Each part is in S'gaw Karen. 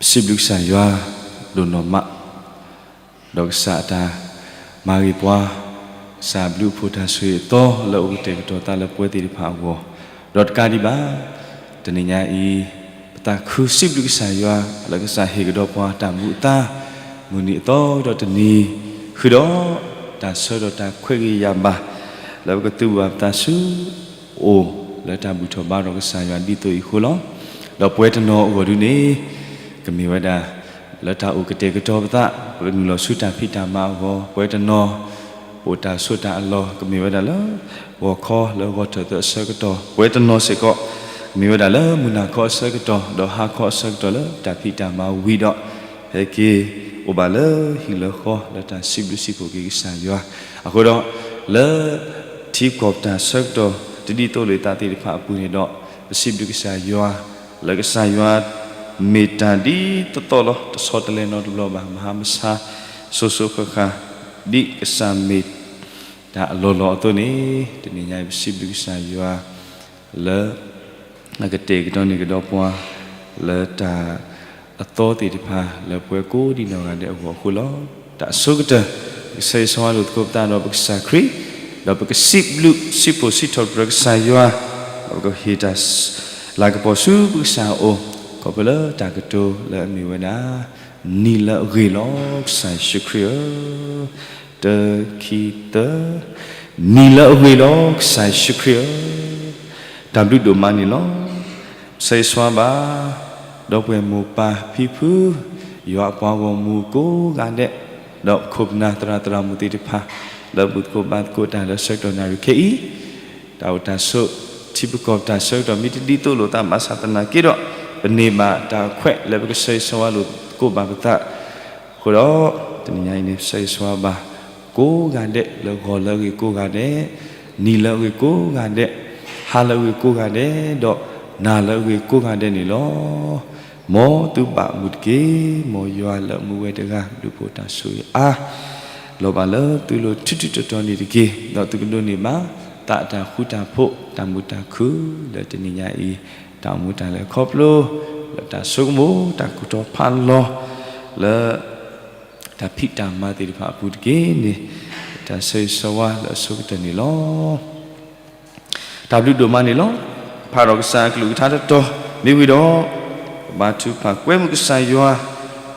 ပစံးဘျုးကစၢ်ယွၤဒိၣ်နီၢ်မး, ဒီးကစၢ်အတၢ်မၤဂ့ၤပှၤ, ကစၢ်ဘျုးအဖှိၣ်တၢ်ဆိၣ်ဂ့ၤအသီလၢအအိၣ်ကတဲာ်ကတီၤသးလၢပဝဲသ့ၣ်တဖၣ်အဂီၢ်, ဒီးတကးဒံးဘၣ် တနံၤညါအံၤ ပသးခုစံးဘျုးကစၢ်ယွၤ လၢကစၢ်ဟ့ၣ်ကဒီးပှၤတၢ်မူအသါ, မုၢ်နံၤအသီကဒီးတနံၤ, ဃုာ်ဒီးတၢ်ဆၢဒီးတၢ်ခွဲးဂ့ၤယာ်ဘၣ်, လၢပကသူၣ်ဘၣ်ပသးဆူ အိၣ်လၢတၢ်ဘူၣ်ထီၣ်ဘါထီၣ်ကစၢ်ယွၤဒ်သိးအံၤအဃိလီၤ. ဒီးပဝဲတနီၤအဂီၢ်ဒုန့ၣ် ကမ့ၢ်ဝဲဒၣ် လၢတၢ်အိၣ်ကတဲာ်ကတီၤပသး ပကနုာ်လီၤဆူတၢ်ဖံးတၢ်မၤအဂီၢ်, ပဝဲတနီၤ အိၣ်တၢ်ဆိးတၢ်အလီၢ် ကမ့ၢ်ဝဲဒၣ်လၢ ဂီၤခီလၢဂီၤထၢၣ်သၢအဆၢကတီၢ်, ပဝဲတနီၤစ့ၢ်ကီး ကမ့ၢ်ဝဲဒၣ်လၢမုၢ်နၤခီအဆၢကတီၢ် ဒီးဟါခီအဆၢကတီၢ်လၢတၢ်ဖံးတၢ်မၤဝံၤဒီး ဟဲက့ၤအိၣ်ဘၣ်လၢဟံၣ်လၢဃီ လၢတၢ်စံးဘျုးစံးဖှိၣ်က့ၤကစၢ်ယွၤ, အဃိဒီး လၢ ထံကီၢ်ပတၢ်ဆၢကတီၢ် တဒ်သိးလိာ်သးသ့ၣ်တဖၣ်အပူၤန့ၣ်ဒီး ပစံးဘျုးကစၢ်ယွၤ လၢကစၢ်ယွၤ မ့ၢ်တၢ်ဒ်သိးသိးလီၤ. တဆီတလဲနီတဘျီဘၣ်, မဟါမဆါ စိၤစိၤဃၣ်ဃၣ် ဒ်ကစၢ်မ့ၢ်တၢ်အလီၢ်လီၤအသိးန့ၣ် တနံၤညါအံၤ ပစံးဘျုးကစၢ်ယွၤ လၢ အကတဲာ်ကတီၤန့ၢ်ကဒီးပှၤ လၢတၢ်အသီသ့ၣ်တဖၣ် လၢပဝဲကိးဒံနီၢ်ဂၤဒဲးအဂီၢ်အဃိလီၤ. တၢ်အဆိကတၢၢ် ပကဆၢဂ့ၤဆၢဝါလိာ်သကိးပသးဒီးပကစၢ်ခရံာ်, ဒီးပကစံးဘျုးစံးဖှိၣ်စံးထီၣ်ပတြၢၤကစၢ်ယွၤ, ဒီးပကဟ့ၣ်တၢ် လၤကပီၤဆူပကစၢ်အအိၣ်, ခီဖျိလၢတၢ်ကတိၤလၢအမ့ၢ်ဝဲဒၣ် နံၤလၢအဂ့ၤလီၤ ကစၢ်ယ့ၣ်ၡူးခရံာ်ဧၢ, တခံသၢ, နံၤလၢအဂ့ၤလီၤ ကစၢ်ယ့ၣ်ၡူးခရံာ်ဧၢ, တၢ်ဘျုးဒိၣ်မးန့ၣ်လီၤ. ပဆၢဂ့ၤဆၢဝါဘၣ် ဒီပုၢ်ဝဲၢ်မိၢ်ပၢ်ဖံဖု, ယွၤအပှၤဂီၢ်မုၢ်ကိးဂၤဒဲး, ဒီးခိၣ်ပနၢ်သရၣ်သရၣ်မုၣ်သ့ၣ်တဖၣ် လၢဘူၣ်သကိးဘါသကိးတၢ်လၢဆၢကတီၢ်နၣ်ရံၣ်ခဲအံၤ, တၢ်အိၣ်တၢ်ဆိး ထံပကီၢ်ပတၢ်ဆၢကတီၢ်မ့ၢ်တဒ်သိးလိာ်သးဘၣ်ဆၣ်သနာ်က့ဒီး ပန့ၢ်ဘၣ်တၢ်ခွဲးလၢပကဆၢဂ့ၤဆၢဝါလိာ်သကိးဘၣ်ပသး အဃိဒီး တနံၤညါအံၤန့ၣ် ပဆၢဂ့ၤဆၢဝါဘၣ် ကိးဂၤဒဲးလၢဂီၤလၢအဂ့ၤကိးဂၤဒဲး, နံၤလၢအဂ့ၤကိးဂၤဒဲး, ဟါလၢအဂ့ၤကိးဂၤဒဲး, ဒီးနၤလၢအဂ့ၤကိးဂၤဒဲးန့ၣ်လီၤ. မ်သုဘၣ်မုာ်တက့ၢ်. မ်ယွၤလၢအမူဝဲတဂၤ ဒုးဖှိၣ်တၢ်ဆိၣ်ဂ့ၤအါ လီၤဘၣ်လၢသုလိၤထူထူတီတီန့ၣ်တက့ၢ်. ဒီးသုကဒိးန့ၢ်ဘၣ် သးအတၢ်ဃူတၢ်ဖိး တၢ်မုာ်တၢ်ခုၣ်လၢတနံၤညါအံၤ တၢ်အိၣ်မူတၢ်လဲၤခီဖျိ လၢတၢ်ဆိကမိၣ် တၢ်ကူၣ်ထီၣ်ဖးလီၤ လၢ တၢ်ဖံးတၢ်မၤသ့ၣ်တဖၣ်အပူၤတက့ၢ်န့ၣ် တၢ်ဆၢဂ့ၤဆၢဝါလၢအဆိကတၢၢ်န့ၣ်လီၤ. တၢ်ဘျုးဒိၣ်မးန့ၣ်လီၤ. ဖးဒီးကစၢ်အကလုၢ်ကထါတတီၤ မ့ၢ်ဝံၤဒီး ပဘါထုကဖၣ်ကွဲမုာ်ကစၢ်ယွၤ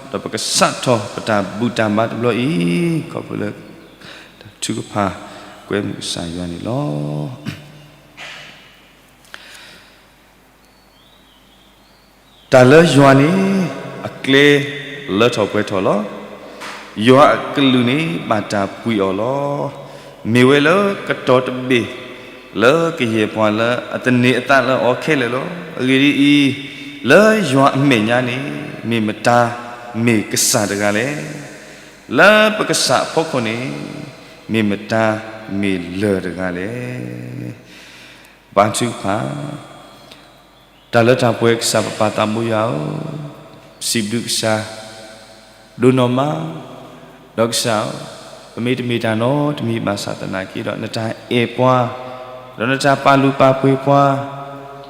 ဒီးပကစးထီၣ်ပတၢ်ဘူၣ်တၢ်ဘါတဘျီအံၤ ခီဖျိလၢ တၢ်ထုကဖၣ်ကွဲမုာ်ကစၢ်ယွၤန့ၣ်လီၤ. တၢ်လၢယွၤန့ၣ် အကျဲလၢထီၣ်ပှဲၤထီၣ်လီၤ. ယွၤအကလုၢ်န့ၣ် ဘၣ်တၢ်ပှံၤအီၤလီၤ. မ့ၢ်ဝဲလၢကတီၤတဘ့ၣ် လၢကယဲၢ်ပှၤလၢအသန့ၤအသးလၢအီၤခဲလၢာ်လီၤ. အဂ့ၢ်ဒ်အံၤ, လၢယွၤအမဲာ်ညါန့ၣ် မ့ၢ်မတၤမ့ၢ်ကစၢ်တဂၤလဲၣ်. လၢပကစၢ်အဖီခိၣ်န့ၣ် မ့ၢ်မတၤမ့ၢ်လၢၢ်တဂၤလဲၣ်. ဘါထုကဖၣ်, တၢ်လၢတၢ်ပှဲၤကစၢ်ပပၢ်သးဘိယွၤဧၢ, စံးဘျုးကစၢ် ဒိၣ်နီၢ်မး, ဒီးကစၢ်ဧၢ, ပမ့ၢ်တမ့ၢ်တၢ်နီတမံၤဘၣ်ဆၣ်သနာ်က့ဒီး နတၢ်အဲၣ်ပှၤ, ဒီးနတၢ်ပာ်လုၢ်ပာ်ပှ့ၤပှၤ,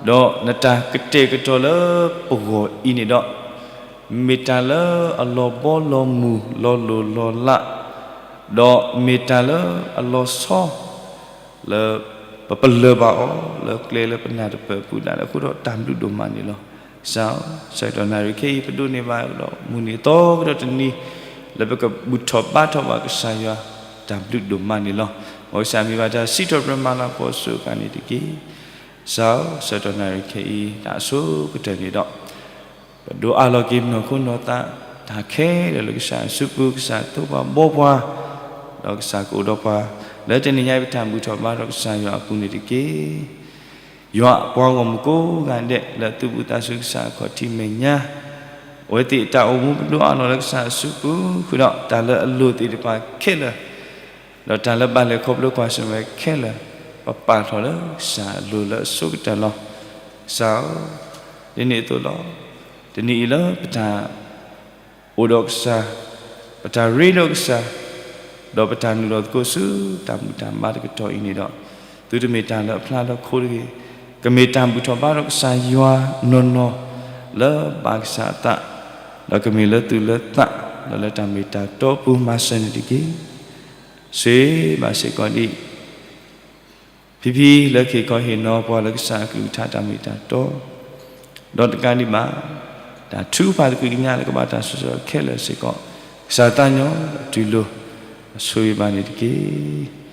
ဒီးနတၢ်ကတဲာ်ကတီၤလၢပဂီၢ်အံၤန့ၣ်ဒီး, မ့ၢ်တၢ်လၢအလီၤဘီလီၤမုၢ်လီၤလိၢ်လီၤလး, ဒီးမ့ၢ်တၢ်လၢအလီၤဆီ လၢပပလၢၢ်ဘၣ်အီၤ လၢကျဲလၢပနၢ်တပၢၢ်အပူၤဒၣ်လဲာ်အဃိဒီး တၢ်ဘျုးဒိၣ်မးန့ၣ်လီၤ. ကစၢ်ဧၢ, ဆၢကတီၢ်နၣ်ရံၣ်ခဲအံၤ ပဒိးန့ၢ်ဘၣ်ဒီး မုၢ်နံၤအသီကဒီးတနံၤ လၢပကဘူၣ်ထီၣ်ဘါထီၣ်ဘၣ်ကစၢ်ယွၤ တၢ်ဘျုးဒိၣ်မးန့ၣ်လီၤ. မ်ကစၢ်မ့ၢ်ဘၣ်တၢ်စံးထီၣ်ပတြၢၤမၤလၤကပီၤအစိၤအဃၣ်န့ၣ်တက့ၢ်. ကစၢ်ဧၢ, ဆၢကတီၢ်နၣ်ရံၣ်ခဲအံၤ တၢ်အဆိကတၢၢ်န့ၣ်ဒီး ပဒိးအးလီၤက့ၤပနီၢ်ခိနီၢ်သး တၢ်ခဲလၢာ်လၢကစၢ်အစုပူၤ ကစၢ်သိၣ်ပှၤဘှီပှၤ, ဒီးကစၢ်ကအိၣ်ဒီးပှၤ လၢတနံၤညါအံၤ ပတၢ်ဘူၣ်ထီၣ်ဘါထီၣ်ကစၢ်ယွၤအပူၤန့ၣ်တက့ၢ်. ယွၤအပှၤဂီၢ်မုၢ်ကိးဂၤဒဲး လၢအသူၣ်ဘီၣ်သးစၢၤကစၢ်အခီၣ်ထံးမဲာ်ညါ, အဝဲသ့ၣ်အတၢ်အိၣ်မူပဒိးအးလီၤလၢကစၢ်အစုပူၤဃုာ်ဒီး တၢ်လၢအလိၣ်သ့ၣ်တဖၣ်ခဲလၢာ် ဒီးတၢ်လၢဘၣ်လဲၤခီဖျိကွၢ်ဆၢၣ်မဲာ်ခဲလၢာ် ပပာ်ထီၣ်လၢကစၢ်အလိၤလၢအဆိကတၢၢ်လီၤ. ကစၢ်ဧၢ, ဒ်န့ၣ်အသိးလီၤ. တနံၤအံၤလၢပတၢ်အိၣ်ဒီးကစၢ်, ပတၢ်ရ့ဒီးကစၢ်, ဒီးပတၢ်နုာ်လီၤသကိးဆူတၢ်ဘူၣ်တၢ်ဘါတကတီၢ်အံၤန့ၣ်ဒီး, သုတမ့ၢ်တၢ်လၢအဖျါလၢခိတဂ့ၤ, ကမ့ၢ်တၢ်ဘူၣ်ထီၣ်ဘါထီၣ်ကစၢ်ယွၤနီၢ်နီၢ် လၢဘၣ်ကစၢ်အသး ဒီးကမ့ၢ်လၢသူၣ်လၢသး ဒီးလၢတၢ်မ့ၢ်တၢ်တီအပူၤမၤစၢၤန့ၣ်တက့ၢ်. ဆိၣ်ဂ့ၤဘၣ်စ့ၢ်ကီးဒံး ဖံဖံလၢက့ၤခီဟ့ၣ်နီၤပှၤလၢကစၢ်အကလုၢ်ကထါတၢ်မ့ၢ်တၢ်တီ, ဒီးတကးဒံးဘၣ် တၢ်ထုကဖၣ်သကွံၢ်ကညးလၢကဘၣ်တၢ်စူၤစ့ၢ်ကီးခဲလၢာ်စ့ၢ်ကီး, ကစၢ်သးညီတူၢ်လိာ် ဆိၣ်ဂ့ၤဘၣ်န့ၣ်တက့ၢ်.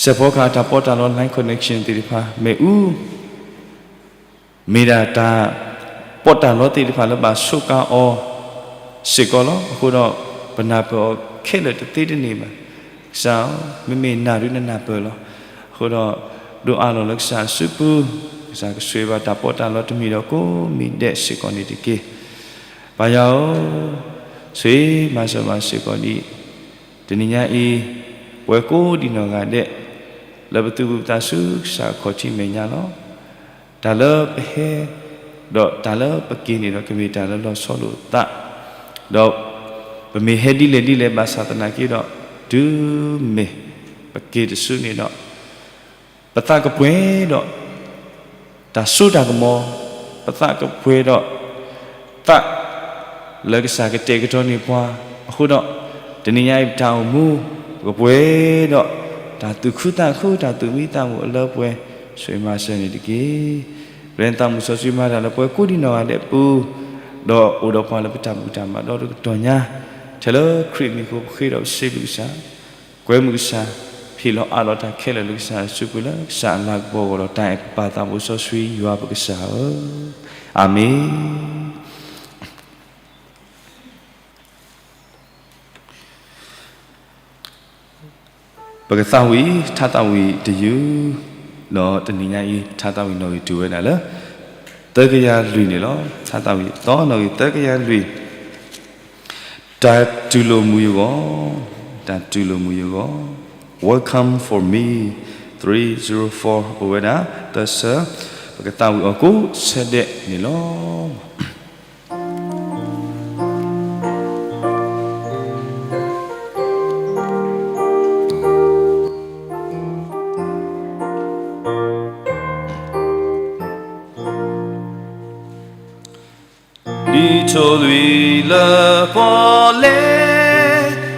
စဲးဖီကဟၣ်တၢ်ပီးတၢ်လီ line connection သ့ၣ်တဖၣ် မ့ၣ်အူ မ့ၢ်ဒၣ်တၢ်ပီးတၢ်လီသ့ၣ်တဖၣ်လၢဘၣ်ဆိးကါအီၤစ့ၢ်ကီးလီၤ. အဃိဒီး ပနၢ်ပၢၢ်အီၤခဲလၢာ်တသ့တန့ၢ်ဘၣ်. ကစၢ်ဧၢ, မ့မ့ၢ်နၢ်ဒုနနၢ်ပၢၢ်လီၤ. အဃိဒီး ဒိးအးလီၤလၢကစၢ်အစုပူၤ, ကစၢ်ကဆိၣ်ဂ့ၤဘၣ်တၢ်ပီးတၢ်လီတမံၤဒီးကိးမံၤဒဲးစ့ၢ်ကီးန့ၣ်တက့ၢ်. ပၢ်ယွၤဧၢ, ဆိၣ်ဂ့ၤမၤစၢၤဘၣ်စ့ၢ်ကီးဒံး တနံၤညါအံၤ ပဝဲကိးဒံနီၢ်ဂၤဒဲး လၢပသူၣ်ပသးဆူကစၢ်အခီၣ်ထံးမဲာ်ညါလီၤ. တၢ်လၢပဟဲ ဒီးတၢ်လၢပက့ၤန့ၣ်ဒီး ကမ့ၢ်တၢ်လၢလီၤဆီလိာ်သး, ဒီးပမ့ၢ်ဟဲဒ်လဲၣ်ဒ်လဲၣ်ဘၣ်ဆၣ်သနာ်က့ဒီး တုၤမ့ၢ်ပက့ၤတစုန့ၣ်ဒီး ပသးကပှဲၤဒီး တၢ်စိတၢ်ကမီၤ, ပသးကပှဲၤဒီး သးလၢကစၢ်ကတဲာ်ကတီၤန့ၢ်ပှၤ, အဃိဒီး တနံၤညါအံၤပတၢ်အိၣ်မူ ပကပှဲၤဒီး တၢ်သူၣ်ခုသးခု တၢ်သူၣ်မံသးမုာ်အလၢပှဲၤ, ဆိၣ်ဂ့ၤမၤစၢၤန့ၣ်တက့ၢ်. ပျဲနသးမုၣ်စီဆှံမၤတၢ်လၢပှဲၤကိးဒံနီၢ်ဂၤဒဲးအပူၤ, ဒီးအိၣ်ဒီးပှၤလၢပတၢ်ဘူၣ်တၢ်ဘါဒီတကတီၢ်ညါ, ထဲလၢခရံာ်မံၤအဃိပဃ့ဒီးပစံးဘျုးကစၢ်, ကွဲမုာ်ကစၢ်, ဟ့ၣ်လီၤအးလီၤတၢ်ခဲလၢာ်လၢကစၢ်အစုပူၤလၢကစၢ်အလၤကပီၤအဂီၢ်ဒီး တၢ်အဲၣ်ကပၢ်သးဘိစီဆှံယွၤပကစၢ်ဧၢ, အၤမ့ၣ်. ပကသးဝံၣ်ထါသးဝံၣ်တယုၢ်, ဒီးတနံၤညါအံၤ ထါသးဝံၣ်နီၣ်ဂံၢ်တုၤဝဲဒၣ်လၢ သၢကယၤလွံၢ်န့ၣ်လီၤ. ထါသးဝံၣ်သီနီၣ်ဂံၢ် သၢကယၤလွံၢ်, တၢ်တူၢ်လိာ်မုာ်ယဂီၢ်, တၢ်တူၢ်လိာ်မုာ်ယဂီၢ်, Welcome for me, three zero four အိၣ်ဝဲဒၣ် သၢဆၢ, ပကသးဝံၣ်အီၤကိးဆၢဒဲးန့ၣ်လီၤ. ဒ်ထိၣ်လွံၢ်လၢပီၣ်လဲၣ်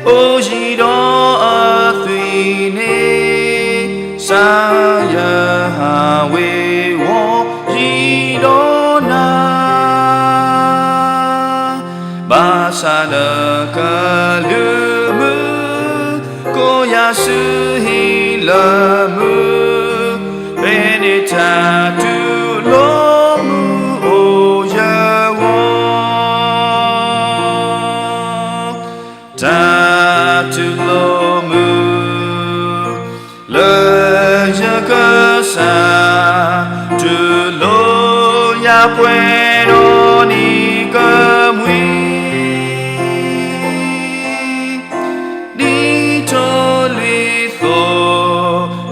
အိၣ်ယံၤဒီးအသွံၣ်န့ၣ်, ကစၢ်ယွၤဟးဝ့ၤဝီၤယံၤဒီးနၤ, ဘၣ်ဆၣ်နကလုၢ်မုာ် ကိးယၤဆူဟံၣ်လၢမုာ်, ဖဲန့ၣ်တၢ်တူၢ်လိာ်မုာ်အိၣ်ယဂီၢ်, တၢ်တူၢ်လိာ်မုာ် လၢယကစၢ် တူၢ်လိာ်ယၤပှဲၤဒီးနံၤကမှံ, ဒ်ထိၣ်လွံၢ်သိး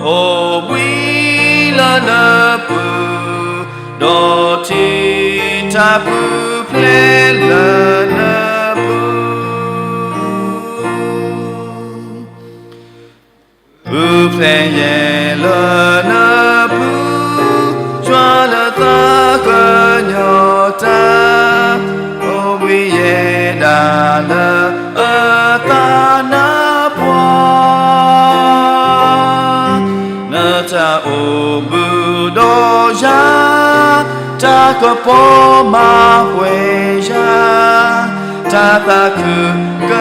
အိၣ်ဘှံးလၢနပူၤ, ဒီးထံတၢ်ပူၤဖျဲးလၢနပူၤ ပူၤဖျဲးယဲၢ်လၢနပူၤ, ယွၤလၢသးကညီၤတၢ်, အိၣ်ဘှံးယဲၢ်ဒၣ်လၢအသးနါပှၢ်, နတၢ်အိၣ်ဘူးဒီးယၤ, တၢ်ကပီၤမၤပှဲၤယၤ, တၢ်သးခုက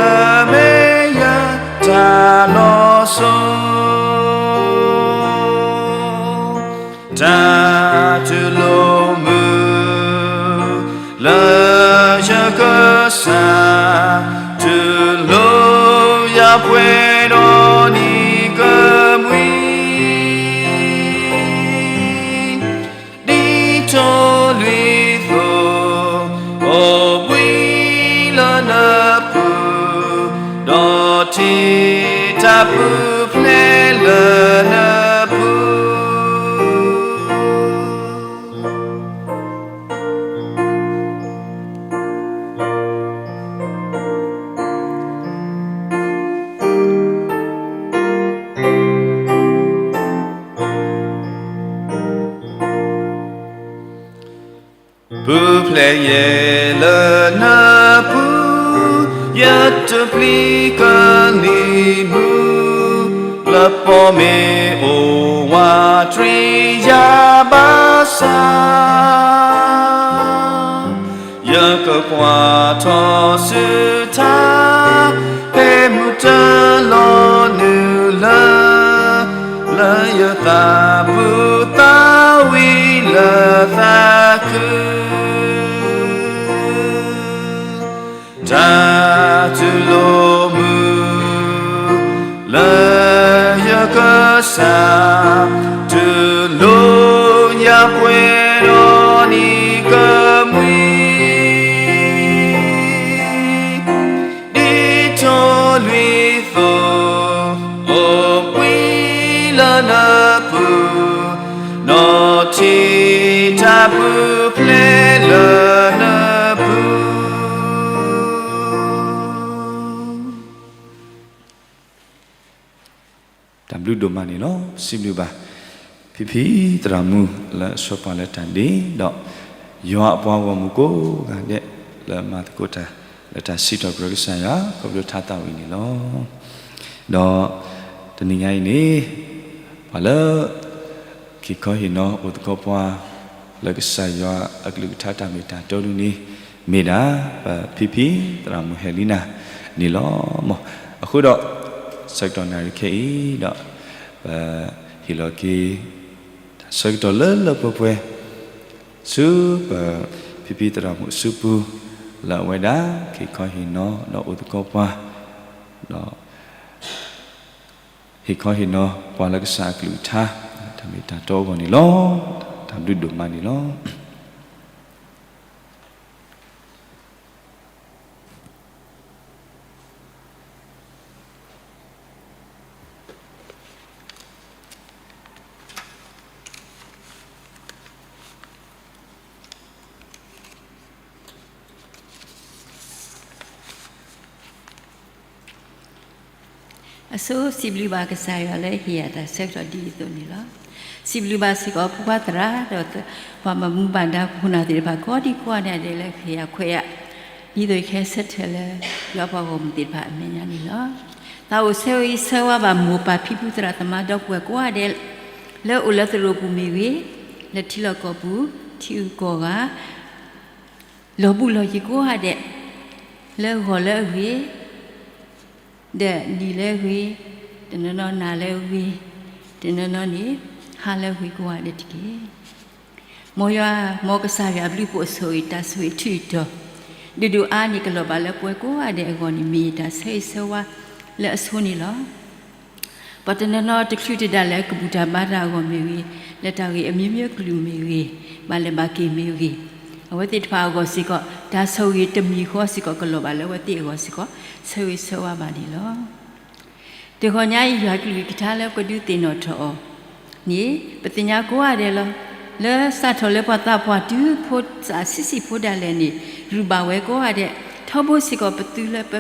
မ့ၢ်ယၤ တၢ်လီၤစိၤ, တၢ်တူၢ်လိာ်မုာ် လၢယကစၢ် တူၢ်လိာ်ယၤပှဲၤဒီးနံၤကမှံ ဒ်ထိၣ်လွံၢ်သိး အိၣ်ဘှံးလၢနပူၤ, ဒီးထံတၢ်ပူၤဖျဲးလၢနပူၤ. ပူၤဖျဲးယဲလၢနပူၤ, ယတပျံၤကလံၤမုၢ်, လၢပီၣ်မ့ၢ်အိၣ်ဝးတြံယၤဘၣ်ဆၣ်, ယကကွၢ်ထီၣ်ဆူထါ, ဖဲမုၢ်တလီၤနုာ်လၢ လၢယသးပူၤသးဝံၤလၢသးခု, တၢ်တူၢ်လိာ်မုာ် လၢယကစၢ်, တူၢ်လိာ်ညါပှဲၤဒီးနံၤကမှံ ဒ်ထိၣ်လွံၢ်သိး အိၣ်ဘှံးလၢနပူၤ, နီၢ်ထံၣ်တၢ်ပူၤဖျဲးလၢနပူၤ. တၢ်ဘျုးဒိၣ်မးန့ၣ်လီၤ. စံးဘျုးဘၣ် ဖံဖံသရၣ်မုၣ်လၢအဆှၢပှၤလၢတၢ်ဒ့, ဒီးယွၤအပှၤဂီၢ်မုၢ်ကိးဂၤဒဲး လၢမၤသကိးတၢ် လၢတၢ်စံးထီၣ်ပတြၢၤကစၢ်ယွၤ ခီဖျိထါသးဝံၣ်န့ၣ်လီၤ. ဒီးတနံၤညါအံၤန့ၣ် ပှၤလၢ ဟ့ၣ်ခီဟ့ၣ်နီၤအိၣ်သကိးပှၤ လၢကစၢ်ယွၤအကလုၢ်ကထါတၢ်မ့ၢ်တၢ်တီဒ်န့ၣ် မ့ၢ်ဒၣ် ပဖံဖံသရၣ်မုၣ်ဟဲလံနၤန့ၣ်လီၤ. အဃိဒီး ဆၢကတီၢ်နၣ်ရံၣ်ခဲအံၤဒီး ပဟ့ၣ်လီၤက့ၤ တၢ်ဆၢကတီၢ်လၢလၢပှဲၤပှဲၤ ဆူပဖံဖံသရၣ်မုၣ်အစုပူၤ လၢအဝဲဒၣ် ဟ့ၣ်ခီဟ့ၣ်နီၤဒီးအိၣ်သကိးပှၤ ဒီး ဟ့ၣ်ခီဟ့ၣ်နီၤပှၤလၢကစၢ်အကလုၢ်ကထါ တၢ်မ့ၢ်တၢ်တီအဂီၢ်န့ၣ်လီၤ. တၢ်ဘျုးဒိၣ်မးန့ၣ်လီၤ. အဆိ စံးဘျုးဘၣ်ကစၢ်ယွၤလၢဟ့ၣ်ယၤတၢ်ဆၢကတီၢ်ဒ်အသိးန့ၣ်လီၤ. စံးဘျုးဘၣ်စ့ၢ်ကီးဖိခွါသရၣ် ဒီးပှၤဘၣ်မူဘၣ်ဒါခိၣ်နၢ်သ့ၣ်တဖၣ်ကိးဒံကိးဂၤဒဲးလၢဟ့ၣ်ယၤခွဲးယၤ ဒ်သိးယကဟဲဆၢထၢၣ်လၢ ယွၤပှၤဂီၢ်မုၢ်သ့ၣ်တဖၣ်အမဲာ်ညါန့ၣ်လီၤ. သးအိၣ်ဆၢဂ့ၤဆၢဝါဘၣ်မိၢ်ပၢ်ဖံဖုသရၣ်သမါဒီပုၢ်ဝဲၢ် ကိးဂၤဒဲး လၢအိၣ်လၢသရိာ်ပူၤမ့ၢ်ဂ့ၤ, လၢထံလီၢ်ကီၢ်ပူၤ, ထံဂုၤကီၢ်ဂၤ, လီၢ်ဘူးလီၢ်ယံၤကိးဂၤဒဲး, လၢဂီၤလၢအဂ့ၤ, ဒီးနံၤလၢအဂ့ၤ, တနီၤနီၤနၤလၢအဂ့ၤ, တနီၤနီၤန့ၣ် ဟါလၢအဂ့ၤကိးဂၤဒဲးတက့ၢ်. မ်ယွၤ, မ်ကစၢ်ယွၤအဘျုးအဖှိၣ်အဆိၣ်ဂ့ၤ တၢ်ဆိၣ်ဂ့ၤထူးတီၤ ဒုၣ်ဒိၣ်အါန့ၣ် ကလီၤဘၣ်လၢပဝဲကိးဂၤဒဲးအဂီၢ်န့ၣ် မ့ၢ်ယတၢ်ဆၢဂ့ၤဆၢဝါလၢအဆိန့ၣ်လီၤ. ပှၤတနီၤနီၤတချုးတဒါလၢကဘူၣ်တၢ်ဘါတၢ်အဂီၢ်မ့ၢ်ဂ့ၤ, လၢတၢ်ဂ့ၢ်အမျိုးမျိုးကလုာ်မ့ၢ်ဂ့ၤ, ဘၣ်လဲၤဘၣ်က့ၤမ့ၢ်ဂ့ၤ, အဝဲသ့ၣ်တဖၣ်အဂီၢ်စ့ၢ်ကီး တၢ်ဆိၣ်ဂ့ၤတမံၤဃီစ့ၢ်ကီး ကလီၤဘၣ်လၢအဝဲသ့ၣ်အဂီၢ်စ့ၢ်ကီး ဆၢဂ့ၤဆၢဝါဘၣ်န့ၣ်လီၤ. တဂီၤညါအံၤ ယွၤကလုၢ်ကထါလၢပကဒုးသ့ၣ်နီၣ်ထီၣ်အီၤန့ၣ် ပသ့ၣ်ညါကိးဂၤဒဲးလီၤ. လၢစးထီၣ်လၢပှၤသးပှၢ်တုၤဖိသၣ်ဆံးဆံးဖိဒၣ်လဲာ်န့ၣ် ရူၢ်ဘၣ်ဝဲကိးဂၤဒဲး ထီဘိစ့ၢ်ကီးပသုလၢပ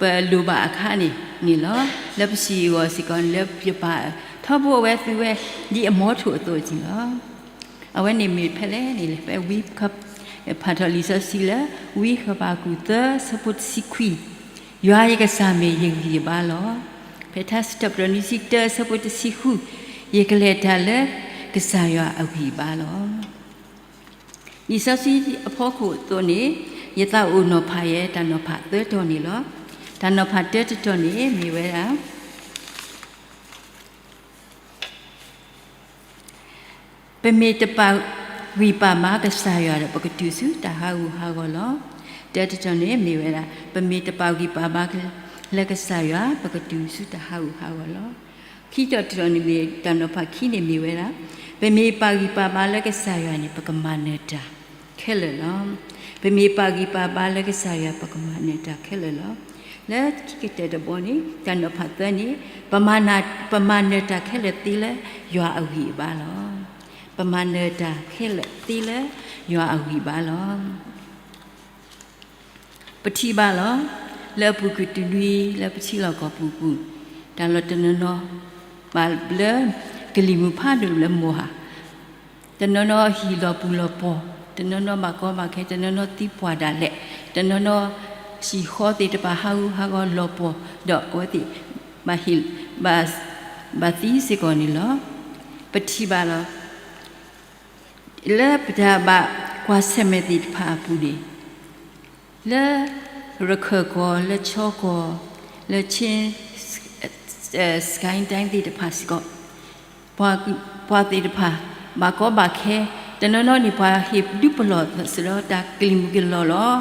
ပလိၣ်ဘၣ်အခါန့ၣ်န့ၣ်လီၤ. လၢပစံၣ်အဂီၢ်စ့ၢ်ကီး လၢပယပၢ် ထီဘိအဝဲသုဝဲ ဒ်အမီထိၣ်အသိးန့ၣ်လီၤ. အဝဲန့ၣ်မ့ၢ်ဖဲလဲၣ်န့ၣ်လဲၣ်, ဖဲဝံ ဖးထီၣ်လံာ်စီဆှံလၢ ဝံဃဘးကူာ်သၢ ဆၢဖိတဆံခွံ, ယွၤယကစၢ်မ့ၢ်ယဂံၢ်ယဘါလီၤ. ဖဲထါစံးထီၣ်ပတြၢၤနွံဆံတၢ ဆၢဖိတဆံဃု, ယကလဲၤတၢ်လၢကစၢ်ယွၤအဂံၢ်အဘါလီၤ. လံာ်စီဆှံအဖီခိၣ်အသိးန့ၣ် ယသးအိၣ်နီၤဖးယဲတၢ်နီၤဖးသၢတီၤန့ၣ်လီၤ. တၢ်နီၤဖးတၢတတီၤန့ၣ်မ့ၢ်ဝဲဒၣ် ပမ့ၢ်တပာ်ဂံၢ်ပာ်ဘါကစၢ်ယွၤဒီး ပကတုၤဆူတၢ်ဟးဂူာ်ဟးဂီၤလီၤ. တၢတတီၤန့ၣ်မ့ၢ်ဝဲဒၣ် ပမ့ၢ်တပာ်ဂံၢ်ပာ်ဘါလၢကစၢ်ယွၤ ပကတုၤဆူတၢ်ဟးဂူာ်ဟးဂီၤလီၤ. ခံတီၤတတီၤန့ၣ်မ့ၢ် တၢ်နီၤဖးခံန့ၣ်မ့ၢ်ဝဲဒၣ် ပမ့ၢ်ပာ်ဂံၢ်ပာ်ဘါလၢကစၢ်ယွၤန့ၣ် ပကမၤနၢၤတၢ်ခဲလၢာ်လီၤ. ပမ့ၢ်ပာ်ဂံၢ်ပာ်ဘါလၢကစၢ်ယွၤ ပကမၤနၢၤတၢ်ခဲလၢာ်လီၤ. လၢခံကတၢၢ်တဘီန့ၣ် တၢ်နီၤဖးသၢန့ၣ် ပမၤနၢၤ, ပမၤနၢၤတၢ်ခဲလၢာ်သ့လၢယွၤအဂံၢ်အဘါလီၤ. ပမၤနၢၤတၢ်ခဲလၢာ်သ့လၢယွၤအဂံၢ်အဘါလီၤ. ပထံၣ်ဘၣ်လီၤ. လၢအပူၤကွံာ်တနွံ လၢပထံလီၢ်ကီၢ်ပူၤပူၤ တၢ်လီၢ်တနီၤနီၤ ဘၣ်လၢကလံၤမုၢ်ဖးဒိၣ်လၢမိၢ်ဟၣ် တနီၤနီၤဟံၣ်လီၤပူၤလီၤပီၤ တနီၤနီၤဘၣ်ကီဘၣ်ခဲ, တနီၤနီၤသံပှၢ်ဒၣ်လဲာ်, တနီၤနီၤဟံၣ်ဃီသ့ၣ်တဖၣ်ဟးဂူာ်ဟးဂီၤလီၤပှီၢ်, ဒီးအဝဲသ့ၣ်ဘၣ်ဟ့ၣ်ဘၣ် ဘၣ်သံစ့ၢ်ကီးန့ၣ်လီၤ. ပထံၣ်ဘၣ်လီၤ. လၢပတၢ်ဘၣ်ကွၢ်ဆၢၣ်မဲာ်သ့ၣ်တဖၣ်အပူၤန့ၣ်, လၢရခၢၣ်ကီၢ်, လၢခၠ့ကီၢ်, လၢခၠ့ စကဲတၢ်သ့ၣ်တဖၣ်စ့ၢ်ကီး, ပှၤသ့ၣ်တဖၣ် ဘၣ်ကီဘၣ်ခဲ, တနီၤနီၤန့ၣ် ပှၤဟ့ၣ်ဒုးပလီၢ်စ့ၢ်ကီးတၢ်ကလံၤမုၢ်ကလီၢ်လီၤ.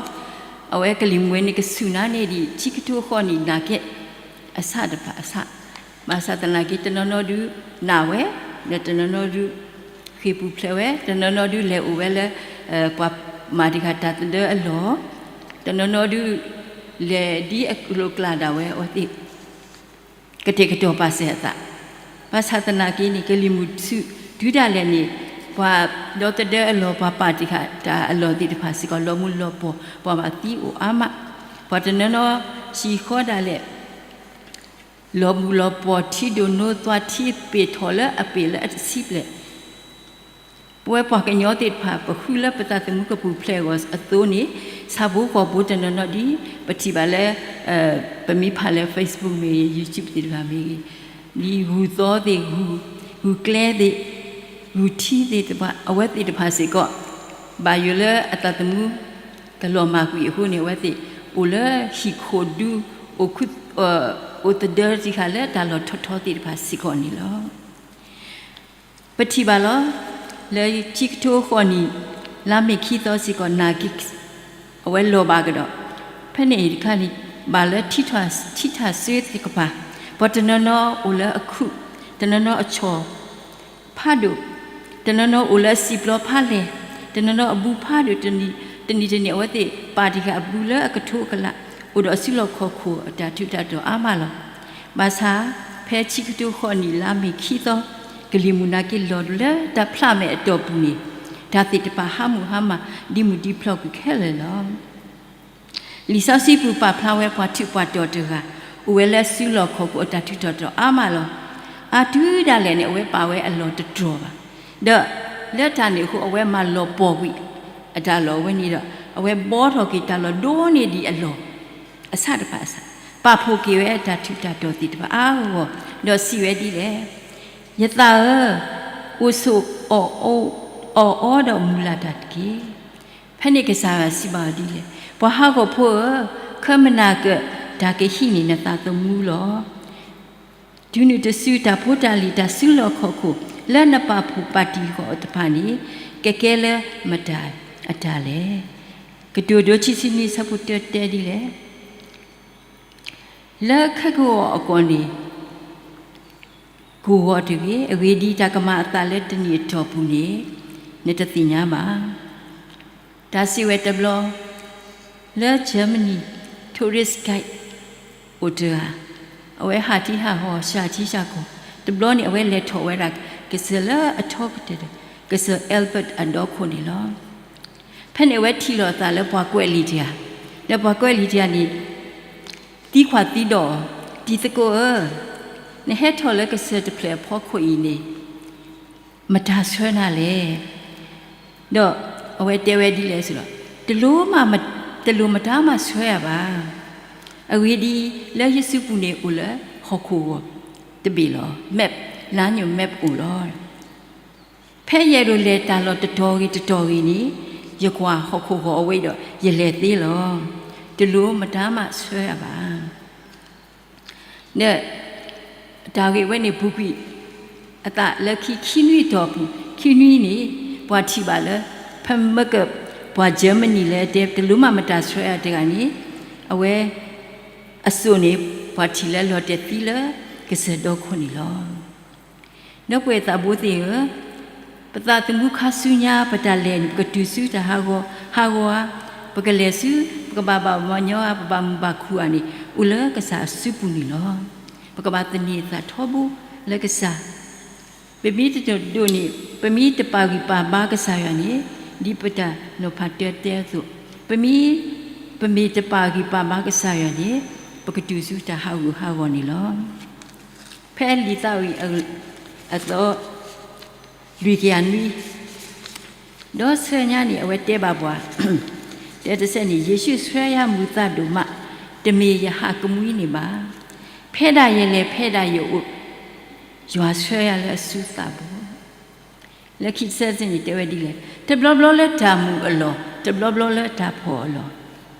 အဝဲကလံၤမုၢ်ဝဲန့ၣ် ကဆူၣ်နါန့ၢ်ဒံး ဆံကထိဃီနံၣ်နာ်က့ အဆၣ်တဖၣ်အဆၣ်, ဘၣ်ဆၣ်သနာ်က့ တနီၤနီၤဒုးနာ်ဝဲ, ဒီးတနီၤနီၤဒုး ဃ့ၢ်ပူၤဖျဲးဝဲ, တနီၤနီၤဒုးလဲၤအိၣ်ဝဲလၢ ပှၤမၤတ့ၢ်ဃာ်တၢ်သဒၢအလီၢ်, တနီၤနီၤဒုး လဲၤဒ်အလိၣ်ကျါဒၣ်ဝဲအဝဲသ့ၣ် ကတဲာ်ကတီၤပာ်စၢၤအသး, ဘၣ်ဆၣ်သနာ်က့န့ၣ် ကလံၤမုၢ်ဆူၣ်တုၤဒၣ်လဲာ်န့ၣ် ပှၤဒီသဒၢအလီၢ် ပှၤပာ်တ့ၢ်ဃာ်တၢ်အလီၢ်သ့ၣ်တဖၣ်စ့ၢ်ကီး လီၤမူလီၤပှီၢ်, ပှၤဘၣ်သံအိၣ်အါမး, ပှၤတနီၤနီၤဟံၣ်ဃီဒၣ်လဲာ် လီၤဘှံးလီၤပှီၢ် ထံဒိၣ်နိသွါ ထံပ့ၤထီၣ်လၢအပ့ၤလၢအတဆံဘျဲၣ်, ပဝဲပှၤကညီသ့ၣ်တဖၣ် ပဃုလၢပသးသမူကပူၤဖျဲးအဂီၢ်အသိးန့ၣ် ဆၣ်ဖိကီၢ်ဖိတနီၤနီၤဒ် ပထံၣ်ဘၣ်လၢ ပမ့ၢ်ဖးလၢ Facebook မ့ၢ်ဂ့ၤ YouTube သ့ၣ်တဖၣ်မ့ၢ်ဂ့ၤ, ဒ်ဂုၢ်သီသ့ၣ်, ဂုၢ်ကျဲသ့ၣ်, ဂုၢ်ထံသ့ၣ်တဖၣ် အဝဲသ့ၣ်တဖၣ်စ့ၢ်ကီး ဘၣ်ယိၣ်လၢအသးသမူ ကလီၤမၢ်ကွံာ်အဃိန့ၣ် အဝဲသ့ၣ်အိၣ်လၢဟံၣ်ခိၣ်ဒူ အိၣ် အိၣ်သဒၢတ့ၢ်ဃာ်လၢတၢ်လီၢ်ထီထီသ့ၣ်တဖၣ်စ့ၢ်ကီးန့ၣ်လီၤ. ပထံၣ်ဘၣ်လီၤ. လၢဆံကထိဃီနံၣ် လါမ့ၤခံသီစ့ၢ်ကီး နာ်က့ အဝဲလီၤဘၣ်ကဒီး, ဖဲန့ၣ်တခါန့ၣ် ဘၣ်လၢထံထၣ်စွ့သ့ၣ်တဖၣ်, ပှၤတနီၤနီၤအိၣ်လၢအခုၣ်, တနီၤနီၤအဆီၣ်ဖးဒိၣ်, တနီၤနီၤအိၣ်လၢအစံာ်ပျီဖးလဲၢ်, တနီၤနီၤအဘုဖးဒိၣ်, တနံၤတနံၤအဝဲသ့ၣ်ပာ်တ့ၢ်ဃာ်အဘုလၢအကထိကလး, အိၣ်ဒီးစုလီၢ်ခီၣ်ခိၣ်အတၢ်ထူးတၢ်တီၤအါမးလီၤ. ဘၣ်ဆၣ် ဖဲဆံကထိဃီနံၣ်လါမ့ၤခံသီ ကလံၤမုၢ်နာ်က့လီၤလၢတၢ်ဖျးမဲာ်အတီၢ်ပူၤန့ၣ် တၢ်သ့ၣ်တဖၣ်ဟးမုၢ်ဟါမၢ် ဒံမုၢ်ဒံဖျိးကွံာ်ခဲလၢာ်လီၤ. လံာ်စီဆှံပူၤပာ်ဖျါဝဲပှၤထူးပှၤတီၤတဂၤ အိၣ်ဝဲလၢစုလီၢ်ခီၣ်ခိၣ်အတၢ်ထူးတၢ်တီၤအါမးလီၤ. အါတုၤဒၣ်လဲာ်န့ၣ် အဝဲပာ်ဝဲအလီၢ်တတြီၢ်ဘၣ်. ဒီးလၢတၢ်န့ၣ်အဃိ အဝဲမၤလီၤပှီၢ်ကွံာ်အတၢ်လီၢ်ဝဲန့ၣ်ဒီး အဝဲဘှီထီၣ်က့ၤတၢ်လီၢ်ဒိၣ်န့ၢ်ဒံးအလီၢ် အဆၣ်တဖၣ်အဆၣ်, ပာ်ဖှိၣ်က့ၤဝဲအတၢ်ထူးတၢ်တီၤသ့ၣ်တဖၣ်အါဂီၢ်ဂီၢ်, ဒီးစံးဝဲဒ်လဲၣ်, ယသးဧၢ, အိၣ်ဆိးအီၣ်အီဒီးမုာ်လၤတၢ်တက့ၢ်. ဖဲန့ၣ်ကစၢ်ယွၤစံးဘၣ်အီၤဒ်လဲၣ်, ပှၤဟးဂီၤဖိဧၢ, ခဲမုၢ်နၤကၢၣ်တၢ်ကဟံးန့ၢ်နသးသမူလီၤ. တုၤနုၤတစုတၢ်ဖိတၢ်လံၤတၢ်စုလီၢ်ခီၣ်ခိၣ် လၢနပာ်ဖှိၣ်ပာ်တံၢ်ဃီၤတဖၣ်န့ၣ် ကကဲလၢမတၤအတၢ်လဲၣ်. ကတိၤဒိ ခံဆံနွံ ဆၢဖိတၢ တဲဒ်လဲၣ်, လၢခဲကဝီၤအကီၢ်န့ၣ် ကဝီၤတဂ့ၤ, အဂ့ၢ်ဒ်အံၤ, တၢ်ကမၤအသးလၢတနံၣ်အတီၢ်ပူၤန့ၣ် နတသ့ၣ်ညါဘၣ်. တၢ်စံးဝဲတဘျီ လၢ Germany tourist guide အိၣ်တဂၤ, အဝဲဟးထံဟးကီၢ် ဆှၢထံဆှၢကီၢ်, တဘျီန့ၣ် အဝဲလဲၤထီၣ်ဝဲဒၣ် ကစၢၢ်လၢအထီကတၢၢ်ဒီး ကစၢၢ် Albert အဒီခိၣ်န့ၣ်လီၤ. ဖဲန့ၣ်အဝဲထံၣ်လိာ်အသးလၢပှၤကွဲးလံာ်တဂၤ, ဒီးပှၤကွဲးလံာ်တဂၤန့ၣ် သံကွၢ်သံဒိးအီၤ, တံၤသကိးဧၢ, နဟဲထီၣ်လၢကစၢၢ်တဖျၢၣ်အဖီခိၣ်အံၤန့ၣ် မတၤဆှၢနၤလဲၣ်. ဒီးအဝဲတဲဝဲဒ်လဲၣ်စ့ၢ်ကီး, တလိၣ်မး, တလိၣ်မတၤမးဆှၢယၤဘၣ်. အဂ့ၢ်ဒ်အံၤ, လၢယစုပူၤန့ၣ်အိၣ်လၢဟီၣ်ခိၣ်ဂီၤတဘ့ၣ်လီၤ. map, လါညိၣ် map အိၣ်လီၤ. ဖဲယအဲၣ်ဒိးလဲၤတၢ်လီၢ်တတီၤဂ့ၤတတီၤဂ့ၤန့ၣ် ယကွၢ်ဟီၣ်ခိၣ်ဂီၤအဝဲဒီး ယလဲၤသ့လီၤ. တလိၣ်မတၤမးဆှၢယၤဘၣ်. ဒီးတၢ်ဂ့ၢ်ဝဲန့ၣ် ပူၤကွံာ်အသးလၢခံ ခံနွံအတီၢ်ပူၤ, ခံနွံန့ၣ် ပှၤထံၣ်ဘၣ်လၢ ဖဲမ့ၢ်က ပှၤ Germany လၢတဲ တလိၣ်မးမတၤဆှၢယၤတဂၤန့ၣ် အဝဲအစိၣ်န့ၣ် ပှၤထံၣ်လၢလီၤတဲာ်သံလၢကစၢၢ်ဒီခိၣ်န့ၣ်လီၤ. ဒီပုၢ်ဝဲၢ်သးဘိသ့ၣ်ဧၢ, ပသးသမူခါဆူညါ ပတၢ်လဲၤန့ၣ် ပကတုၤဆူတၢ်ဟးဂီၤ, ဟးဂီၤဧါ, ပကလဲၤဆူ ပကဘၣ်ဘၣ်မၤညီဧါ, ပဘၣ်မုာ်ဘၣ်ခုၣ်ဧါန့ၣ် အိၣ်လၢကစၢ်အစုပူၤန့ၣ်လီၤ. ပကဘၣ်သန့ၤအသးထီဘိလၢကစၢ်. ပမ့ၢ်တဒိးန့ၣ်, ပမ့ၢ်တပာ်ဂံၢ်ပာ်ဘါကစၢ်ယွၤန့ၣ်, ဒ်ပတၢ်နီၤဖးတၢ်တဲအသိး, ပမ့ၢ်, ပမ့ၢ်တပာ်ဂံၢ်ပာ်ဘါကစၢ်ယွၤန့ၣ် ပကတုၤဆူတၢ်ဟးဂူာ်ဟးဂီၤန့ၣ်လီၤ. ဖဲလံာ်သးဝံၣ်အသီ လွံၢ်ကယၤနွံ ဒီးဆၢညါန့ၣ် အဝဲတဲဘၣ်ပှၤ, တဲတစဲးန့ၣ် ယ့ၣ်ၡူးဆှၢယၤမုာ်သးဒိၣ်မး, တမ့ၢ်ယဟးကမှံန့ၣ်ဘၣ်. ဖဲဒၣ်ယလဲၤ ဖဲဒၣ်ယအိၣ်, ယွၤဆှၢယၤလၢအစုသးဘိ. လၢခံတစဲးန့ၣ် တဲဝဲဒ်လဲၣ်, တဘျီဘျီလၢတၢ်မုာ်အလီၢ်, တဘျီဘျီလၢတၢ်ဖှီၣ်အလီၢ်,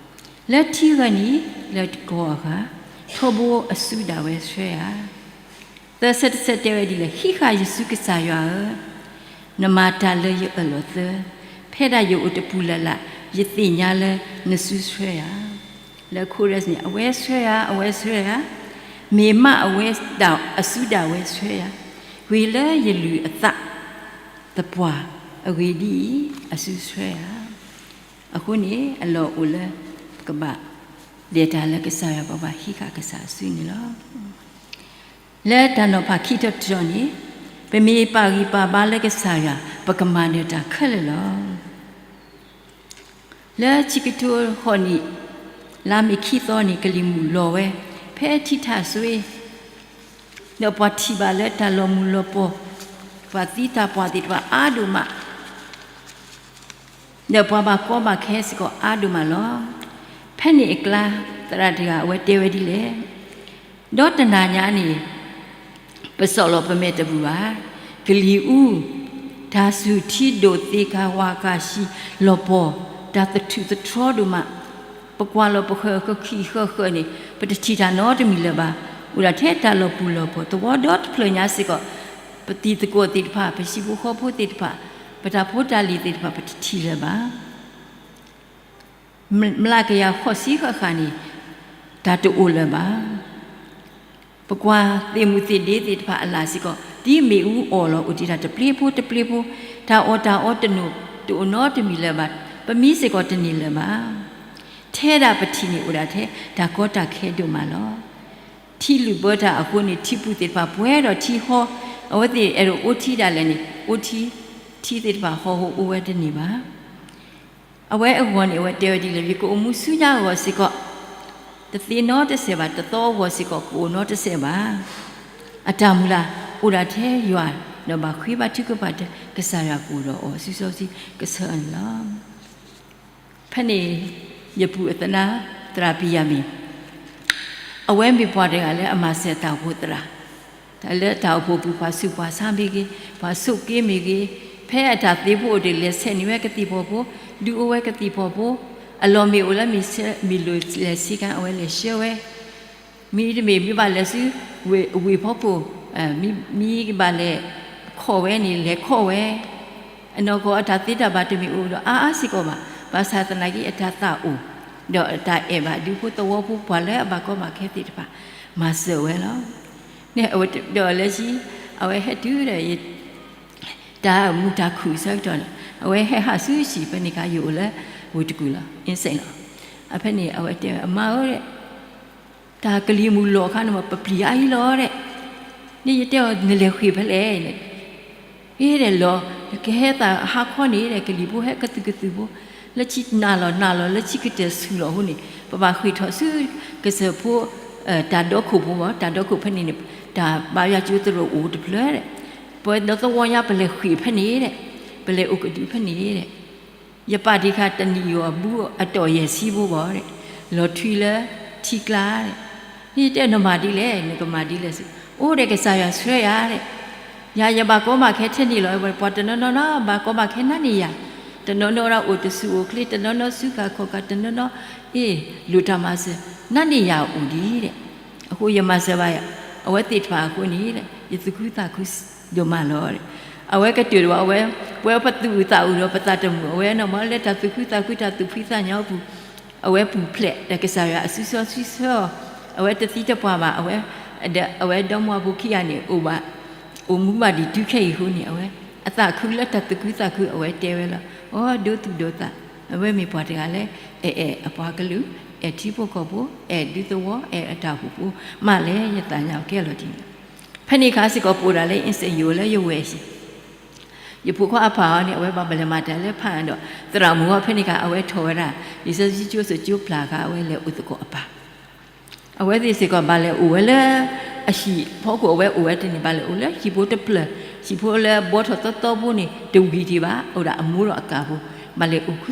လၢထံဂၢၢ်နံၤ, လၢကီၢ်အဂၤ, ထီဘိအစုဒၣ်ဝဲဆှၢယၤ. သၢဆၢတဆၢတဲဝဲဒ်လဲၣ်, ဟံးဃာ်ယစုကစၢ်ယွၤဧၢ, နမၤတၢ်လၢယအၢၣ်လီၤသၢ, ဖဲဒၣ်ယအိၣ်တပူၤလၢ်လၢ်, ယသ့ၣ်ညါလၢနစုဆှၢယၤ. လၢ chorus န့ၣ် အဝဲဆှၢယၤ, အဝဲဆှၢယၤ, မ့ၢ်မးအဝဲဒၣ်အစုဒၣ်ဝဲဆှၢယၤ, ဂ့ၤလၢယလုၢ်အသးသပှၢ်, အဂ့ၢ်ဒ်အံၤ, အစုဆှၢယၤ. အဃိန့ၣ် အလီၢ်အိၣ်လၢ ပကဘၣ်လဲၤတၢ်လၢကစၢ်ယွၤ ပဘၣ်ဟံးဃာ်ကစၢ်အစုန့ၣ်လီၤ. လၢတၢ်နီၤဖးခံထီၣ်တထီၣ်န့ၣ်, ပမ့ၢ်ပာ်ဂံၢ်ပာ်ဘါလၢကစၢ်ယွၤ ပကမၤနၢၤတၢ်ခဲလၢာ်လီၤ. လၢဆံကထိဃိးနံၣ်, လါမ့ၤခံသီန့ၣ် ကလံၤမုၢ်လီၤဝဲ, ဖဲထံထၣ်စွ့, ဒီးပှၤထံၣ်ဘၣ်လၢတၢ်လီၤမုၢ်လီၤပှီၢ်, ပှၤသံတၢ်ပှၢ်သ့ၣ်တဖၣ်အါဒိၣ်မး ဒီးပှၤဘၣ်ကီဘၣ်ခဲစ့ၢ်ကီးအါဒိၣ်မးလီၤ. ဖဲန့ၣ်အကျါ, သရၣ်တဂၤအဝဲတဲဝဲဒ်လဲၣ်, ဒီးတနၤညါန့ၣ်, ပစီၣ်လီၤပမဲာ်တဘူၣ်ဘၣ်. ကလံၤအူ, တၢ်စူၢ်ထံဒိၣ်သ့ကၤဝးကၤဆံလီၤပှီၢ်, တၢ်သထူၣ်သထြီဒိၣ်မး, ပကွၢ်လီၤပဃၢၤဃၢၤခံဃၢၤဃၢၤန့ၣ် ပတထံၣ်တၢ်နီတမံၤလၢၤဘၣ်. အိၣ်ဒၣ်ထဲတၢ်လီၤပူၤလီၤပှီၢ် သဝီဒီတဖျၢၣ်ညါစ့ၢ်ကီး, ပတံၤသကိးသ့ၣ်တဖၣ်, ပဟံၣ်ဖိဃီဖိသ့ၣ်တဖၣ်, ပတၢ်ဖိတၢ်လံၤသ့ၣ်တဖၣ် ပတထံၣ်လၢၤဘၣ်. မျးကယၤဃိးဆံဃၣ်ဃၣ်န့ၣ်, တၢ်တအိၣ်လၢၤဘၣ်. ပကွၢ်သ့ၣ်မုၢ်သ့ၣ်ဒ့သ့ၣ်တဖၣ်အလၢ်စ့ၢ်ကီး, ဒ်မ့ၣ်အူအီၣ်လီၤအိၣ်ဒံးတၢ်တပျ့ဖိတပျ့ဖိ, တၢ်အီၣ်တၢ်အီတအိၣ်နီတမံၤလၢၤဘၣ်, ပမံစ့ၢ်ကီးတန့ၢ်လၢၤဘၣ်. ထဲဒၣ်ပထံၣ်န့ၣ်အိၣ်ဒၣ်ထဲတၢ်ကီတၢ်ခဲဒိၣ်မးလီၤ. ထံလုၢ်ဘၢတၢ်အဃိန့ၣ် ထံပူၤသ့ၣ်တဖၣ်ပှဲၤဒီးထံဟီ, အဝဲသ့ၣ်အဲၣ်ဒိးအိၣ်ထံဒၣ်လဲာ်န့ၣ် အိၣ်ထံ, ထံသ့ၣ်တဖၣ်ဟီၣ်ဟိၣ်အိၣ်ဝဲတန့ၢ်ဘၣ်. အဝဲအဂီၢ်န့ၣ် အဝဲတဲဝဲဒ်လဲၣ်, ယကအိၣ်မူဆူညါအဂီၢ်စ့ၢ်ကီး, တသ့နီတစဲးဘၣ်, တသီအဂီၢ်စ့ၢ်ကီး ကအိၣ်နီတစဲးဘၣ်. အတၢ်မုၢ်လၢ်အိၣ်ဒၣ်ထဲယွၤ, ဒီးဘၣ်ဃ့ဘါထုကဖၣ်ဒီး ကစၢ်ယွၤကအိၣ်ဒီးအီၤစုစီဆှံကဆၢအီၤန့ၣ်လီၤ. ဖဲန့ၣ် ယပုၢ်အသနၢ် သရၣ်ပံၤယၤမံၤ, အဝဲမ့ၢ်ပှၤတဂၤလၢအမၤစၢၤတၢ်အိၣ်ဖှိၣ်သရၣ်, တၢ်လၢတၢ်အိၣ်ဖှိၣ်ပူၤ ပှၤဆူးပှၤဆါမ့ၢ်ဂ့ၤ, ပှၤဆိးက့မ့ၢ်ဂ့ၤ, ဖဲအတၢ်သ့ဖိအိၣ်ဒီး လဲၤဆဲးန့ၢ်ဝဲကသံၣ်ဖီဖိ, ဒုးအိၣ်ဝဲကသံၣ်ဖီဖိ, အလီၢ်မ့ၢ်အိၣ်လၢမ့ၢ်ဆဲး မ့ၢ်လိၣ်လဲၤဆ့ကၤ အဝဲလဲၤဆှၢဝဲ မ့တမ့ၢ် မ့ၢ်ဘၣ်လဲၤဆူ ဝ့ၢ်ဖီခိၣ်, မ့ၢ်ကဘၣ်လဲၤခီၣ်ဝဲန့ၣ် လဲၤခီၣ်ဝဲ, အနီၢ်ကီၢ်အတၢ်သ့တၢ်ဘၣ်တမ့ၢ်အိၣ်ဒီးအါအါစ့ၢ်ကီးဘၣ်, ဘၣ်ဆၣ်သနာ်က့ အတၢ်သးအိၣ်, ဒီးအတၢ်အဲၣ်ဘၣ်ဒူဖိသဝီဖိ ပှၤလၢအဘၣ်ကီဘၣ်ခဲသ့ၣ်တဖၣ် မၤစၢၤဝဲလီၤ. န့ၣ်အဝဲဒီးလၢခံ အဝဲဟဲတုၤဒီး တၢ်မုာ်တၢ်ခုၣ်ဆၢကတီၢ်န့ၣ် အဝဲဟဲဟးဆူဟံၣ် ဖဲန့ၣ်အခါ ယအိၣ်လၢဝ့ၢ်တကူၣ်လီၤ အ့စ့ၣ်လီၤ. အဖဲန့ၣ် အဝဲတဲဝဲ အမါဧၢ တၢ်ကလံၤမုၢ်လီၤအခါန့ၣ် ပပျံၤအါအံၤလီၤဒဲး, န့ၣ်ယတဲအီၤ နလဲၤဃ့ၢ်ဖဲလဲၣ်န့ၣ်, အ့ဒဲးလီၤ, ကဟဲသးဟါခီန့ၣ်ဒီး ကလံၤဖိဟဲကသုၣ်ကသုၣ်ဖိ, လၢဆံနၤလီၤနၤလီၤ လၢဆံကတၢၢ်ဆူၣ်လီၤအဃိန့ၣ် ပဘၣ်ဃ့ၢ်ထီၣ်ဆူကစၢၢ်ဖိ တၢ်ဒီခိၣ်ဖိဘၣ်, တၢ်ဒီခိၣ်ဖဲန့ၣ်န့ၣ် တၢ်ဘါယွၤကၠိသရိာ်အိၣ်တဖျၢၣ်ဒဲး, ပဝဲဒီသဝီညါ ပလဲၤဃ့ၢ်ဖဲန့ၣ်ဒဲး, ပလဲၤအိၣ်ကဒုဖဲန့ၣ်ဒဲး ယပာ်တ့ၢ်ဃာ်တနံၣ်ယီၤအဘူးအတီၢ်ယဲၢ်ဆံဖိဘၣ်ဒီး, လီၤထွံလၢထံကျါဒီး, န့ၣ်ယတဲနမၤဒ်လဲၣ် နကမၤဒ်လဲၣ်စ့ၢ်, အိၣ်ဒီးကစၢ်ယွၤဆှၢယၤဒီး, ယၤယဘၣ်ကီဘၣ်ခဲထဲန့ၣ်လီၤ, ပှၤတနီၤနီၤဘၣ်ကီဘၣ်ခဲနၤန့ၢ်ယၤ, တနီၤနီၤဒၣ်အိၣ်တဆူၣ်အိၣ်ချ့, တနီၤနီၤဆူၣ်ကၢ်ခီၣ်ကၢ်, တနီၤနီၤ အ့ၣ်လိၣ်တၢ်မၤစၢၤ, နၤန့ၢ်ယၤအိၣ်ဒံးဒီး, အဃိယမၤစၢၤဘၣ် အဝဲသ့ၣ်တဖၣ်အဃိန့ၣ်ဒီး ယသူၣ်ခုသးခုဒိၣ်မးလီၤ. အဝဲကတၢၢ်တဘၣ် အဝဲ ပဝဲပသူၣ်အုးသးအုးဒီးပသးတမုာ် အဝဲနီၢ်မးလၢတၢ်သူၣ်ခုသးခု တၢ်သူၣ်ဖှံသးညီအပူၤ, အဝဲပူၤဖျဲးဒီးကစၢ်ယွၤအစုစီဆှံဆှၢအီၤ, အဝဲတသံတပှၢ်ဘၣ်, အဝဲ ဒီးအဝဲဒီမါဝၤဖိခံဂၤန့ၣ် အိၣ်ဘၣ်, အိၣ်မူဘၣ်ဒံးတုၤခဲအံၤအဃိန့ၣ် အဝဲ အသးခုလၢတၢ်သူၣ်ခုသးခု အဝဲတဲဝဲလီၤ. အိ ဒိသူၣ်ဒိသး, အဝဲမ့ၢ်ပှၤတဂၤလၢ အဲၣ်အဲၣ်အပှၤကလုာ်, အဲၣ်ထံဖိကီၢ်ဖိ, အဲၣ်ဒူသဝီ, အဲၣ်အတၢ်အိၣ်ဖှိၣ်ဖိ, မးလဲၣ် ယသးညါကဲလီၤတံၢ်န့ၣ် ဖဲန့ၣ်အခါစ့ၢ်ကီး ပအိၣ်ဒၣ်လၢ အ့စ့ၣ် ယအိၣ်လၢယဝဲၢ်ဟံၣ်, ယဖိခွါအပၢ်အီၤန့ၣ် အဝဲဘၣ်ပလဲၤမၤတၢ်လၢဖးဒီး သရၣ်မုၣ်အီၤ ဖဲန့ၣ်အခါ အဝဲထီၣ်ဝဲဒၣ် လံာ်စီဆှံကၠိ စိၤကၠိဖျါအခါ အဝဲလဲၤအိၣ်သကိးအပၢ်, အဝဲသ့ၣ်စ့ၢ်ကီးဘၣ်လဲၤအိၣ်ဝဲလၢ အဟံၣ်ဖီခိၣ် အဝဲအိၣ်ဝဲတန့ၢ် ဘၣ်လဲၤအိၣ်လၢဟံၣ်ဖိတဖျၢၣ် ဟံၣ်ဖိလၢအဘှီထီၣ်သီသီဖိန့ၣ် တဝံၤဒံးဘၣ်, အိၣ်ဒၣ်အမိၢ်ဒီးအကၢ်ဖိ, ဘၣ်လဲၤအိၣ်ခူ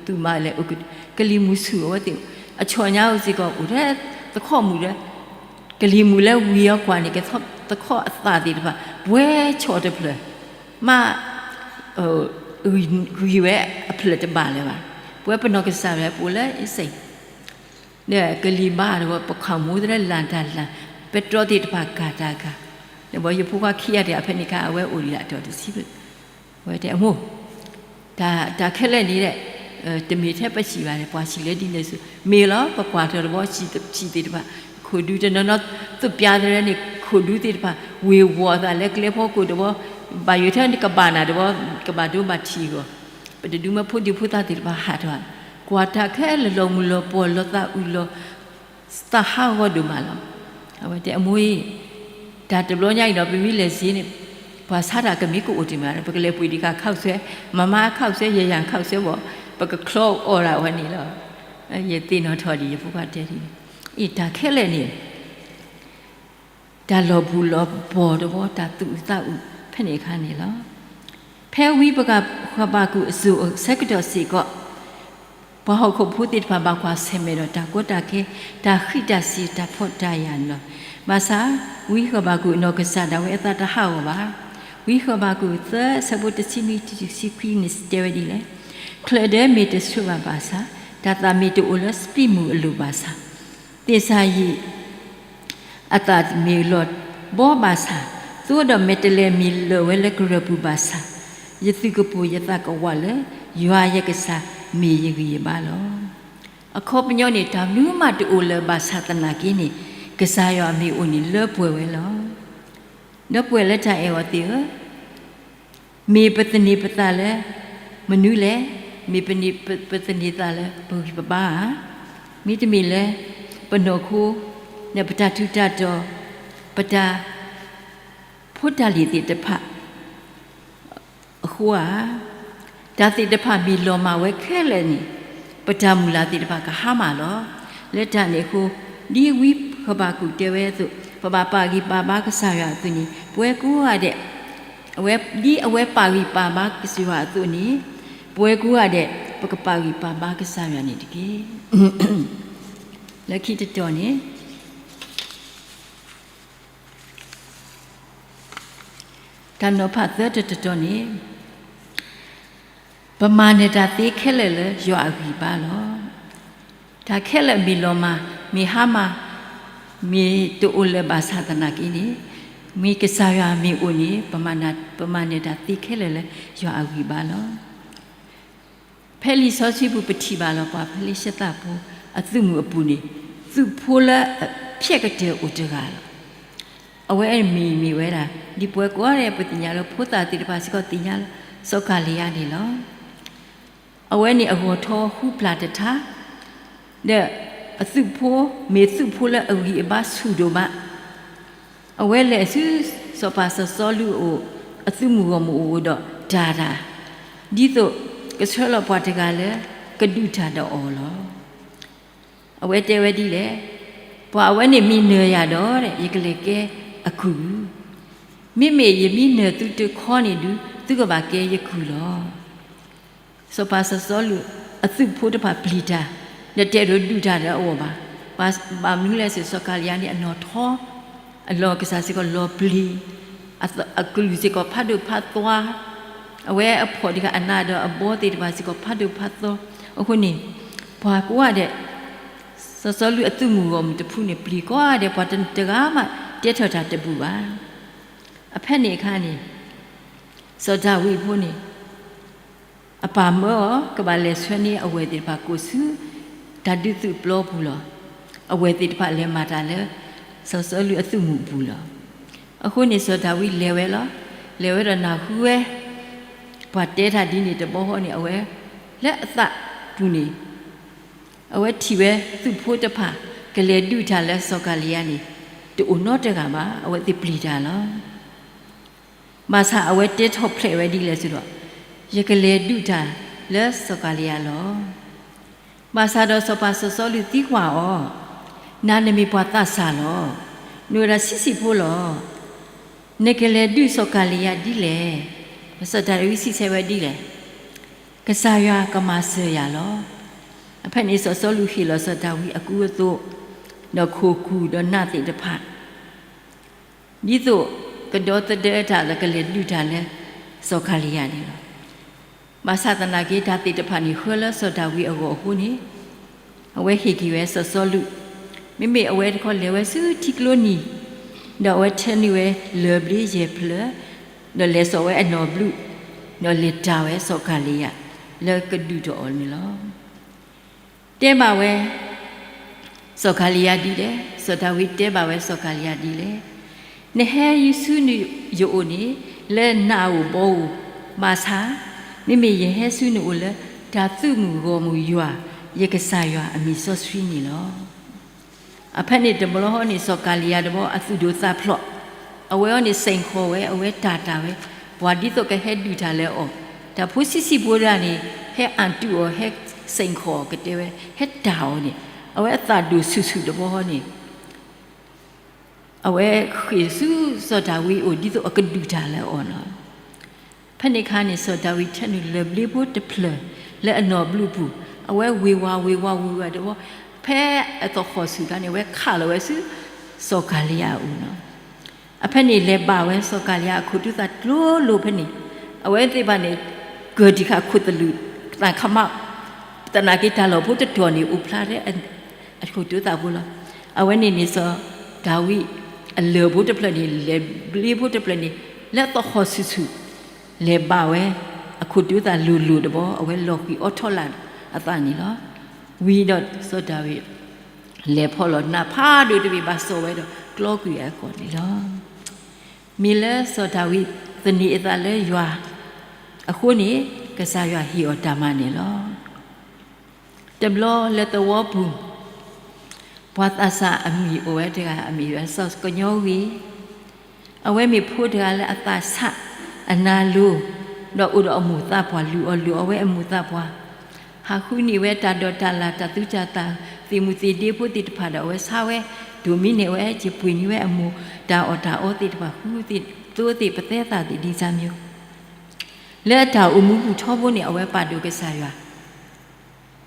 သူၣ်မးလဲၤအိၣ်ကလံၤမုၢ်ဆူၣ်အဝဲသ့ၣ်, အဆီညါအိၣ်စ့ၢ်ကီး အိၣ်ထဲသခီၣ်မုၢ်ဒီး ကလံၤမုၢ်လၢဝံၤအီၤကွၢ်န့ၣ် ကသခီၣ်အသၣ်သ့ၣ်တဖၣ် ပှဲၤဆီၣ်တဖျၢၣ်, မ့ၢ် ဂံၢ်ဝဲအဖျၢၣ်တဘၣ်လၢၤဘၣ်. ပဝဲပနီၢ်ကစၢ်ဝဲပအိၣ်လၢအ့စ့ၣ် ဒီးကလံၤဘါဒီး ပခီၣ်မူသရၣ်လၢ်တၢ်လၢ်, ပဲတြီသ့ၣ်တဖၣ်ကၤတၢ်ကၤ, ဒီးယဖိခွါခံဂၤတဂၤဖဲန့ၣ်အခါ အဝဲအိၣ်ဒံးလၢအတီၤတဆံဖျၢၣ်, အဝဲတဲအမိၢ်, တၢ်ခဲလၢာ်န့ၣ်ဒီး တမ့ၢ်ထဲပဆံးဘၣ်န့ၣ် ပှၤဆံးလၢဒ်န့ၣ်ဆူၣ်, မ့ၢ်လီၤ ပကွၢ်ထီၣ်တဘျီ ဆံးသ့ၣ်တဖၣ်, ခိၣ်ဒူတနီၤနီၤ သူၣ်ပျါသရၢန့ၣ် ခိၣ်ဒူသ့ၣ်တဖၣ် ဝ့ၤဝီၤအသးလၢကျဲဖီခိၣ်တဘျီ, ဘၣ်ယိၣ်ထဲကဘၣ်နၤတဘျီ, ကဘၣ်ဒိဘၣ်ထံးအဂီၢ်, ပတဒုးမၢဖိဒံဖိသၣ်သ့ၣ်တဖၣ်ဟးထီၣ်, ကွၢ်တၢ်ခဲလၢာ်လီၤမုၢ်လီၤပှီၢ်လီၤသးအုးလီၤ သးဟးဂီၤဒိၣ်မးလီၤ. အဝဲတဲအမိၢ်အံၤ, တၢ်တဘျီညါအံၤဒီး ပမ့ၢ်လဲၤစ့န့ၣ် ပှၤဆါတၢ်ကမ့ၢ်ကအိၣ်တ့ၢ်မးဒီး ပကလဲၤပှ့ၤဒံးခါခးဆဲ, မၤမါခးဆဲ ယယၤခးဆဲဘၣ်, ပကချီအီၣ်ဒၣ်ဝဲန့ၣ်လီၤ. ယသ့ၣ်နီၣ်ထီၣ်ဒံး ယဖိခွါတဲဒ်န့ၣ်, အ့ၣ်တၢ်ခဲလၢာ်န့ၣ် တၢ်လီၤဘူၣ်လီၤဘီၣ်တဘျီ တၢ်သူၣ်အုးသးအုးဖဲန့ၣ်အခါန့ၣ်လီၤ. ဖဲဝံဃဘးကူာ်အစိၤအဆၢကတီၢ်စ့ၢ်ကီး ပှၤဟီၣ်ခိၣ်ဖိသ့ၣ်တဖၣ်ဘၣ်ကွၢ်ဆၢၣ်မဲာ်ဒီးတၢ်ကီတၢ်ခဲ, တၢ်ဃံးတၢ်စ့ၤ တၢ်ဖှီၣ်တၢ်ယာ်န့ၣ်လီၤ. ဘၣ်ဆၣ် ဝံဃဘးကူာ်အနီၢ်ကစၢ်ဒၣ်ဝဲအသးတဟးဂီၤဘၣ်. ဝံဃဘးကူာ်သၢအဆၢဖိတဆံနွံတုၤတဆံခွံန့ၣ်တဲဝဲဒ်လဲၣ်, ချၢၣ်ဒၢမ့ၢ်တဆှၢဘၣ်ဘၣ်ဆၣ်, တၢ်သးမ့ၢ်တအိၣ်လၢစပံးမုၢ်အလိၤဘၣ်ဆၣ်, သ့ၣ်စၤယံး အသးမ့ၢ်လီၤဘီဘၣ်ဆၣ်, သိဒီးမဲာ်တဲးလဲးမ့ၢ်လၢာ်ဝဲလၢကရၢၢ်ပူၤဘၣ်ဆၣ်, ယသုးကပိာ်ယသးကဝးလၢ ယွၤယကစၢ်မ့ၢ်ယဂံၢ်ယဘါလီၤ. အခီပညီန့ၣ် တၢ်မနုၤမးတအိၣ်လၢၤဘၣ်ဆၣ်သနာ်က့န့ၣ် ကစၢ်ယွၤအမ့ၢ်အအိၣ်န့ၣ်လၢပှဲၤဝဲလီၤ. ဒီပုၢ်ဝဲၢ်လၢတၢ်အဲၣ်အီၤသ့ၣ်ဧၢ, မ့ၢ်ပသန့ၤပသးလၢမနုၤလဲၣ်, မ့ၢ်ပန့ၣ်ပသန့ၤသးလၢပဂံၢ်ပဘါဧါ, မ့တမ့ၢ်လၢပနီၢ်ခိ ဒီးပတၢ်ထူးတၢ်တီၤ, ပတၢ်ဖိတၢ်လံၤသ့ၣ်တဖၣ်အဃိဧါ. တၢ်သ့ၣ်တဖၣ်မ့ၢ်လီၤမၢ်ဝဲခဲလၢာ်န့ၣ် ပတၢ်မုၢ်လၢ်သ့ၣ်တဖၣ်ကဟါမၢ်လီၤ. လၢတၢ်န့ၣ်အဃိ ဒ်ဝံဃဘးကူာ်တဲဝဲအသိး ပဘၣ်ပာ်ဂံၢ်ပာ်ဘါကစၢ်ယွၤအသိးန့ၣ် ပဝဲကိးဂၤဒဲး အဝဲ ဒ်အဝဲပာ်ဂံၢ်ပာ်ဘါကစၢ်ယွၤအသိးန့ၣ် ပဝဲကိးဂၤဒဲး ပကပာ်ဂံၢ်ပာ်ဘါကစၢ်ယွၤန့ၣ်တက့ၢ်. လၢခံတတီၤန့ၣ် တၢ်နီၤဖးသၢတတီၤန့ၣ် ပမၤနၢၤတၢ်သ့ခဲလၢာ်လၢယွၤအဂံၢ်ဘါလီၤ. တၢ်ခဲလၢာ်မ့ၢ်လီၤမၢ်, မ့ၢ်ဟါမၢ်, မ့ၢ်တအိၣ်လၢၤဘၣ်ဆၣ်သနာ်က့န့ၣ်, မ့ၢ်ကစၢ်ယွၤမ့ၢ်အိၣ်န့ၣ် ပမၤနၢၤတၢ်သ့ခဲလၢာ်လၢယွၤအဂံၢ်ဘါလီၤ. ဖဲလံာ်စီဆှံပူၤပထံၣ်ဘၣ်လီၤ ပှၤဖလ့ၡသးဖိအသုးမုၢ်အပူၤန့ၣ် သုးဖိလၢအဖျဲးကတၢၢ်အိၣ်တဂၤလီၤ. အဝဲမ့ၢ်မ့ၢ်ဝဲဒၣ် ဒ်ပဝဲကိးဂၤဒဲးပသ့ၣ်ညါလၢ ဖိသၣ်သ့ၣ်တဖၣ်စ့ၢ်ကီးသ့ၣ်ညါလၢ စီၤကၤလံယါန့ၣ်လီၤ. အဝဲန့ၣ်အဂီၤထီဃုပျၢ်တထါ, ဒီးအသုးဖိ မ့ၢ်သုးဖိလၢအဂံၢ်အဘါဆူၣ်ဒိၣ်မး, အဝဲလဲၤဆူ စီၤပၤစီၤစီလူးအအိၣ် အသုးမုၢ်ဂီၢ်မုၢ်အအိၣ်ဒီးတၢ်တၢ်, ဒ်သိးကဆှၢလီၤပှၤတဂၤလၢ ကဒုးတၢ်ဒီးအီၤလီၤ. အဝဲတဲဝဲဒ်လဲၣ်, ပှၤအဝဲန့ၣ်မ့ၢ်နၢၤယၤဒီး ယကလဲၤကဲအကုၢ်, မ့မ့ၢ်ယမ့ၢ်နၢၤသုတခီန့ၣ်ဒုး သုကဘၣ်ကဲယကုၢ်လီၤ. စီၤပၤစီၤစီလူးအသုးဖိတဖၣ်ပျံၤတၢ်, ဒီးတဲဒိးဒုးတၢ်ဒီးအီၤဘၣ်. ဘၣ်မနုၤလဲၣ်စ့ၢ် စီၤကၤလံယါန့ၣ် အနီၢ်ထီ, အလီၢ်ကစၢ်စ့ၢ်ကီးလီၤပျံၤ, အကလုၢ်စ့ၢ်ကီးဖးဒိၣ်ဖးသွါ, အဝဲအဖှီၣ်တဂၤအနးဒီးအဘီသ့ၣ်တဖၣ်စ့ၢ်ကီးဖးဒိၣ်ဖးသွါ, အဃိန့ၣ် ပှၤကိးဂၤဒဲး စီၤစီလူးအသုးမုၢ်ဂီၢ်မုၢ်တဖုန့ၣ် ပျံၤကိးဂၤဒဲး ပှၤတဂၤမးတဲထီၣ်တၢ်တဘူၣ်ဘၣ်. အဖဲန့ၣ်အခါန့ၣ် စီၤဒၤဝံးအဖိန့ၣ် အပၢ်မၢအီၤ ကဘၣ်လဲၤဆှၢန့ၢ်အဝဲၢ်သ့ၣ်တဖၣ်ကိးဆူ တၢ်ဒုးသုးပျီပူၤလီၤ. အဝဲၢ်သ့ၣ်တဖၣ်လဲၤမၤတၢ်လၢ စီၤစီလူးအသုးမုၢ်အပူၤလီၤ. အဃိန့ၣ် စီၤဒၤဝံးလဲၤဝဲလီၤ. လဲၤဝဲဒီးနၢ်ဟူဝဲ ပှၤတဲတၢ်ဒ်န့ၣ်တဘျီဃီန့ၣ် အဝဲ လၢအသးပူၤန့ၣ် အဝဲထံၣ်ဝဲသုးဖိတဖၣ် ကလဲၤဒုးတၢ်လၢစီၤကၤလံယါန့ၣ် တအိၣ်နီတဂၤဘၣ်. အဝဲသ့ၣ်ပျံၤတၢ်လီၤ. ဘၣ်ဆၣ်အဝဲတဲထီၣ်ဖျဲးဝဲဒ်လဲၣ်စ့ၢ်ဒီး ယကလဲၤဒုးတၢ်လၢစီၤကၤလံယါလီၤ. ဘၣ်ဆၣ်ဒီးစီၤပၤစီၤစီလူးသံကွၢ်အီၤ, နၤနမ့ၢ်ပှၤသးစၢ်လီၤ. နအိၣ်ဝဲဒၣ်ဆံးဆံးဖိလီၤ. နကလဲၤဒုးစီၤကၤလံယၤဒ်လဲၣ်. စီၤဒၤဝံးစံးဆၢဝဲဒ်လဲၣ်, ကစၢ်ယွၤကမၤစၢၤယၤလီၤ. အဖဲန့ၣ် စီၤစီလူးဟ့ၣ်လီၤစီၤဒၤဝံးအကူအသိး, ဒီးခိၣ်ကူၣ်ဒီးနးသ့ၣ်တဖၣ်, ဒ်သိးကဒီသဒၢတၢ်ဒီးကလဲၤဒုးတၢ်လၢစီၤကၤလံယၤန့ၣ်လီၤ. ဘၣ်ဆၣ်သနာ်က့ တၢ်သ့ၣ်တဖၣ်န့ၣ် ဃၢလၢစီၤဒၤဝံးအဂီၢ်အဃိန့ၣ်, အဝဲဟ့ၣ်က့ၤဝဲစီၤစီလူး, မ့မ့ၢ်အဝဲတခီလဲၤဝဲဆူထံကျိနံၤ, ဒီးအဝဲထၢနုာ်ဝဲလၢၢ်ဘျ့ယဲၢ်ဖျၢၣ်, ဒီးလဲၤစိာ်ဝဲအနီၣ်ဘျုး, ဒီးလဲၤတၢ်ဝဲစီၤကၤလံယၤ လၢကဒုးတၢ်အီၤန့ၣ်လီၤ. တဲဘၣ်ဝဲ စီၤကၤလံယၤဒ်လဲၣ်, စီၤဒၤဝံးတဲဘၣ်ဝဲစီၤကၤလံယၤဒ်လဲၣ်, နဟဲဆူယအိၣ်န့ၣ် လၢနးဧိၤဘီဧိၤ, ဘၣ်ဆၣ် မ့မ့ၢ်ယဟဲဆူနအိၣ်လၢ တၢ်သုးမုၢ်ဂီၢ်မုၢ်ယွၤ ယကစၢ်ယွၤအမံၤစီဆှံန့ၣ်လီၤ. အဖဲန့ၣ်တဘျီဃီန့ၣ် စီၤကၤလံယၤတဘျီအသူၣ်ဒိၣ်သးဖျိး, အဝဲအံၤန့ၣ်စ့ၢ်ကီးဝဲ အဝဲတၢ်တၢ်ဝဲ, ပှၤဒ်သိးကဟဲဒုးတၢ်လၢအီၤ, တၢ်ဖိဆံးဆံးဖိတဂၤန့ၣ် ဟဲအၣ်တူၢ်အီၤ ဟဲစ့ၢ်ကီးကတဲဝဲ ဟဲတၢ်အီၤန့ၣ်, အဝဲအသးဒိၣ်ဆူၣ်ဆူၣ်တဘျီဃီန့ၣ် အဝဲဃ့ၢ်ဆူစီၤဒၤဝံးအအိၣ် ဒ်သိးအကဒုးတၢ်လၢအီၤလီၤ. ဖဲန့ၣ်အခါန့ၣ် စီၤဒၤဝံးထၢနုာ်လၢၢ်ဘျ့ဖိတဖျၢၣ် လၢအနီၣ်ဘျုးပူၤ, အဝဲဝ့ၤဝါဝ့ၤဝါဝ့ၤဝါတဘျီ, ဖဲအသဟီၣ်ဆူၣ်အခါန့ၣ် အဝဲခးလီၤဝဲဆူစီၤကၤလံယၤအအိၣ်လီၤ. အဖဲန့ၣ်လဲၤဘၣ်ဝဲစီၤကၤလံယၤအခိၣ်တူာ်သးကျိလိၤဖဲန့ၣ်, အဝဲသ့ၣ်တဖၣ်န့ၣ် ကၢၢ်တံၢ်ဃာ်ခိၣ်သလုးသးခမး, သနာ်က့တၢ်လီၢ်ဖိတတီၤန့ၣ် အိၣ်ဖျါထဲ အခိၣ်တူာ်သးဖိလီၤ. အဝဲန့ၣ်န့ၣ် စီၤဒၤဝံးအလၢၢ်ဖိတဖျၢၣ်န့ၣ် လၢၢ်ဘျ့ဖိတဖျၢၣ်န့ၣ် လၢအသဟီၣ်ဆူၣ်ဆူၣ် လဲၤဘၣ်ဝဲ အခိၣ်တူာ်သးလိၤလိၤတဘျီ အဝဲလီၤဃံၤအီထီၣ်လာ်အသးန့ၣ်လီၤ. ဝံၤဒီးစီၤဒၤဝံး လဲၤဖီၣ်လီၤနးဖးဒိၣ်တဘ့ၣ်ဘၣ်စီၣ်ဝဲဒီးကျီကွံာ်အကီၢ်န့ၣ်လီၤ. မ့ၢ်လၢစီၤဒၤဝံးသန့ၤအသးလၢယွၤအဃိန့ၣ် ကစၢ်ယွၤဟ့ၣ်အီၤတၢ်မၤန့ၣ်လီၤ. တဘျီလၢသဝီပူၤ ပှၤသးစၢ်အမံၤအိၣ်ဝဲတဂၤ အမံၤဝဲစီၤကညီဂ့ၤ, အဝဲမ့ၢ်ဖိတဂၤလၢအသးဆးအနၤလိၤ, ဒီးအိၣ်ဒီးအမိၢ်သးပှၢ် လုၢ်အီၣ်လုၢ်အီဝဲအမိၢ်သးပှၢ်, ဟးဃုန့ၢ်ဝဲတၢ်ဒိးတၢ်လၢ် တၢ်သူတၢ်သၣ် သ့ၣ်မုၢ်သ့ၣ်ဒ့ဖိသ့ၣ်တဖၣ်ဒီး အဝဲဆါဝဲ, ဒိၣ်မံန့ၢ်ဝဲ စ့ၢ်ပှ့ၤန့ၢ်ဝဲအမိၢ်တၢ်အီၣ်တၢ်အီသ့ၣ်တဖၣ် ဃုသ့ၣ်သိသ့ၣ် ပသဲသၣ်သ့ၣ် ဒ်စၢ်မံၤ လၢအတၢ်အိၣ်မူပူၤထီဘိန့ၣ် အဝဲပာ်ဒိၣ်ကစၢ်ယွၤ,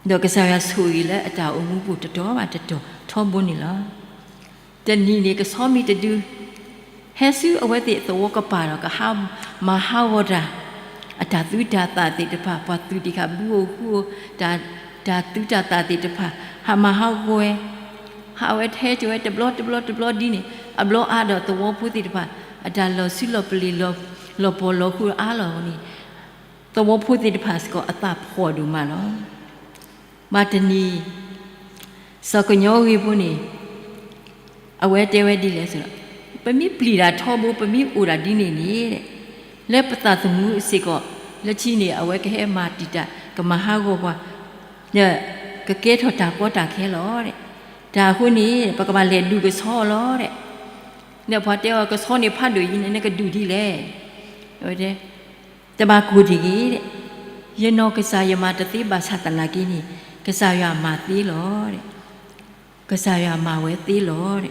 ဒီးကစၢ်ယွၤဆိၣ်ဂ့ၤလၢအတၢ်အိၣ်မူပူၤတတီၤဘၣ်တတီၤထီဘိန့ၣ်လီၤ. တနံၤန့ၣ် ကဆီမံၤတဒု ဟဲဆူအဝဲသ့ၣ်သဝီကပၤဒီး ကဟးမၤဟးဂီၤတၢ်, အတၢ်သူတၢ်သၣ်သ့ၣ်တဖၣ် ပှၤသူၣ်တံၢ်ဃာ်ဘုဧိၤဃုဧိၤ, တၢ်သူတၢ်သၣ်သ့ၣ်တဖၣ် ဟးမၤဟးဂီၤဝဲ, ဟးဝဲထဲကဝဲတဘျီတဘျီတဘျီဒ်န့ၣ် အဘျီအါဒီးသဝီဖိသ့ၣ်တဖၣ် အတၢ်လီၤဆံလီၤပလ့ၤ လီၤပှီၢ်လီၤဃုာ်အါလီၤန့ၣ် သဝီဖိသ့ၣ်တဖၣ်စ့ၢ်ကီးအသးဖှီၣ်ဒိၣ်မးလီၤ. ဘၣ်တနံၤ စီၤကညီဂ့ၤဖိန့ၣ် အဝဲတဲဝဲဒ်လဲၣ်, ပမ့ၢ်ပျံၤတၢ်ထီဘိ ပမ့ၢ်အိၣ်ဒၣ်ဒ်န့ၣ်န့ၣ် လၢပသးသမူစ့ၢ်ကီး လၢခံန့ၣ် အဝဲကဟဲမၤတံာ်တာ် ကမၤဟးဂီၤပှၤ ဒီးကကဲထီၣ်တၢ်ကီတၢ်ခဲလီၤ. တၢ်အဃိန့ၣ် ပကဘၣ်လဲၤဒုးကဆီလီၤ. ဒီးပှၤတဲအီၤ ကဆီန့ၣ်ဖးဒိၣ်အံၤန့ၣ် နကဒုးဒ်လဲၣ်. တဘၣ်ကိၢ်တဂ့ၤ, ယနီၢ်ကစၢ်ယမၤတသ့ဘၣ်ဆၣ်သနာ်က့န့ၣ် ကစၢ်ယွၤမၤသ့လီၤ. ကစၢ်ယွၤမၤဝဲသ့လီၤ.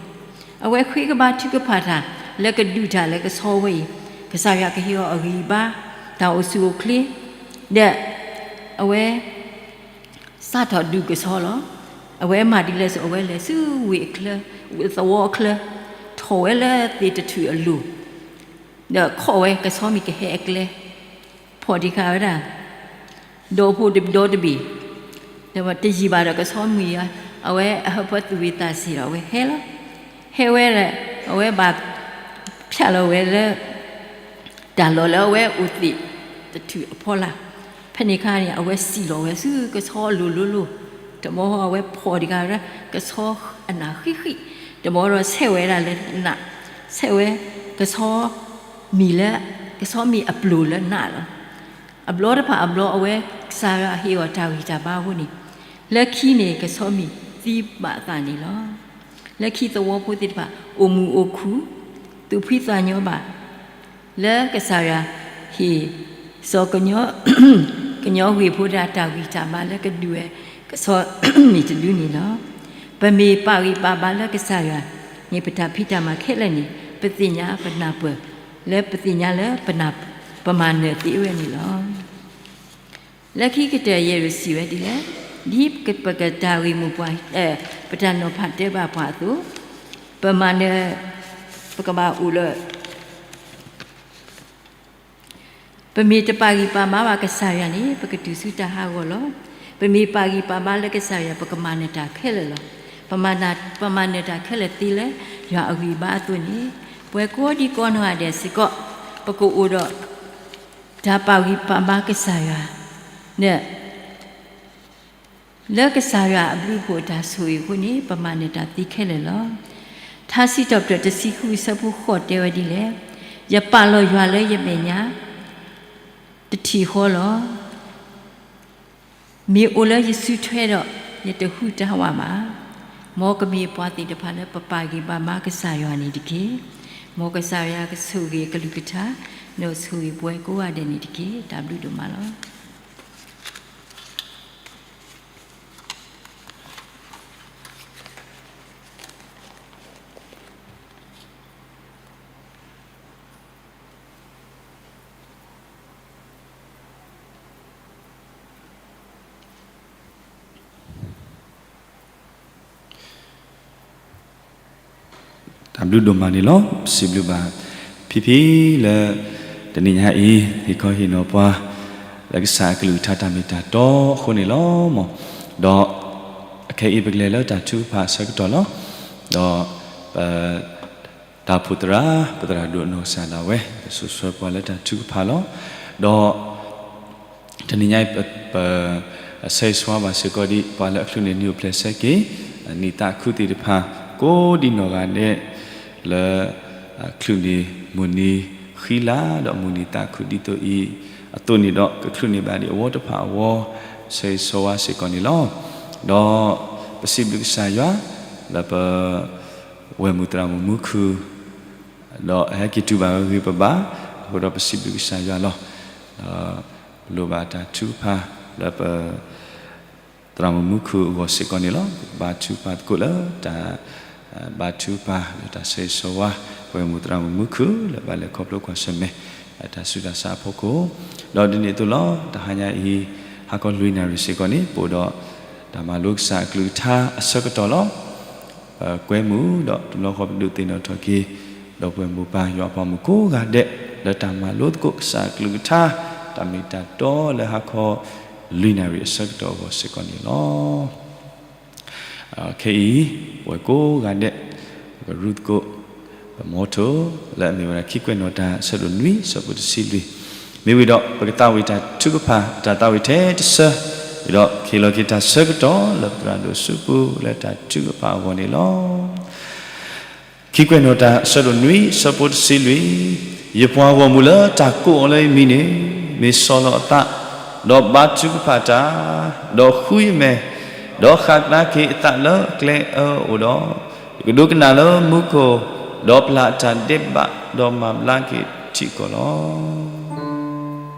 အဝဲဃ့ကဘါထုကဖၣ်တၢ် လၢကဒုးတၢ်လၢကဆီဝဲအံၤ ကစၢ်ယွၤကဟ့ၣ်အီၤအဂံၢ်အဘါ တၢ်အိၣ်ဆူၣ်အိၣ်ချ့ ဒီး အဝဲ စးထီၣ်ဒုးကဆီလီၤ. အဝဲမၤဒ်လဲၣ်ဆိ အဝဲလဲၤဆူဝ့ၢ်အချၢ သဝီအချၢ ထီၣ်ဝဲလၢသ့ၣ်တထူၣ်အလိၤ ဒီးခီၣ်ဝဲကဆီမံၤကဟဲအကျဲ ဖီၣ်တံၢ်ဃာ်ဝဲဒၣ် ဒီဖိတဒီတဘ့ၣ် တယံာ်ဘၣ်ဒီးကဆီမံၤ အဝဲအဟၢဖၢသူၣ်ဝံၤသးစ့ၤဒီးအဝဲဟဲလီၤ. ဟဲဝဲဒီး အဝဲဘၣ်ဖၠးလီၤဝဲလၢ တၢ်လီၢ်လၢအဝဲအိၣ်သ့ၣ်တထူၣ်အဖီလာ် ဖဲန့ၣ်အခါန့ၣ် အဝဲစံၣ်လီၤဝဲဆူကဆီအလိၤလိၤလိၤ တဘျီဃီအဝဲဖီၣ်တံၢ်ဃာ်ဝဲဒၣ် ကဆီအနၢ်ဃံးဃံး တဘျီဒီးဆဲးဝဲဒၣ်လၢနး ဆဲးဝဲကဆီမံၤလၢ ကဆီမံၤအပျိၢ်လၢနးလီၤ. အဘျီတဖၣ်အဘျီအဝဲ ကစၢ်ယွၤဟ့ၣ်အီၤတၢ်ဂံၢ်တၢ်ဘါအဃိန့ၣ် လၢခံန့ၣ် ကဆီမံၤသံဘၣ်အသးန့ၣ်လီၤ. လၢခံသဝီဖိသ့ၣ်တဖၣ် အိၣ်မုာ်အိၣ်ခုၣ် သူၣ်ဖှံသးညီဘၣ် လၢကစၢ်ယွၤဟ့ၣ် စီၤကညီ ကညီဂ့ၤဖိတၢ်တၢ်ဂံၢ်တၢ်ဘါလၢကဒုးဝဲ ကဆီမံၤတဒုန့ၣ်လီၤ. ပမ့ၢ်ပာ်ဂံၢ်ပာ်ဘါလၢကစၢ်ယွၤန့ၣ် ပတၢ်ဖံးတၢ်မၤခဲလၢာ်န့ၣ် ပသ့ၣ်ညါပနၢ်ပၢၢ် လၢပသ့ၣ်ညါလၢ ပမၤနၢၤသ့ဝဲန့ၣ်လီၤ. လၢခံကတၢၢ်ယဲၢ်ဒိၣ်စံးဝဲဒ်လဲၣ်, ဒ်ပကတၢ်ဂ့ၢ်မိၢ်ပှၢ်, ပတၢ်နီၤဖးတဲဘၣ်ပှၤအသိး, ပမၤနၢၤ, ပကဘၣ်အိၣ်လၢ ပမ့ၢ်တပာ်ဂံၢ်ပာ်ဘါဘၣ်ကစၢ်ယွၤန့ၣ် ပကတုၤဆူတၢ်ဟးဂီၤလီၤ. ပမ့ၢ်ပာ်ဂံၢ်ပာ်ဘါလၢကစၢ်ယွၤ ပကမၤနၢၤတၢ်ခဲလၢာ်လီၤ. ပမၤနၢၤတၢ်ခဲလၢာ်သ့လၢ ယွၤအဂံၢ်ဘါအသိးန့ၣ်, ပှၤကိးဒံကိးနီၢ်ဂၤဒဲးစ့ၢ်ကီး ပကအိၣ်ဒီး တၢ်ပာ်ဂံၢ်ပာ်ဘါကစၢ်ယွၤ, လၢကစၢ်ယွၤအဘျုးအဖှိၣ်အတၢ်ဆိၣ်ဂ့ၤအဃိန့ၣ် ပမၤနၢၤတၢ်သ့ခဲလၢာ်လီၤ. ထါစံးထီၣ်ပတြၢၤတဆံဃုအဆၢဖိဃိးတဲဝဲဒ်လဲၣ်, ယပာ်လီၤယွၤလၢယမဲာ်ညါ တထံၣ်ဃီလီၤ. မ့ၢ်အိၣ်လၢယစုထွဲဒီး ယတဟူးတၢ်ဝးဘၣ်. မ်ကမ့ၢ်ပှၤသ့ၣ်တဖၣ်လၢပပာ်ဂံၢ်ပာ်ဘါကစၢ်ယွၤန့ၣ်တက့ၢ်. မ်ကစၢ်ယွၤကဆိၣ်ဂ့ၤအကလုၢ်ကထါ ဒီးဆိၣ်ဂ့ၤပှၤကိးဂၤဒဲးန့ၣ်တက့ၢ်. တၢ်ဘျုးဒိၣ်မးလီၤ. တၢ်ဘျုးဒိၣ်မးန့ၣ်လီၤ. ပစံးဘျုးဘၣ် ဖံဖံလၢ တနံၤညါအံၤ ဟ့ၣ်ခီဟ့ၣ်နီၤပှၤ လၢကစၢ်အကလုၢ်ကထါတၢ်မ့ၢ်တၢ်တီအဃိန့ၣ်လီၤ. ဒီး အခဲအံၤပကလဲၤလၢတၢ်ထုကဖၣ်အဆၢကတီၢ်လီၤ. ဒီး ပ တၢ်အိၣ်ဖှိၣ်သရၣ် ပသရၣ်ဒိၣ်နီၢ်ကစၢ်ဒၣ်ဝဲ ကဆိၣ်ဆှၢပှၤလၢတၢ်ထုကဖၣ်လီၤ. ဒီး တနံၤညါအံၤ ပ ပ ဆၢဂ့ၤဆၢဝါဘၣ်စ့ၢ်ကီးဒ် ပှၤလၢအချုးန့ၢ်နံၣ်အိၣ်ဖျဲၣ်ဆၢက့ၤ နံၣ်သးခုသ့ၣ်တဖၣ် ကိးဒံနီၢ်ဂၤဒဲး လၢ ချုးန့ၢ်မုၢ်နံၤဃံလၤ ဒီးမုၢ်နံၤသးခုဒ်သိးအံၤ အသိးန့ၣ်ဒီး ကချုးန့ၢ်ဘၣ်ဒံးအဝီတဖၣ်အဂီၢ် ဆၢဂ့ၤဆၢဝါစ့ၢ်ကီးန့ၣ်လီၤ. ဒီး ပစံးဘျုးကစၢ်ယွၤ လၢပ ဝဲၢ်မုၢ်သရၣ်မုၣ်မူခုၣ် ဒီးဟဲက့ၤတုၤဘၣ်ဂ့ၤဂ့ၤဘၣ်ဘၣ် အဃိဒီးပစံးဘျုးကစၢ်ယွၤလီၤ. ဒီး ပလိၣ်ဘၣ်တၢ်ထုကဖၣ် လၢပ သရၣ်မုၣ်မူခုၣ်အဂီၢ်စ့ၢ်ကီးန့ၣ်လီၤ. ပကဘါထုကဖၣ်သကိးလၢတၢ် ဘါထုကဖၣ်လၢတၢ်ဆၢဂ့ၤဆၢဝါ ပဝဲၢ်မုၢ်သရၣ်မုၣ်မူခုၣ် လၢဘၣ်လဲၤခီဖျိကွၢ်ဆၢၣ်မဲာ် တၢ်ဆူးတၢ်ဆါအဖီခိၣ်, ဒီးဒ်န့ၣ်အသိးလီၤ. တဟါညါအံၤ ဟါခီလွံၢ်နၣ်ရံၣ်စ့ၢ်ကီးန့ၣ် ပအိၣ်ဒီး တၢ်မၤလိကစၢ်အကလုၢ်ကထါအဆၢကတီၢ်လီၤ. ပကွဲမုာ်ဒီးတဘျီဃီပဒုးသ့ၣ်နီၣ်ထီၣ်က့ၤ ဒီပုၢ်ဝဲၢ်မိၢ်ပၢ်ယွၤအပှၤမုၣ်ကိးဂၤဒဲး လၢတၢ်မၤလိသကိးကစၢ်အကလုၢ်ကထါ တၢ်မ့ၢ်တၢ်တီလၢဟါခီ လွံၢ်နၣ်ရံၣ်အဆၢကတီၢ်အဂီၢ်စ့ၢ်ကီးန့ၣ်လီၤ. ခဲအံၤ ပဝဲၢ်ကိးဂၤဒဲး ပကရူသကိး ပမီထိၣ် လၢအမ့ၢ်ဝဲဒၣ်ခံကွဲးနီၣ်တၢ်အဆၢဒိၣ်နွံ ဆၢဖိတဆံလွံၢ်, မ့ၢ်ဝံၤဒီး ပကသးဝံၣ်တၢ်ထုကဖၣ် တၢ်သးဝံၣ်ထဲတဆၢ, ဝံၤဒီးကဟ့ၣ်လီၤက့ၤတၢ်ဆၢကတီၢ်လၢပသရၣ်ဒိၣ်စုပူၤ လၢတၢ်ထုကဖၣ်အဂီၢ်န့ၣ်လီၤ. ခံကွဲးနီၣ်တၢ်အဆၢဒိၣ်နွံ ဆၢဖိတဆံလွံၢ်, ယပှၤဂီၢ်မုၢ်လၢတၢ်ကိးအီၤလၢယမံၤန့ၣ် မ့ၢ်ဆီၣ်လီၤအသး, ဒီးဘါထုကဖၣ်တၢ်, ဒီးဃုယမဲာ်, ဒီးဃၣ်ကျါက့ၤအသးလၢအကျဲအၢအအိၣ်ဒီး, ယကဒိကနၣ်လၢမူခိၣ်, ဒီးပျၢ်အတၢ်ဒဲးဘး, ဒီးမၤဘျါက့ၤထံကီၢ်လီၤ.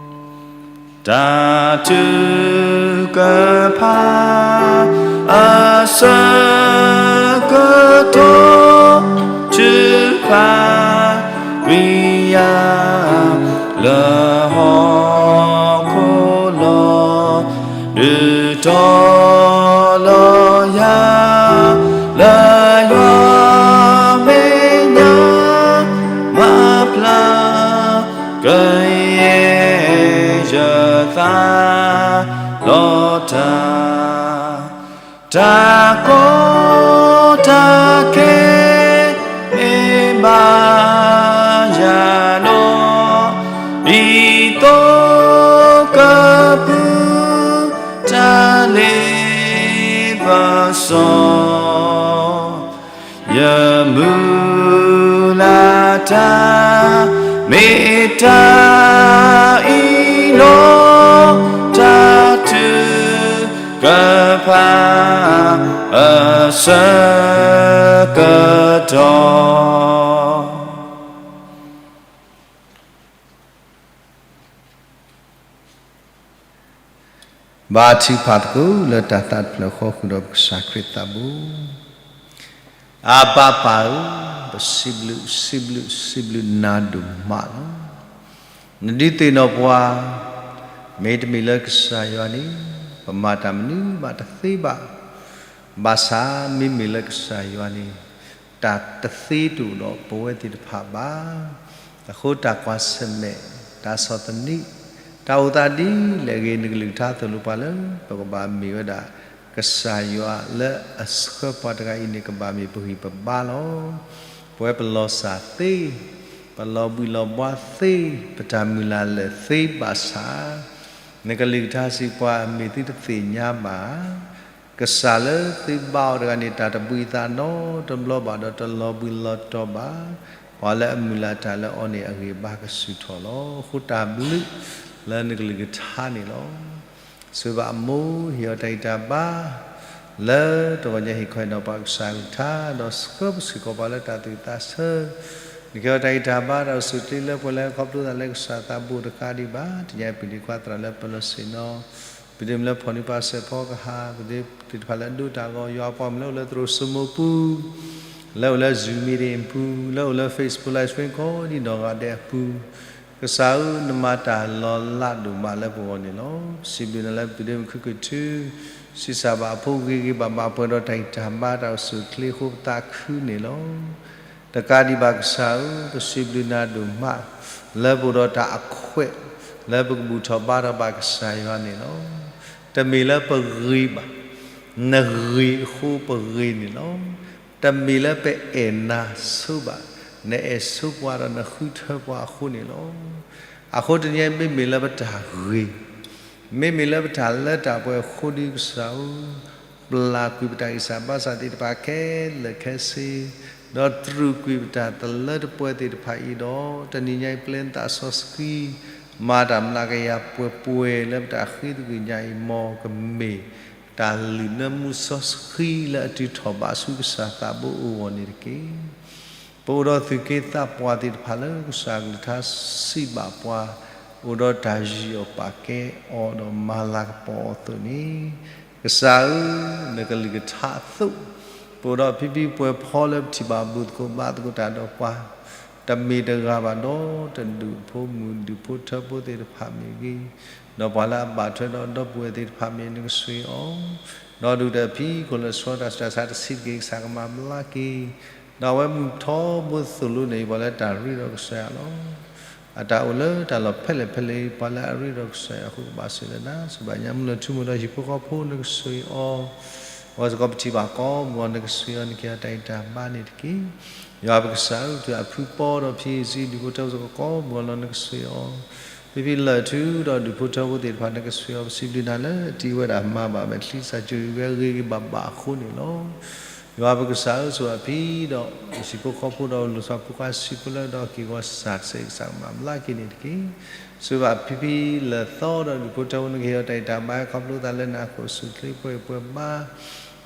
တၢ်ထုကဖၣ် အဆၢကတီၢ် ထုကဖၣ်ကွံာ်ယၤ လၢဟီၣ်ခိၣ်လီၤ, ဒုးတီၤလီၤယၤ လၢယွၤမဲာ်ညါ မၤဖျါ ကယဲၢ်ယသးလီၤတၢ်, တၢ်ကီတၢ်ခဲ မ့ၢ်ဘၣ်ယၤဒီး, ဒ်သိးကပုၢ်တၢ်လ့ပစီ ယမုၢ်လၢ်တၢ် မ့ၢ်တၢ်အံၤလီၤ, တၢ်ထုကဖၣ် အဆၢကတီၢ် ဘါထုကဖၣ်သကိးလၢတၢ်သးတဖျၢၣ်ဃီဃုာ်ဒီးပကစၢ်ခရံာ်သးဘိ. အဘၣ်ပၢ်ဧၢ, ပ စံးဘျုး စံးဘျုး စံးဘျုးနၤဒိၣ်မးလီၤ. နဒုးသ့ၣ်နီၣ်ပှၤ, မ့တမ့ၢ်လၢကစၢ်ယွၤန့ၣ် ပမၤတၢ်မနုၤမးတသ့ဘၣ်. ဘၣ်ဆၣ်မ့မ့ၢ်လၢကစၢ်ယွၤန့ၣ် တၢ်တသ့တအိၣ်ဒီးပဝဲသ့ၣ်တဖၣ်ဘၣ်. အဃိတၢ်ကွၢ်ဆၢၣ်မဲာ်, တၢ်ဆီၣ်သနံး, တၢ်အိၣ်သးဒ်လဲၣ်ဂ့ၤ နကလုၢ်ကထါသိၣ်လိပှၤလၢ ပကဘၣ်မ့ၢ်ဝဲဒၣ် ကစၢ်ယွၤလၢအဆှၢပှၤတဂၤအံၤန့ၣ် ကဘၣ်မ့ၢ်ပဂံၢ်ပဘါလီၤ. ပဝဲပလီၤစၢ်သ့, ပလီၤဘှံးလီၤဘှါသ့, ပတၢ်မုၢ်လၢ်လၢာ်သ့ဘၣ်ဆၣ်, နကလုၢ်ကထါစံးပှၤ မ့ၢ်သုတသ့ၣ်ညါဘၣ် ကစၢ်လၢသုဘါအီၤတဂၤန့ၣ် တၢ်တဘှံးသးနီတဘျီဘၣ်ဒီး တလီၤဘှံးလီၤတီၤဘၣ်. ပှၤလၢအမုၢ်လၢ်တၢ်လၢအီၤန့ၣ် အဂံၢ်အဘါကဆူၣ်ထီၣ်လီၤ. အဃိတၢ်ဘျုးလၢနကလုၢ်ကထါန့ၣ်လီၤ. ဆိၣ်ဂ့ၤဘၣ်အမိၢ် ဟ့ၣ်အီၤတၢ်ဂံၢ်တၢ်ဘါ လၢတဂီၤညါ ဟ့ၣ်ခီဟ့ၣ်နီၤပှၤကစၢ်အကလုၢ်ကထါ ဒီးဆှၢပစ့ၢ်ကီးပှၤလၢတၢ်သူၣ်သးဆၢ နကဟ့ၣ်အီၤတၢ်ဂံၢ်တၢ်ဘါ တၢ်အိၣ်ဆူၣ်ချ့လၢပှဲၤလၢခီဖျိသးလၢကစၢ်သးဘိတကးဒံးဘၣ်. တနံၤအံၤ ပဒုးခွါသရၣ်လၢပလီၢ်ဆ့ၣ်နီၤ ပဒုးမ့ၢ်လၢဖီၣ်နံၤပှၤစဲးဖီကဟၣ် ပဒုးသ့ၣ်တဖၣ်လၢအဒိတၢ်ဂီၤ ယွၤပှၤမုၣ်လၢအိၣ်လၢသရိာ်စိမိၢ်ပူၤ လၢအိၣ်လၢ Zoom meeting အပူၤ လၢအိၣ်လၢ Facebook Live Stream ကိးဒံနီၢ်ဂၤဒဲးအပူၤ ကစၢ်ဧၢ နမၤတၢ်လီၤလးဒိၣ်မးလၢပဂီၢ်န့ၣ်လီၤ. ပစံးဘျုးနၤလၢပဒုးမုၢ်ခုၣ်ခုၣ်ထု ဆံးစၢ်ဘၣ်အဖိဂ့ၤဂ့ၤဘၣ်ဘၣ် ပှဲၤဒီးတၢ်ဂံၢ်တၢ်ဘါ တၢ်အိၣ်ဆူၣ်အိၣ်ချ့အဃိ ပသးခုန့ၣ်လီၤ. တကးဒံးဘၣ်ကစၢ်ဧၢ, ပစံးဘျုးနၤဒိၣ်မး လၢပအိၣ်ဒီးတၢ်အခွဲး လၢပကဘူၣ်ထီၣ်ဘါထီၣ်ဘၣ်ကစၢ်ယွၤန့ၣ်လီၤ. တမ့ၢ်လၢပဂ့ၤဘၣ်, နဂ့ၤအဃိပဂ့ၤန့ၣ်လီၤ. တမ့ၢ်လၢပအဲၣ်နၤဆိဘၣ်, နအဲၣ်ဆိပှၤဒီးနဃုထၢပှၤအဃိန့ၣ်လီၤ. အဃိတနံၤအံၤ မ့မ့ၢ်လၢပတၢ်ဂ့ၤ မ့မ့ၢ်လၢပတၢ်လၢတၢ်ပှဲၤအဃိဒီးကစၢ်ဧၢ, ပျၢ်ကွံာ်ပတၢ်ဂံၢ်စၢ်ဘါစၢ်သ့ၣ်တဖၣ်ခဲလၢာ်ခဲဆ့, ဒီးတြူာ်ကွံာ်ပတၢ်တလၢတပှဲၤသ့ၣ်တဖၣ်အံၤဒီး တနံၤညါအံၤ ပျဲနသးစီဆှံ မၤတၢ်မျးကယၤပှဲၤပှဲၤလၢပတၢ်ဃ့သကွံာ်ညါအံၤ မ်ကမ့ၢ်တၢ်လုၢ်နၢမူစီဆှံလၢအတုၤထီၣ်ဘၣ်ဆူကစၢ်သးဘိအဂီၢ်န့ၣ်တက့ၢ်. ပအိၣ်ဒီးသူၣ်က့သးပှၢ်သ့ၣ်တဖၣ်လၢကစၢ်အကလုၢ်ကထါစံးဘၣ်ပှၤ, အိၣ်ဒီးတၢ်ယူးယီၣ်ပာ်ကဲအီၤဒီးမၤလၤကပီၤအီၤအသိးန့ၣ်, ကစၢ်ဧၢ, နကလုၢ်ကထါအသိး, ပအိၣ်ဒီးဖံဖံပှဲၤဖီလၢပထံၣ်ဘၣ်ဘူၣ်သကိးဘါသကိးတၢ်ဒီးပှၤ တမ့ၢ်တဂၤဘၣ်ဒီး တဒူၣ်ဖိမုၣ်ဒူၣ်ဖိထၢဖိသ့ၣ်တဖၣ်မ့ၢ်ဂ့ၤ, ဒီးပှၤလၢအဘၣ်ထွဲဒီးဒီပုၢ်ဝဲၢ်သ့ၣ်တဖၣ်မ့ၢ် နကဆိၣ်ဂ့ၤအီၤ, ဒီးဒုၣ်ဒါဖံးခိၣ်လၢဆှီတၢ်ဆူးတၢ်ဆါတဆံးတက့ၢ် ကစၢ်ကမၤဘျါက့ၤ, ဒီးအဝဲမုၢ်ထီဘိသိၣ်လိန့ၣ် ပှၤလၢတၢ်ရ့ဒီးကစၢ်ယွၤလီၤ. အတၢ်အိၣ်လၢတၢ်လီၢ်ဖဲလဲၣ်ဖဲလဲၣ် ပှၤလၢအရ့ဒီးကစၢ်ယွၤအဃိ ကဘၣ်ဆိၣ်ဂ့ၤလၢနၤ, ဆိၣ်ဘၣ်ညါမုၢ်လၢထူမုၢ်ဒီးဟံၣ်ဖိဃီဖိ နကဆိၣ်ဂ့ၤအီၤ, အဝဲစ့ၢ်ကီးပထံၣ်ဘၣ်ကိးမုၢ်အီၤ နကဆိၣ်ဂ့ၤအီၤ နကဟ့ၣ်အီၤတၢ်ဂံၢ်တၢ်ဘါန့ၣ်တက့ၢ်. ယွၤပကစၢ်ဧၢ, တုၤအဖုပီဒီးဖံးစ့ဒူၣ်ဖိထၢဖိစ့ၢ်ကီးကိးမုၢ်အီၤလီၤ နကဆိၣ်ဂ့ၤအီၤ, ဖံဖံလၢၢ်ထူဒီးဒူၣ်ဖိထၢဖိသ့ၣ်တဖၣ် နကဆိၣ်ဂ့ၤအီၤ, ပစံးဘျုးနၤလၢအတံၤဝဲဒၣ်မၤဘၣ်မဲာ်ချံ ကစၢ်ဆိၣ်ဂ့ၤဝဲဂ့ၤဂ့ၤဘၣ်ဘၣ်အဃိန့ၣ်လီၤ. ယွၤပကစၢ်ဧၢ, ဆိၣ်ဂ့ၤအဖံဒီး ဟံၣ်ဖိဃီဖိဒီးလိၤသးဖိခွါဆံးဖိလၢဒီးက့ၢ်ဂီၤစၢ်တစဲး ကစၢ်ကမၤဘျါက့ၤန့ၣ်တက့ၢ်. ဆိၣ်ဂ့ၤဘၣ်ဖံဖံလၢၢ်သီဒီးဒူၣ်ဖိထၢဖိ နကဟ့ၣ်အီၤတၢ်ဂံၢ်တၢ်ဘါ ခီဖျိသးလၢနၤအဃိ ဆူၣ်ချ့ပှဲၤပှဲၤဘါ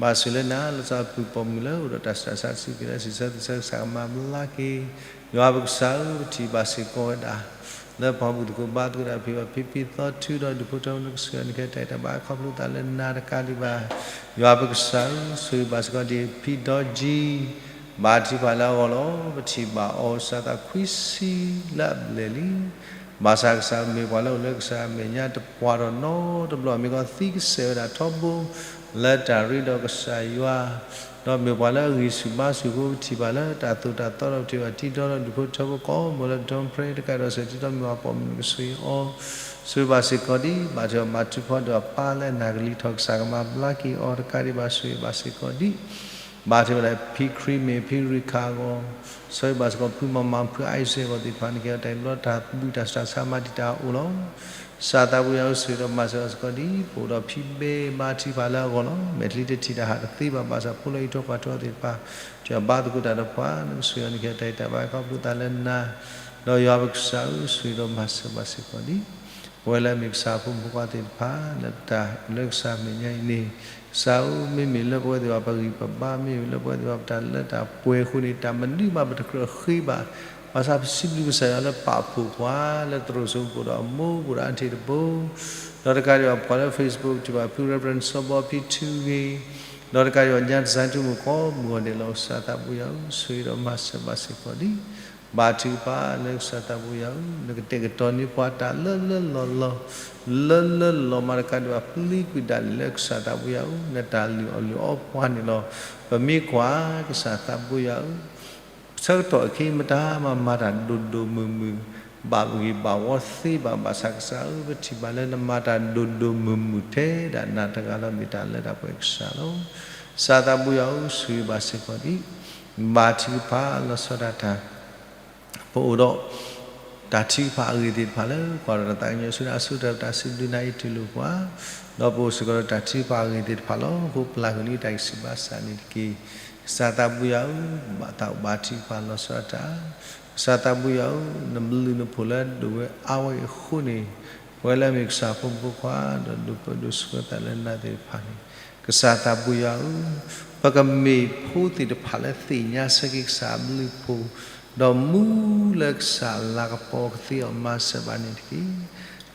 ဘၣ်ဆိၣ်လၢနၤ လၢစီၤပူၤပိာ်မုၣ်လၢအိၣ်ဒီးတၢ်ဆူးတၢ်ဆါတဆံးတက့ၢ်လၢ စံးဆၢသ့ၣ်ဆၢ ကစၢ်ကမၤဘျါက့ၤ. ယွၤပကစၢ်ဧၢ, ပထံၣ်ဘၣ်စ့ၢ်ကီးဝဲဒၣ် လၢပှၤဘူၣ်သကိးဘါသကိးတၢ်ဖံးဘၣ်ဖံဖံသီထူဒီးဒူၣ်ဖိထၢဖိ နကဆိၣ်ဂ့ၤအီၤ နကဟ့ၣ်အီၤတၢ်ဂံၢ်တၢ်ဘါ ခီဖျိသးလၢနၤတကးဒံးဘၣ်. ယွၤပကစၢ်ဧၢ, ဆိၣ်ဂ့ၤဘၣ်စ့ၢ်ကီးဒ်ဖံဒီကံ ဘါထုကဖၣ်လၢအဂီၢ်လီၤ. ပထံၣ်ဘၣ်အီၤစှၤသးခွံဆံလၢအဘျဲၣ်လံ. ဘၣ်ဆၣ်ကစၢ်မ့ၢ်ပှၤလၢအိၣ်လၢကစၢ်အမဲာ်ညါတပှၢ်ဒီးနီတဘျီ မ့ၢ်ကီးသံကစဲးဝဲဒၣ်ထီဘိ လၢတၢ်ရ့ဒီးကစၢ်ယွၤ ဒီးမ့ၢ်ပှၤလၢအဂံၢ်ဆူၣ်ဘါဆူၣ်အဃိ ပထံၣ်ဘၣ်လၢတၢ်သိၣ်တၢ်သီဒီးပထံၣ်ဘၣ်တံၤဒီဒီးဒူၣ်ဖိထၢဖိကိးမုၢ်လၢ don't pray တကးဒီးစဲးတံၤဒီးမ့ၢ်ပှၤပိာ်မုၣ် နကဆိၣ်ဂ့ၤအီၤ ဆိၣ်ဂ့ၤဘၣ်စ့ၢ်ကီးဒ် ဘၣ်ထွဲဘၣ်ထုကဖၣ်ဒီးအပၢ်လၢအနၢ်ကလံၤထီၣ် ကစၢ်ကမၤဘျါက့ၤအီၤတကးဒံးဘၣ် ဆိၣ်ဂ့ၤဘၣ်စ့ၢ်ကီးဒ် ဘၣ်ထွဲဝဲဒၣ်ဖံခရံာ်မ့ၢ်ဖံရံခၣ်အဂီၢ် ဆိၣ်ဂ့ၤဘၣ်စ့ၢ်ကီးဖုမၤမၤဖုအါအံၤစ့ၢ်ကီးသ့ၣ်တဖၣ် နကဟ့ၣ်အီၤတၢ်ဂံၢ်တၢ်ဘါ တၢ်ဆူးတၢ်ဆါမၤတံာ်တာ်အအိၣ်လီၤ. ကစၢ်သးပှၢ်ယွၤဧၢ ဆိၣ်ဂ့ၤဒီးမၤစၢၤဘၣ်စ့ၢ်ကီးဒ် ပအိၣ်ဒီးဖံဘဲဘါထုကဖၣ်လၢအဂီၢ်လီၤ. မဲာ်ချံတထံၣ်တဟးတသ့ဘၣ် ဘၣ်ဆၣ်ဖိလၢအံးထွဲကွၢ်ထွဲအီၤသ့ၣ်တဖၣ် တုၤအဘါသကိးတၢ်ဒီးပှၤ နကဆိၣ်ဂ့ၤအီၤ နကဟ့ၣ်အီၤတၢ်ဂံၢ်တၢ်ဘါ ခီဖျိသးလၢနၤ ဒီးယွၤပကစၢ်ဧၢ ဆိၣ်ဂ့ၤဒီးမၤစၢၤဘၣ်စ့ၢ်ကီးဒ် ပဝဲလၢအမ့ၢ်ကစၢ်အဖိမုၣ်ဖိခွါသ့ၣ်တဖၣ် လၢပတၢ်အိၣ်လၢကစၢ်အမဲာ်ညါအံၤန့ၣ် ကစၢ်ဧၢ မ့မ့ၢ်လၢပဝဲသ့ၣ်တဖၣ်ပဂံၢ်ပဘါ မ့မ့ၢ်လၢပဝဲသ့ၣ်တဖၣ်ပတၢ်လၢတၢ်ပှဲၤအဃိန့ၣ် တၢ်မနုၤမးပတကြၢးဃ့ဘၣ်. ဘၣ်ဆၣ်ပစံးဘျုးကစၢ်ယွၤလၢပာ်ဖှိၣ်ပှၤ လၢသရိာ်စိမိၢ်ပူၤဒီးအမိၢ်ပူၤဒီးအထံၣ်တဘိ ဒီးတကးဒံးဘၣ်ပှၤလၢ Facebook ထံၣ်ဘၣ်ဖု Reverend စီၤဘီဖံထူဂ့ၤ ဒီးတကးဒံးဘၣ် ညါတစဲးထူၣ်မူကီၢ်မုၢ်ဂီၤဒဲးလီၤ ကစၢ်သးဘိယွၤဧၢ, ဆိၣ်ဂ့ၤဒီးမၤစၢၤဘၣ်စ့ၢ်ကီးဒံး, ဘါထုကဖၣ်လၢကစၢ်သးဘိယွၤဧၢ, နကတဲာ်ကတီၤန့ၢ်ပှၤတၢ်လၢလၢလီၢ်လီၢ်, လၢလၢလီၢ်မးတကးဒံးဘၣ် ပျံၤကွံာ်ဒၣ်လဲာ်လၢကစၢ်သးဘိယွၤဧၢ, နတၢ်လုၢ်အီၣ်လုၢ်အီပှၤန့ၣ်လီၤ. ပမ့ၢ်ကွၢ်ကစၢ်သးဘိယွၤဧၢ ဆၢကတီၢ်အခံမတၤမၤမၤတၢ်ဒိၣ်ဒိၣ်မုၢ်မုၢ်, ဘၣ်ဂ့ၢ်ဘၣ်ဝီသ့ဘၣ်, ဘၣ်ဆၣ်ကစၢ်ဧၢ ပထံၣ်ဘၣ်လၢနမၤတၢ်ဒိၣ်ဒိၣ်မုၢ်မုၢ်ထဲဒၣ်နၤတဂၤလီၤ, မ့ၢ်တၢ်လၢတၢ်ပှဲၤကစၢ်လီၤ. ကစၢ်သးဘိယွၤဧၢ, ဆိၣ်ဂ့ၤဘၣ်စ့ၢ်ကီးဒံး, ဘါထုကဖၣ်လီၤဆီဒၣ်တၢ် ပအိၣ်ဒီး တၢ်ထုကဖၣ်အဂ့ၢ်သ့ၣ်တဖၣ်လၢ ကွၢ်ဒီးတၢ်သးကညီၤဆူနၤအဆိကတၢၢ် ပတၢ်စံးဘျုးနၤအံၤတူၢ်လိာ်ပှၤ, ဒီးပအိၣ်စ့ၢ်ကီးဒီးတၢ်ထုကဖၣ်အဂ့ၢ်သ့ၣ်တဖၣ်လီၤ. အဃိပျၢ်ကွံာ်လံတၢ်ဂံၢ်စၢ်ဘါစၢ်န့ၣ်တက့ၢ်. ကစၢ်သးဘိယွၤဧၢ, ဘၣ်သးအိၣ်ဘါထုကဖၣ်လီၤဆီဒၣ်တၢ်, ကစၢ်သးဘိယွၤဧၢ, နဘျုးနဖှိၣ်လၢဒိၣ်ဝဲအါဝဲအံၤအဃိန့ၣ်, ပဝဲလၢအမ့ၢ်ကစၢ်ဖိမုၣ်ဖိခွါ ဒီးဒိၣ်ပၢဒိၣ်ဆှၢသးလၢနၤသ့ၣ်တဖၣ်န့ၣ်, ကစၢ်သးဘိယွၤဧၢ, ပကမ့ၢ်ဖိသ့ၣ်တဖၣ်လၢသ့ၣ်ညါဆၢက့ၤကစၢ်အဘျုးအဖှိၣ်, ဒီးမူလၢကစၢ်လၤကပီၤကသ့အီၤမၤစၢၤဘၣ်န့ၣ်တက့ၢ်.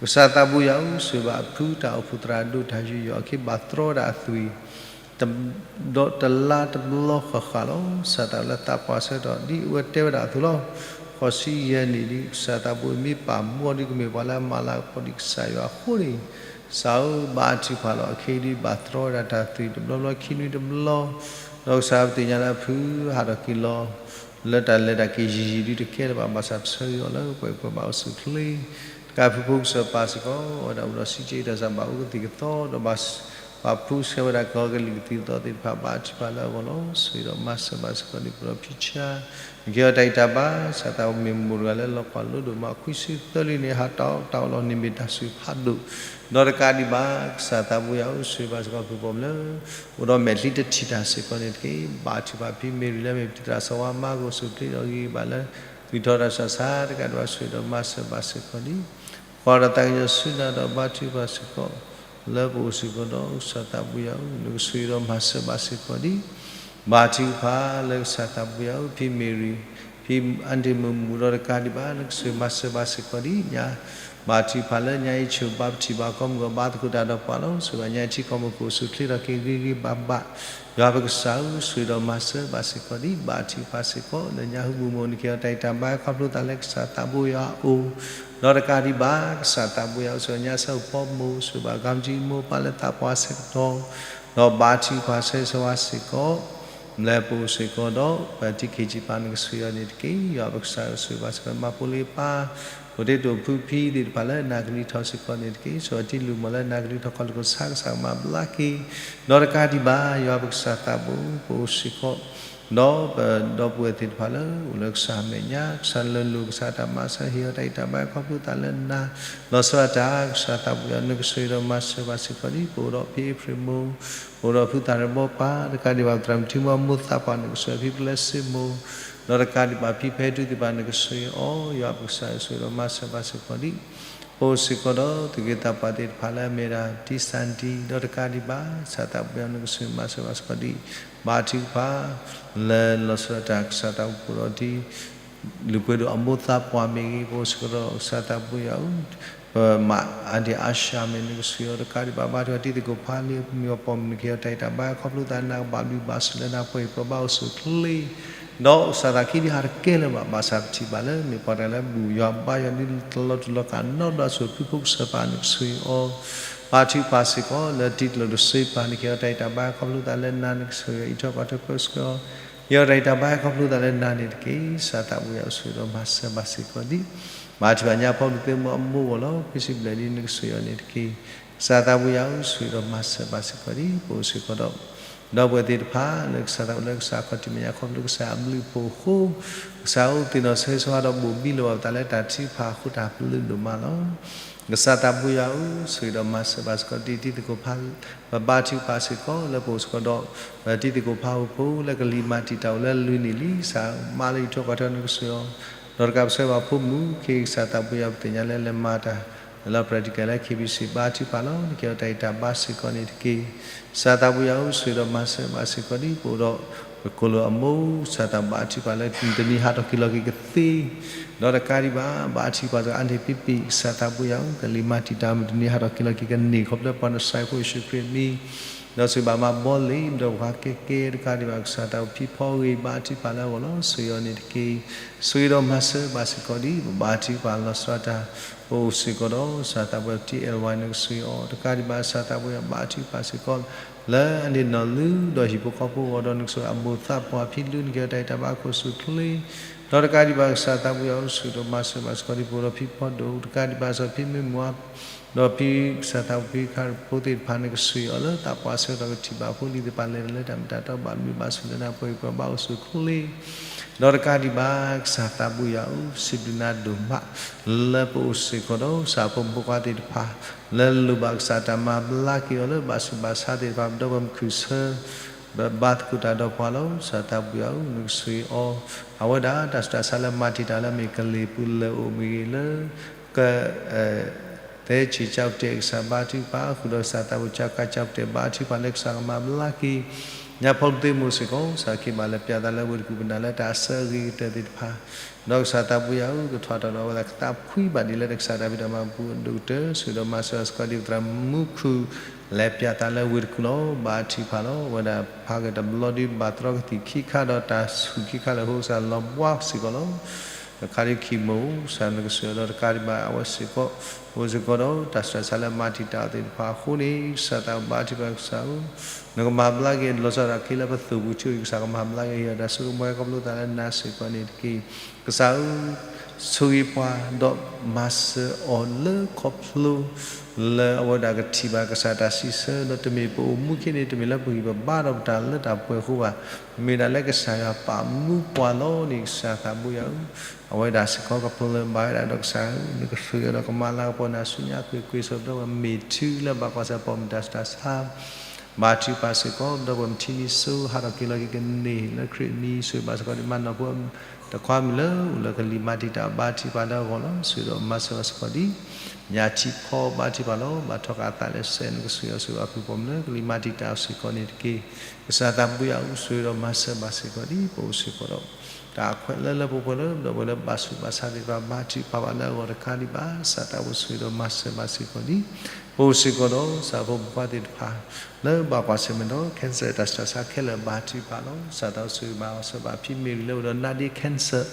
ကစၢ်သးဘိယွၤဧၢ, ဆိၣ်ဂ့ၤဘၣ်အဖုတၢ်အိၣ်ဖှိၣ်သရၣ်ဒိၣ်တၢ်ယူးယီၣ်အခံ ဘၣ်တြီဝဲဒၣ်အသွံၣ် ဒီးတလါတဘျီဃၣ်ဃၣ်လီၤ. ကစၢ်သးလၢသးပှၢ်ဆၢကတီၢ် ဒ်အဝဲတဲဝဲဒၣ်အသိးလီၤ. ဃိးဆံယဲၢ်နံၣ်ဒ်ကစၢ်သးဘိမ့ၢ်ပာ်မူအီၤဒ်ကမ့ၢ်ပှၤလၢအမၤလၤကပီၤဒ်ကစၢ်ယွၤအဃိန့ၣ်, ကစၢ်ဧၢ ဘါထုကဖၣ်လီၤ. အခဲအံၤဒ်ဘၣ်တြီဝဲဒၣ်တၢ်သွံၣ် တဘျီဘျီခံနွံတဘျီ, ဒီးကစၢ်ပသ့ၣ်ညါလၢအဖုဟးထီၣ်က့ၤလီၤ လၢတၢ်လဲၤတၢ်က့ၤယံာ်ယံာ်ဒ်တကဲလၢၤဘၣ် ဘၣ်ဆၣ်ပဆၢဂ့ၤအီၤလၢပှဲၤပှဲၤဘၣ်အိၣ်ဆူၣ်အိၣ်ချ့, တကးဖုဖိကစၢ်ပၢ်စ့ၢ်ကီး အဝဲဒၣ်အိၣ်ဒီးစံးကဲတၢ်စၢ်ဘၣ်အိၣ်ကသံၣ်ကသီ ဒီးဘၣ်ပာ်ဖှိၣ်ဆှၢဝဲဒၣ်ကလီၤကလံၤကသံၣ်ကသီသ့ၣ်တဖၣ် ဘါထုကဖၣ်လၢအဂီၢ်လီၤ. ဆိၣ်ဂ့ၤဒီးမၤစၢၤဘၣ်စ့ၢ်ကီးဒ်ပဒီဖံဆါ နကဲအီၤတၢ်ဂံၢ်တၢ်ဘါ, ကစၢ်သးဘိမ့ၢ်မိၢ်တဂၤလၢလီၤကွၢ်လိဒိၣ်မး ခွံဆံသၢလွံၢ်န့ၣ် ဟးတၢ်အီၣ်တၢ်အီလီၤန့ၣ်မ့ၢ်တၢ်ဆိၣ်ဖးဒိၣ်, ဒီးတကးဒံးဘၣ် ကစၢ်သးဘိယွၤဧၢ ဆိၣ်ဂ့ၤဘၣ်စ့ၢ်ကီးဖုပိာ်မုၣ်လၢ အိၣ်ဒီးမဲာ်ချံတထံၣ်တၢ်စ့ၢ်ကီးန့ၣ်တက့ၢ်. ဘါထုကဖၣ်ဖံမ့ၢ်ရံလၢမ့ၢ်ပတံၤသရၣ်စီၤဝါမါကအိၣ်ဆူၣ်အိၣ်ချ့ဒီးဂံၢ်ဘါလၢ ဂံၢ်ထီၣ်တၢ်ဆူးတၢ်ဆါတကးဒံးဘၣ် ဆိၣ်ဂ့ၤဒီးမၤစၢၤဘၣ်စ့ၢ်ကီးဒံး, ကွၢ်ဒီးတၢ်ကညီၤဆူနၤဒီးဘါထုကဖၣ်စ့ၢ်ကီး လၢပအိၣ်စ့ၢ်ကီးဒီးကစၢ်သးဘိယွၤဧၢ နကဆိၣ်ဂ့ၤဒီးမၤစၢၤဘၣ်စ့ၢ်ကီးဒံး, ဘါထုကဖၣ်လၢကစၢ်သးဘိယွၤဧၢ ဖံမ့ၢ်ရံ ဖံအဒ့ၣ်မုၣ်မုၣ်ဒီးတကးဒံးဘၣ် နကဆိၣ်ဂ့ၤမၤစၢၤဘၣ်စ့ၢ်ကီးဒံးညါ, ဘါထုကဖၣ်လၢညါအံၤဆိၣ်ဘါပထံၣ်ဘၣ်ကီၢ်မုၢ်ဂီၤဘါသကိးတၢ်ဒီးပှၤလီၤ. ဆိၣ်ဂ့ၤညါအံၤထံကီၢ်မုၢ်ကအိၣ်ဆူၣ်အိၣ်ချ့ထီၣ်က့ၤဂ့ၤဂ့ၤဘၣ်ဘၣ်, ယွၤပကစၢ်ဧၢ ဆိၣ်ဂ့ၤဒီးမၤစၢၤဘၣ်စ့ၢ်ကီးဒံး, ဘါထုကဖၣ်စ့ၢ်ကီး လၢညါဟူမူမူနကဲအီၤတၢ်ဂံၢ်တၢ်ဘါခီဖျိသးလၢကစၢ်သးဘိယွၤအအိၣ်, ဒီးတကးဒံးဘၣ် ကစၢ်သးဘိယွၤဧၢ ဆိၣ်ဂ့ၤညါဆၢဖိမိၢ် ဆိၣ်ဂ့ၤဘၣ်ကီမတံမိၢ်ပၢ်လၢသးပှၢ်ဆၢကတီၢ် ဒီးဘါထုကဖၣ်ဆၢဂ့ၤဆၢဝါစ့ၢ်ကီး လၢပအိၣ်စ့ၢ်ကီးဒီး ပထံၣ်ခ့ၣ်ထံၣ်ပာ်နကစၢ်ယွၤန့ၣ်တက့ၢ်. ယွၤပကစၢ်ဧၢ ဆိၣ်ဂ့ၤဘၣ်စ့ၢ်ကီး မၤဖိလံၤပၢ် အိၣ်တ့ၢ်တိာ်ဖုဖံသ့ၣ်တဖၣ်လၢနၢ်ကလံၤထီၣ်စ့ၢ်ကီးန့ၣ်တက့ၢ်. ဆိၣ်ဂ့ၤထံလုၢ်မီၢ်လၢနၢ်ကလံၤထီၣ်ခီၣ်လ့ၢ်ခိၣ်ဆၣ်ကစၢ်မၤဘျါက့ၤ, ဒီးတကးဒံးဘၣ် ယွၤပကစၢ်သးဘိ ပအိၣ်စ့ၢ်ကီး ဒီးပဒီပုၢ်ဝဲၢ်သ့ၣ်တဖၣ်လၢ အိၣ်လၢကစၢ်အမဲာ်ညါ ကစၢ်လၢလိၤ ကစၢ်တၢ်မၤစၢၤ ဟ့ၣ်အီၤတၢ်ဂံၢ်တၢ်ဘါခီဖျိသးလၢနၤ, လီၤဆီဒၣ်တၢ် ကစၢ်သးဘိယွၤ နကဆိၣ်ဂ့ၤဒီးမၤစၢၤဘၣ်စ့ၢ်ကီးဒံး ပအိၣ်ဒီးဖံအ့ဖြ့ၣ်မိၢ် အိၣ်ဒီးဖုသၣ်ရဘီပၢ် တကးဒံးဘၣ် ပသရၣ်မုၣ်ထံမိၢ်အမိၢ်သးပှၢ် နကဆိၣ်ဂ့ၤဖံပလဲစ့မိၢ်, ဒီးတကးဒံးဘၣ်ဖံဖဲဒုသ့ၣ်တဖၣ် နကဆိၣ်ဂ့ၤအီၤ ယွၤပကစၢ်ဆိၣ်ဂ့ၤဒီးမၤစၢၤဘၣ်စ့ၢ်ကီးဒံး ပအိၣ်စ့ၢ်ကီးဒီးသူၣ်က့သးပှၢ်သ့ၣ်တဖၣ်လၢအမ့ၢ်ဒၣ် တံစၢ်ဒံ ဒီးတကးဒံးဘၣ် ကစၢ်သးဘိယွၤ နကဆိၣ်ဂ့ၤမၤစၢၤဘၣ်စ့ၢ်ကီးဒံး ဘါထုကဖၣ် လၢလီၤဆီဒၣ်တၢ် ကစၢ်သးဘိယွၤ ပအိၣ်ဒီးဒ် လုၢ်ပှ့ၤဒိၣ်အမိၢ်သးပှၢ်မ့ၢ်ဂ့ၤ ပအိၣ်စ့ၢ်ကီးဒီးကစၢ်သးဘိယွၤဧၢ, ပမၤအါဒံအါစှၤမ့ၢ် နကဆိၣ်ဂ့ၤအီၤ တကးဒံးဘၣ် ဘါထုကဖၣ်တံၤသကိးဖးလံ မ့ၢ်အပိာ်မုၣ် နကဟ့ၣ်အီၤတၢ်ဂံၢ်တၢ်ဘါခီဖျိသး နၢ်ကဘၣ်ဘျုးဘၣ်ဆိၣ်လၢနၤ ပှဲၤပှဲၤဘၣ်အိၣ်ဆူၣ်အိၣ်ချ့ ဒီးကစၢ်သးခံဒုးဟးတကဲလၢၤဘၣ် ဘၣ်ဆၣ်ပထံၣ်ဘၣ်လၢ မ့ၢ်ပှၤတဂၤလၢဘူၣ်ယွၤဘါယွၤဒ်တလီၤတူာ်လီၤကာ်နီတဘျီ ဆိၣ်ဖုဖိကစၢ်ပၢ် နကဆိၣ်ဂ့ၤအီၤ ဘါထုကဖၣ်စ့ၢ်ကီး လၢတံၤကျိၤတစ့ပၤ နကဟ့ၣ်အီၤတၢ်ဂံၢ်တၢ်ဘါခီဖျိသးလၢနၤ နကဆိၣ်ဂ့ၤအီၤ အံးထွဲကွၢ်ထွဲပၢဆှၢအီၤ ဟ့ၣ်အီၤတၢ်ဂံၢ်တၢ်ဘါခီဖျိသးလၢနၤန့ၣ်တက့ၢ်. ကစၢ်သးဘိယွၤ ဆိၣ်ဂ့ၤဒီးမၤစၢၤဘၣ်စ့ၢ်ကီးဒံး ဘါထုကဖၣ်ညါဖီမုၣ်သ့ၣ်မုၣ်အမိၢ်အဂီၢ်လီၤ. ဖံစံဘျဲၣ်ဒ် နကဆိၣ်ဂ့ၤအီၤန့ၣ်တက့ၢ်. ကစၢ်သးဘိယွၤဧၢ ဆိၣ်ဂ့ၤဒီးမၤစၢၤဘၣ်စ့ၢ်ကီးဒံး ပအိၣ်စ့ၢ်ကီးဒီး ဒီပုၢ်ဝဲၢ်သ့ၣ်တဖၣ် လၢကစၢ်သးအိၣ်လၢကစၢ်အခီၣ်ထံးမဲာ်ညါခီဖျိကစၢ်အဘျုးအဖှိၣ်အဃိ ကစၢ်အိၣ်သ့ၣ်နီၣ်ဆၢဂ့ၤဆၢဝါဒီးဘိၣ်ဘံလီၤဘၣ်ပသးလၢတၢ်ထုကဖၣ်အဃိ တၢ်ပျုၢ်ဒိၣ်မးလီၤ. ကစၢ်သးဘိယွၤဧၢ ဆိၣ်ဂ့ၤဒီးမၤစၢၤဘၣ်စ့ၢ်ကီးဒံး တံၤသကိးဖး ပဘါထုကဖၣ်စ့ၢ်ကီးလၢပအိၣ်စ့ၢ်ကီးဒီး တံၤသကိးဖးဟီၣ်ဖိလၢကလံၤမၤတံာ်တာ်အိၣ်လၢအလုၢ်န့ၣ်လံ ကစၢ်မၤလၢအံးထွဲကွၢ်ထွဲ နကဆိၣ်ဂ့ၤအီၤ ဒီးတကးပဆၢဘၣ်ဖိမုၣ် ခ့ကစၢ်သးဘိယွၤ ပသ့ၣ်ညါလၢလဲၤမၤတၢ် လၢ practical လၢ KBC ဘါထုကဖၣ်လီၤ. နကဟ့ၣ်အီၤတၢ်ဂံၢ်တၢ်ဘါစ့ၢ်ကီးန့ၣ်တက့ၢ်. ကစၢ်သးဘိယွၤဧၢ ဆိၣ်ဂ့ၤဒီးမၤစၢၤဘၣ်စ့ၢ်ကီးဒံး ပအိၣ်ဒီး ပကိးလၢအမိၢ် ကစၢ်သးဘိယွၤ ဘါထုကဖၣ်လၢတနံၤဟးထီၣ်က့ၤလီၤက့ၤကသ့ ဒီးတကးဒံးဘၣ် ဘါထုကဖၣ်စ့ၢ်ကီးအါန့ၢ်ပံပံ ကစၢ်သးဘိယွၤဧၢ ကလံၤမၤတံာ်တာ်မုၢ်တနံၤဟးထီၣ်က့ၤလီၤက့ၤကန့ၢ် ခီဖျိပှၤနစဲးဖိယ့ၣ်ၡူးခရံာ်အမံၤ ဒီးဆိၣ်ဂ့ၤဘၣ်မၤဘီလ့ၣ် ဒီးပှၤကဲကဲတကးဒံးဘၣ် ကစၢ်သးဝံၣ်ဖံဖီဂ့ၤ ဘါထုကဖၣ်လၢအဂီၢ်လီၤ. ဆိၣ်ဂ့ၤအီၤန့ၣ်တက့ၢ်. ဆိၣ်ဂ့ၤဒီးမၤစၢၤဘၣ်စ့ၢ်ကီးဒံး ပဘါထုကဖၣ်လီၤစှၤတၢ် ပအိၣ်စ့ၢ်ကီးဒီး ကစၢ်သးဝံၣ် ထံအဲၣ်ဝါ နကဆိၣ်ဂ့ၤအီၤတကးဒံးဘၣ် ကစၢ်သးဝံၣ်အဘါထုကဖၣ်စ့ၢ်ကီး လၢအန့ၣ်နီၢ်လုၢ်ဒီးဟံၣ်ဖိဃီဖိအဂီၢ်ဒီး နကဆိၣ်ဂ့ၤအမိၢ်သးပှၢ်ဖံလုၢ် နကဟ့ၣ်အီၤတၢ်အဲၣ်တၢ်ဘၣ်ခိၣ်ဆူၣ်ချ့ ဒီးတကးဒံးဘၣ် ကစၢ်သးဝံၣ်အအိၣ်ဆိၣ်ဂ့ၤဒီးမၤစၢၤဘၣ်စ့ၢ်ကီးဒံး ပအိၣ်ဒီးဖံဖီဒိၣ် တကးဒံးဘၣ်စ့ၢ်ကီးဖံမ့ၢ်မွၤ ဒီးဖံကစၢ်သးဝံၣ်ဖံခါဖိသ့ၣ်တဖၣ် နကဆိၣ်ဂ့ၤအီၤလၢသးပှၢ်ဆၢကတီၢ်ကထံၣ်ဘၣ်ဖိလံၤသ့ၣ်တဖၣ် လဲၤတၢ်လၢတၢ်မ့ၢ်တၢ်တီဘၣ်မုာ်ဘၣ်ဆူၣ်လၢနၤ ပှဲၤပှဲၤဘၣ်အိၣ်ဆူၣ်ချ့ ဒီးတကးဒံးဘၣ် ကစၢ်သးဝံၣ်အအိၣ် စံးဘျုးနၤဒိၣ်မး လၢပအိၣ်စ့ၢ်ကီးဒီး ကစၢ်ဖိမုၣ်ဖိခွါသ့ၣ်တဖၣ် လၢလိၣ်ဘၣ်ကစၢ်တၢ်မၤဘျါက့ၤအီၤလၢဘၣ်ဆူးဘၣ်ဆါသ့ၣ်တဖၣ် ပဒီပုၢ်ဝဲၢ်မုၢ်ခုၣ်ဆၢ ပဘါသကိးတၢ်ဒီးပှၤလီၤ. ကစၢ်သးဝံၣ်အအိၣ် နကဆိၣ်ဂ့ၤအီၤ အဝဲဒၣ်တၢ်ဆူးတၢ်ဆါလၢမၤတံာ်တာ်လၢအမ့ၢ်ကလ့ၢ်ပူၤလၢအိၣ်မ့ၢ်ဂ့ၤလၢ က သဲဆံၣ်ကၠီကတဲာ် ကစၢ်ဘါထုကဖၣ်ဃုာ်ဒီး ကစၢ်သးဝံၣ်ကၠီကါကၠီကတဲာ် ဘါထုကဖၣ်လၢကစၢ်ကမၤဘျါက့ၤ ညါဖီလၢပသ့ၣ်မိၢ်စ့ၢ်ကီး ကစၢ်ခ့ဘၣ်လၢပၠးသးလၢဝ့ၢ်တကူၣ်ပနၢ်လၢတၢ်အစၢအဂ့ၤကတၢၢ်သ့ၣ်တဖၣ် ဒီးကစၢ်သးဝံၣ်အအိၣ် ကထွါထီၣ်ဒီးအဝဲသ့ၣ်ကသးဖှံဘၣ်ဒ်လၢတၢ်ကစၢ်တၢ်ဖံးတၢ်မၤပူၤအဒိၣ်ကတၢၢ် ဆိၣ်ဂ့ၤဒီးမၤစၢၤဘၣ်စ့ၢ်ကီးဒံး ပသရၣ်မူခိၣ် လဲၤပၠးသးလၢဝ့ၢ်တကူၣ်လီၤ. ဘါထုကဖၣ်လီၤ. အဝဲဒၣ်ဖးဂ့ၤတဘျီဒုး ဘၣ်သရီကသံၣ်ခံခါဒီးတၢ်ဆူၣ်ခံခါလၢအဃိ ကစၢ်လီၤဘှါစ့ၢ်ကီးလီၤ. တခါဒုးခံမိၢ် ကစၢ်နကဆိၣ်ဂ့ၤဒီးတကးဒံးဘၣ် အဝဲစ့ၢ်ကီး အိၣ်စ့ၢ်ကီးဒီး တၢ်ဆူးတၢ်ဆါလၢမၤတံာ်တာ်အီၤသ့ၣ်တဖၣ်အဃိန့ၣ် ကစၢ်သးဝံၣ်ဘါထုကဖၣ်ကစၢ်ဧၢ နကမၤဘျါက့ၤ လီၤဆီဒၣ်တၢ်ချ့လၢပသိၣ်ပူၤထံအံၤ ကစၢ်ကမၤဘျါက့ၤ ဟ့ၣ်အီၤတၢ်ဆိကမိၣ်ဟဲခီဖျိသးလၢနၤစ့ၢ်ကီးန့ၣ်တက့ၢ်. ကစၢ်ဧၢ ဆိၣ်ဂ့ၤပှၤ ဒီးမၤစၢၤအီၤလၢခီဖျိ လၢအဝဲဒၣ်ကထံၣ်ဘၣ်ကစၢ်တၢ်စံးဆၢ ဒီးတမ့ၢ်ပအိၣ်မူခ့န့ၣ် တမ့ၢ်လၢပဂံၢ်ပဘါဒီးပတၢ်လၢတၢ်ပှဲၤအဃိဘၣ်. မ့ၢ်ဒၣ်လၢကစၢ်ယွၤပာ်မူပှၤလီၤန့ၣ် ကစၢ်သးဘိယွၤဧၢ, အဝဲဒၣ်စ့ၢ်ကီးကဖျိလၢဘၣ်ဝဲဒၣ်ဒီးကစၢ်ဧၢ, နကဆိၣ်ဂ့ၤဒီးကမၤလၤကပီၤနၤဆူညါကွ့ၢ်ကွ့ၢ် ဆိၣ်ဒီးမ့ၢ်ထုလၢဘၣ်ကွၢ်ဆၢၣ်မဲာ်ပိာ်မုၣ်တၢ်ဆူးတၢ်ဆါ ဘါထုကဖၣ်စ့ၢ်ကီး ဒီပုၢ်ဝဲၢ်မုၣ်ထံမံၤစိ ဟးထီၣ်က့ၤလီၤက့ၤကန့ၢ်လၢခရံာ်အမံၤ ဆိၣ်ဂ့ၤဘၣ်စ့ၢ်ကီးဒံး မၤနီၢ်ဖိတခွါမုၣ်လၢအိၣ်လၢကလံၤမၤတံာ်တာ် ဘါထုကဖၣ်လၢအဂီၢ်လီၤ. ဆိၣ်ဂ့ၤဒီးမၤစၢၤဘၣ်စ့ၢ်ကီးဒံး ညၣ်ထံဖီ ဘါထုကဖၣ်လီၤ. ဘၣ်ထီၣ်ဃာ်အသးလၢစဲး နကဆိၣ်ဂ့ၤအီၤ ဆိၣ်ဂ့ၤဘၣ်ဖုၣ်ပိာ်မုၣ်လၢကလံၤမၤတံာ်တာ်စ့ၢ်ကီးန့ၣ်တက့ၢ်. ကစၢ်သးဘိယွၤဧၢ, ဆိၣ်ဂ့ၤဒီးမၤစၢၤဘၣ်စ့ၢ်ကီးဒံး ပအိၣ်စ့ၢ်ကီးဒီး တၢ်အခွဲးလၢလၢပှဲၤပှဲၤလၢ ဒီပုၢ်ဝဲၢ်လၢဘၣ်ဆူးဘၣ်ဆါသ့ၣ်တဖၣ် ဘါထုကဖၣ်ဘၣ်လၢအဂီၢ်တခါဒံးဘၣ် ကစၢ်သးဘိ ဆိၣ်ဂ့ၤဒီးမၤစၢၤဘၣ်စ့ၢ်ကီးဒံး ပအိၣ်စ့ၢ်ကီးဒီး ကစၢ်ဖိမုၣ်ဖိခွါသ့ၣ်တဖၣ် လၢဘၣ်ကွၢ်ဆၢၣ်မဲာ်ဒီး cancer တၢ်ဆူးတၢ်ဆါခဲလၢာ် ဘါထုကဖၣ်လီၤ. ကစၢ်သးဘိ ဆိၣ်ဂ့ၤဘၣ်စၢၤဘၣ်ဖံမ့ၢ်ဂ့ၤလၢအိၣ်ဒီး နာ်ဒ့ cancer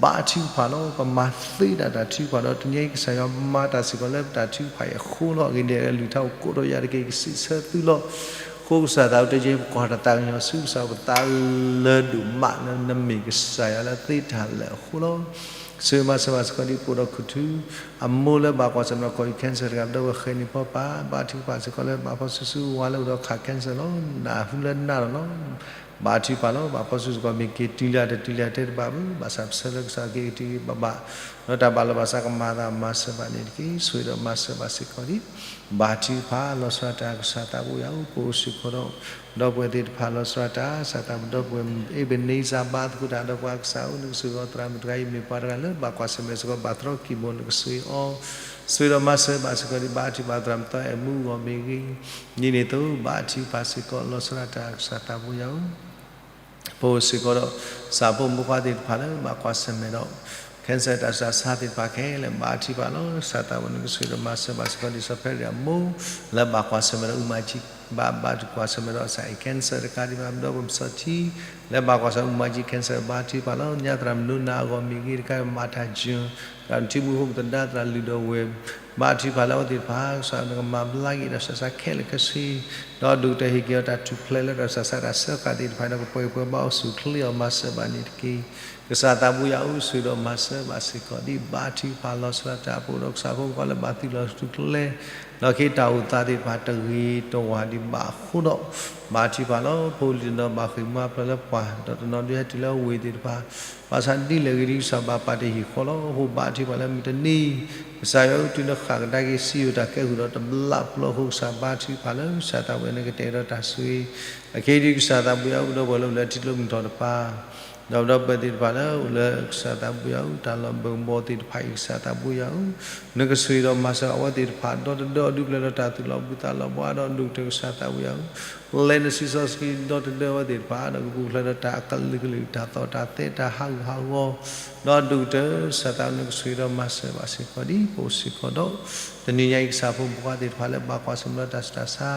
ဘါထုကဖၣ်လီၤ. ပမၤသ့ဒၣ်တၢ်ထုကဖၣ်ဒီး တနံၤအံၤကစၢ်ယွၤမၤတၢ်စ့ၢ်ကီးလၢပတၢ်ထုကဖၣ်အံၤအဃိလီၤ. အဂ့ၢ်ဒ်အံၤ အကလုၢ်ကထါအိၣ်ကိးထီၣ်ယၤတက့ၢ် ယကစံးဆၢသုလီၤ. အဃိကစၢ်သးဘိ တယဲၢ်ပကွၢ်တၢ်သးကညီၤဆူကစၢ်ပသးလၢဒိၣ်မးလၢ နမ့ၢ်ကစၢ်ယွၤလၢသ့တၢ်လၢာ်အဃိလီၤ. ဆိၣ်ဂ့ၤမၤစၢၤဘၣ်စ့ၢ်ကီးဒံး ပအိၣ်ဒီးခူၣ်ထူ အမိၢ်လၢဘၣ်ကွၢ်ဆၢၣ်မဲာ်ဒီး cancer တဂၤ ဒီပုၢ်ဝဲၢ်ဃဲၤနံၣ်ဖီပာ် ဘါထုကဖၣ်စ့ၢ်ကီးလၢဘၣ်ဖီၣ်ဆူၣ်ဆူၣ်ဝါလၢအိၣ်ဒီးခး cancer လီၤ. နၢ်ဟူလၢနၢ်လီၤလီၤ. ဘါထုကဖၣ်လီၤ. ဘၣ်ဖီၣ်ဆူၣ်စ့ၢ်ကီး မ့ၢ်က့ၤတုၤလၢတတုၤလၢတဲတဘၣ်ဘၣ်, ဘၣ်ဆၣ်ပဆၢလၢကစၢ်က့ၤကတုၤဘၣ်ဘၣ်, ဒီးတၢ်ဘၣ်လီၤဘၣ်စးကမၤသးမၤစၢၤဘၣ်န့ၣ်တက့ၢ်. ဆိၣ်ဂ့ၤဒီးမၤစၢၤဘၣ်စ့ၢ်ကီးဒံး ဘါထုကဖၣ်လီၤဆီဒၣ်တၢ် ကစၢ်သးဘိယွၤဧၢ, ပအိၣ်စ့ၢ်ကီးဒီး ဒီပုၢ်ဝဲၢ်သ့ၣ်တဖၣ်လီၤဆီဒၣ်တၢ် ကစၢ်သးဘိ ဒီပုၢ်ဝဲၢ် Ebenezer ဘါသကိးတၢ်ဒီးပှၤ ကစၢ်ဧၢ, နကဆိၣ်ဂ့ၤအီၤ သရၣ်မုၣ်တဂၤအံၤ မ့ၢ်ပှၤတဂၤလၢဘၣ်ကွၢ်ဆၢၣ်မဲာ်စ့ၢ်ကီး ဘၣ်သရီကံၢ်မိၢ် နကဆိၣ်ဂ့ၤအီၤ, ဆိၣ်ဂ့ၤဒီးမၤစၢၤဘၣ်စ့ၢ်ကီးဒံး ဘါထုကဖၣ် သရၣ်မုၣ်သီအဲၣ်မူအဂီၢ်မ့ၢ်ဂ့ၤ, ဒ်န့ၣ်အသိး ဘါထုကဖၣ်စ့ၢ်ကီးလီၤဆီဒၣ်တၢ် ကစၢ်သးဘိယွၤဧၢ ပအိၣ်စ့ၢ်ကီးဒီး ကစၢ်ဖိမုၣ်ဖိခွါသ့ၣ်တဖၣ်လၢဘၣ်ကွၢ်ဆၢၣ်မဲာ်ဒီး cancer တၢ်ဆူးတၢ်ဆါသ့ၣ်တဖၣ်ခဲလၢာ် ဘါထုကဖၣ်လီၤ. ကစၢ်သးဘိ နကဆိၣ်ဂ့ၤဒီးမၤစၢၤဘၣ်စ့ၢ်ကီးဒံး စီၤဖဲရံးအမိၢ် လၢဘၣ်ကွၢ်ဆၢၣ်မဲာ်ဒီး အူမၤကၠံ ဘၣ်ဘါထုကဖၣ်ကွၢ်ဆၢၣ်မဲာ်ဒီး အစးအံၤ cancer တခါဒံးဘၣ် ဒီပုၢ်ဝဲၢ်မုၣ်စီၤထံ လၢဘၣ်ကွၢ်ဆၢၣ် အူမၤကၠံ cancer ဘါထုကဖၣ်လီၤ. ညါသရၣ်မုၣ်နိနၤအဂီၢ်မ့ၢ်ဂ့ၤ တခါမၤတၢ်ယွၤ သရၣ်မုၣ်ထံမူဖိမုၣ်သဒါ သရၣ်လုၢ်ဒီးဝဲၢ် ဘါထုကဖၣ်လၢအဝဲသ့ၣ်တဖၣ် ကစၢ်နကမၤဘျါက့ၤတၢ်ဆူးတၢ်ဆါခဲလၢာ်ခဲဆ့ ဒီးဒိၣ်ကတၢၢ်ဟ့ၣ်က့ၤအီၤတၢ်ထူၣ်ဖျဲးလၢတၢ်ဆူးတၢ်ဆါတၢ်စၢဃာ်သ့ၣ်တဖၣ်န့ၣ် ကပှဲၤပှဲၤဘၣ်အိၣ်ဆူၣ်ချ့အီၤ မၤစၢၤဘၣ်န့ၣ်တက့ၢ်. ကစၢ်သးဘိယွၤဧၢ, ဆိၣ်ဂ့ၤဒီးမၤစၢၤဘၣ်စ့ၢ်ကီးဒံး ဘါထုကဖၣ်လီၤဆီဒၣ်တၢ် ပအိၣ်ဒီးကစၢ်ဖိမုၣ်ဖိခွါလၢဘၣ်သုးလီၤထူၣ်ဖျဲး လီၢ်ခံတၢ်အိၣ်သးသ့ၣ်တဖၣ်တဂ့ၤတဝါဒံးဘၣ်အဃိဒီး ဘါထုကဖၣ်လီၤ. ဖိလံၤတနီၤဘၣ်ဃ့ၢ်မှံဟးဖျိးလၢပှၢ် ဒီးတနီၤဒုးဟဲတုၤလၢဝ့ၢ်သ့ၣ်တဖၣ် ဘၣ်ဆၣ်ဒ်လဲၣ်ဂ့ၤဒ် ကစၢ်ဘၣ်ပာ်တ့ၢ်ဟံၣ်ဃီလီၤ. အဃိဘါထုကဖၣ်လၢမုၢ်တနံၤ ကစၢ်ယွၤဧၢ တုၤနဃၣ်ကဒါက့ၤစံယိၣ်တၢ်ကဲဃုာ်ဒီးတဘျးဖျၢၣ်အဃိ ကစၢ်ဘါထုကဖၣ်လၢ ကစၢ်သးဘိယွၤ နကတဲာ်ကတီၤတၢ်ဆိၣ်ဂ့ၤ အခဲအံၤဒ်ကစၢ်သးဘိယွၤဧၢ ပဒီပုၢ်ဝဲၢ်လၢအိၣ်လၢထံကျိမုၢ်ထီၣ်တဖၣ် ဒီးပဒီပုၢ်ဝဲၢ်သ့ၣ်တဖၣ်လၢအိၣ်လၢကစၢ်သးဘိယွၤဧၢ တၢ်လီၢ်ဘၢကဘီသ့ၣ်တဖၣ်အံၤ ကစၢ်သးဘိယွၤဧၢ နကဆိၣ်ဂ့ၤဒီးမၤစၢၤအဝဲသ့ၣ်တဖၣ် ဒီတဒီးဒုးပျဲၢ်ဒီးတၢ်သူၣ်လီၤဘှံးသးလီၤဘှါဒီး ဒိၣ်ကတၢၢ်ကစၢ်သးဘိယွၤဧၢ လဲၤနုာ်ဆံးစီဆှံဒီတဒၢဝဲသ့ၣ်တဖၣ် ဒီးကပူၤဖျဲးဒီးတၢ်အကလုာ်ကလုာ် တၢ်သီၣ်တၢ်သဲ တၢ်ဟးဂူာ်ဟးဂီၤ, ဒီးဒိၣ်ကတၢၢ် ကစၢ်သးနကဆိၣ်ဂ့ၤဒီးမၤစၢၤဘၣ်စ့ၢ်ကီးဒံး ပအိၣ်စ့ၢ်ကီးဒီး တနံၤညါအံၤ ကစၢ်ဖိမုၣ်ဖိခွါသ့ၣ်တဖၣ်လၢဘၣ်ကွၢ်ဆၢၣ်မဲာ်ဒီးတၢ်ဆူးတၢ်ဆါ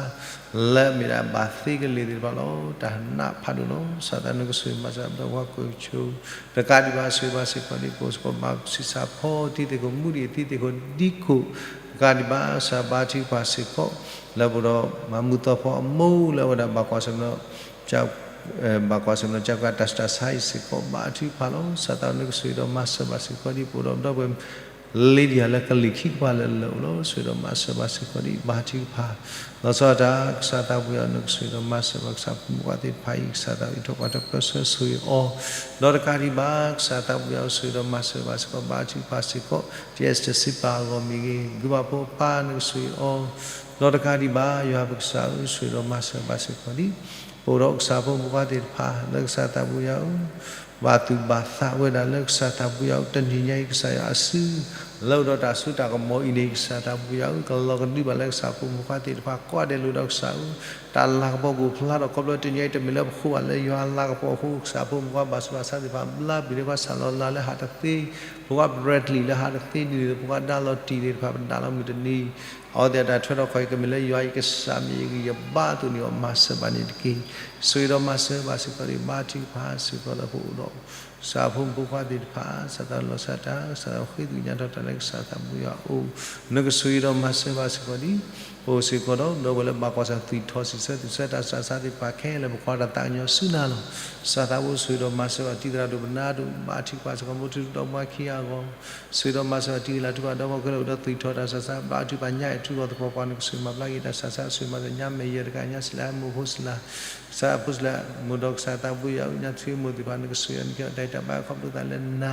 လၢအမ့ၢ်ဒၣ်ဘၣ်သ့ကလ့ၢ်သ့ၣ်တဖၣ်လီၤ. တၢ်နးဖးဒိၣ်လီၤ. ကစၢ်သးနကဆိၣ်ဂ့ၤမၤစၢၤဘၣ်ဒီးပှၤကွဲးဆူ တကးဒံးဘၣ် ဆိၣ်ဂ့ၤဘၣ်စ့ၢ်ကီးဒံး ပအိၣ်စ့ၢ်ကီး ဘၣ်ဆံးစၢ်ဖီတံၤသ့ၣ်ခိၣ် မူဒံးအတံၤသ့ၣ်ခိၣ် ဒံခိၣ် တကးဒံးဘၣ် ကစၢ်ဘါထုကဖၣ်စ့ၢ်ကီး လၢပအိၣ်ဒီး မၤမုာ်သီဖီအမိၢ်လၢအဝဲဒၣ်ဘၣ်ကွၢ်ဆၢၣ်မဲာ်ဒီး ဘၣ်ကွၢ်ဆၢၣ်မဲာ်ဒီး ကစၢ်တၢ်ဆူးတၢ်ဆါအံၤစ့ၢ်ကီး ဘါထုကဖၣ်လီၤ. ကစၢ်သးနကဆိၣ်ဂ့ၤဒီးမၤစၢၤဘၣ်စ့ၢ်ကီးဒံး ပအိၣ်ဒီးဒီပုၢ်ဝဲၢ် လ့ဒံယၤလၢကလံၤခံကပၤလၢလၢအိၣ်လီၤ. ဆိၣ်ဂ့ၤဒီးမၤစၢၤဘၣ်စ့ၢ်ကီးဒံး ဘါထုကဖၣ် လီၤဆီဒၣ်တၢ် ကစၢ်သးပူၤယၤ နကဆိၣ်ဂ့ၤဒီးမၤစၢၤဘၣ် ကစၢ်ဖိမုၣ်ဖိခွါသ့ၣ်တဖၣ်အံၤ ကစၢ်သးဝံၣ်ထိၣ်ပှၤထီၣ်ပၢဆှၢဆိၣ်ဂ့ၤအီၤ, ဒီးတကးဒံးဘၣ် ကစၢ်သးပူၤယၤ ဆိၣ်ဂ့ၤဒီးမၤစၢၤဘၣ်စ့ၢ်ကီး ဘါထုကဖၣ်စ့ၢ်ကီး တံၢ်အဲစတၢၢ်စံးပာ်အဂီၢ်မ့ၢ်ဂ့ၤ ဂုၢ်ဘၣ်ဖိအပၢ် နကဆိၣ်ဂ့ၤအီၤ, ဒီးတကးဒံးဘၣ် ယွၤပကစၢ်ဧၢ ဆိၣ်ဂ့ၤဒီးမၤစၢၤဘၣ်စ့ၢ်ကီးဒံး ပအိၣ်ဒီးကစၢ်ဖိမုၣ်ဖိခွါသ့ၣ်တဖၣ် လၢကစၢ်သးပူၤယၤဧၢ ဘၣ်သူၣ်ဘၣ်သးဝဲဒၣ်လၢကစၢ်သးပူၤယၤဧၢ တနံၤညါအံၤ ကစၢ်ယွၤအစု လၢအိၣ်ဒီးတၢ်စိတၢ်ကမီၤအံၤန့ၣ် ကစၢ်သးပူၤယၤဧၢ ကလီၤကဒုဘၣ်လၢကစၢ်ဖိမုၣ်ဖိခွါသ့ၣ်တဖၣ် ကိးဂၤဒဲးလၢအိၣ်ဒီးကစၢ်ဧၢ တၢ်လၤကပီၤကအိၣ်ဖျါထီၣ် ခီဖျိတနံၤအံၤ တမ့ၢ်လၢပဃိဘၣ်လၢယွၤအလၤကပီၤအဃိ ကစၢ်ဖိမုၣ်ဖိခွါဘၣ်ဆူးဘၣ်ဆါသ့ၣ်တဖၣ် ဘျါပျံၤလၢပှၤဆၣ်လီၤလၤလၢဟးတသ့, ပှၤဘြဲၤတလံၤလၢဟးတသ့ ဒ်သိးပှၤဒါလီၤတံၢ်သ့ၣ်တဖၣ် ပဒါလီၤမုၢ်တနံၤ အဝဲသ့ၣ်အတၢ်ထွဲထီၣ်ခီအံၤ ကမ့ၢ်လၢယွၤအံၤကစၢ်မ့ၢ်ဂ့ၤ ယဘါအသိးန့ၣ်အီၤ မၤစၢၤဘၣ်န့ၣ်တက့ၢ်. ဆိၣ်ဂ့ၤဒီးမၤစၢၤဘၣ်စ့ၢ်ကီးဒံး ဘါထုကဖၣ်စ့ၢ်ကီးလၢပအိၣ်ဒီး ကစၢ်ဖိမုၣ်ဖိခွါသ့ၣ်တဖၣ် ကစၢ်သးလီၤဆီဒၣ်တၢ် ကစၢ်သးဃ့သကွံၢ်ကညးထီၣ်တၢ်လၢကစၢ်သးပူၤယၤအအိၣ် နကဆိၣ်ဂ့ၤဒီးမၤစၢၤဘၣ်စ့ၢ်ကီးဒံး ပအိၣ်စ့ၢ်ကီးဒီး ဒီပုၢ်ဝဲၢ်လၢဘၣ်ကွၢ်ဆၢၣ် သွံၣ်ထီၣ်စံးဆၢ သွံၣ်ဆၢတၢ်ဆူးတၢ်ဆါသ့ၣ်တဖၣ်ခဲလၢာ် ပကွၢ်တၢ်သးကညီၤဆူနၤလီၤ. ကစၢ်သးပူၤဆိၣ်ဂ့ၤဒီးမၤစၢၤဘၣ် တံၤသရၣ်ဒိၣ်ပနါဒိၣ် ဘါထုကဖၣ်စ့ၢ်ကီး မိၢ်ထူဒီမါခံဂၤအဂီၢ် ဆိၣ်ဂ့ၤဒီးမၤစၢၤဘၣ် တံၤသရၣ်ထုကဖၣ်ဒီမါခဲလၢာ် အိၣ်ဒီးသွံၣ်ထီၣ်တၢ်ဆူးတၢ်ဆါ ဘါထုကဖၣ်ညါအဲၣ်ထုကဖၣ်သပှၢ်ပှၢ် နကဆိၣ်ဂ့ၤမၤဘျါက့ၤတၢ်ဆူးတၢ်ဆါ ဆိၣ်ဂ့ၤမၤစၢၤညါမဲာ်ယဲၢ်တကးညါ စံးလၢမိၢ်ဖိစံးလၢ ကစၢ်ဖိစံးလၢ မိၢ်ဒီးကစၢ်သးပူၤယၤဧၢ ညါထွံၣ်မိၢ်သ့ၣ်တဖၣ် နကဆိၣ်ဂ့ၤအီၤ နကဲထီၣ်တၢ်အံးတၢ်ဘါခီဖျိသးလၢနၤ ဒီ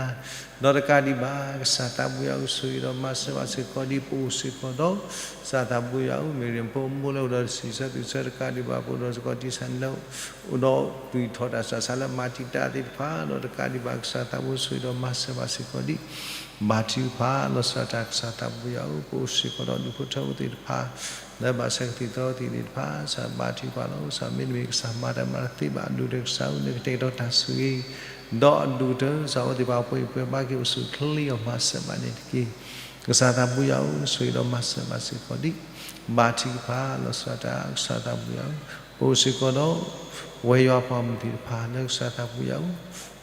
းတကးဒံးဘၣ် ကစၢ်သးပူၤယၤဧၢ ဆိၣ်ဂ့ၤဒီးမၤစၢၤဘၣ်စ့ၢ်ကီးဒံး ပအိၣ်စ့ၢ်ကီးဒီး ကစၢ်သးပူၤယၤဧၢ မ့ၢ်ရ့ၣ်ဖိမိၢ်လၢအိၣ်ဒီးတၢ်စံးဆၢသွံၣ်ဆၢတကးဒံးဘၣ် ပအိၣ်ဒီးစ့ၢ်ကီးတံၢ်ဆၣ်န့ၣ်လၢ အိၣ်ဒီးသွံၣ်ထီၣ်တၢ်ဆူးတၢ်ဆါလၢမၤတံာ်တာ်သ့ၣ်တဖၣ် ဒီးတကးဒံးဘၣ် ကစၢ်သးပူၤဆိၣ်ဂ့ၤဒီးမၤစၢၤဘၣ်စ့ၢ်ကီးဒံး ဘါထုကဖၣ် လီၤဆီဒၣ်တၢ် ကစၢ်သးပူၤယၤဧၢ ပအိၣ်စ့ၢ်ကီးဒီးဒူၣ်ဖိထၢဖိသ့ၣ်တဖၣ် လၢဘၣ်ဆၢကသံၣ်သီသ့ၣ်တဖၣ် ကစၢ်ဘါထုကဖၣ်လီၤ. ကစၢ်မ့တမ့ၢ်ကစၢ်မၤတၢ်မၤတသ့ဘၣ် အဒိၣ်ကတၢၢ်ကစၢ်ဧၢ နကတဲာ်ကတီၤတၢ်ဆိၣ်ဂ့ၤ ဒီးအဒိၣ်ကတၢၢ် ကစၢ်အဝဲသ့ၣ်တဖၣ်ပှဲၤအံၤပှဲၤဘါက့ၤအိၣ်ဆူၣ်ချ့အီၤ မၤစၢၤဘၣ်န့ၣ်တက့ၢ်. ကစၢ်သးပူၤယၤဧၢ ဆိၣ်ဂ့ၤဒီးမၤစၢၤဘၣ်စ့ၢ်ကီးဒံး ဘါထုကဖၣ် လီၤဆီဒၣ်တၢ် ကစၢ်သးပူၤယၤဧၢ ပအိၣ်စ့ၢ်ကီးဒီး ပဝဲယွၤပှၤမုၢ်သ့ၣ်တဖၣ်လၢကစၢ်သးပူၤယၤဧၢ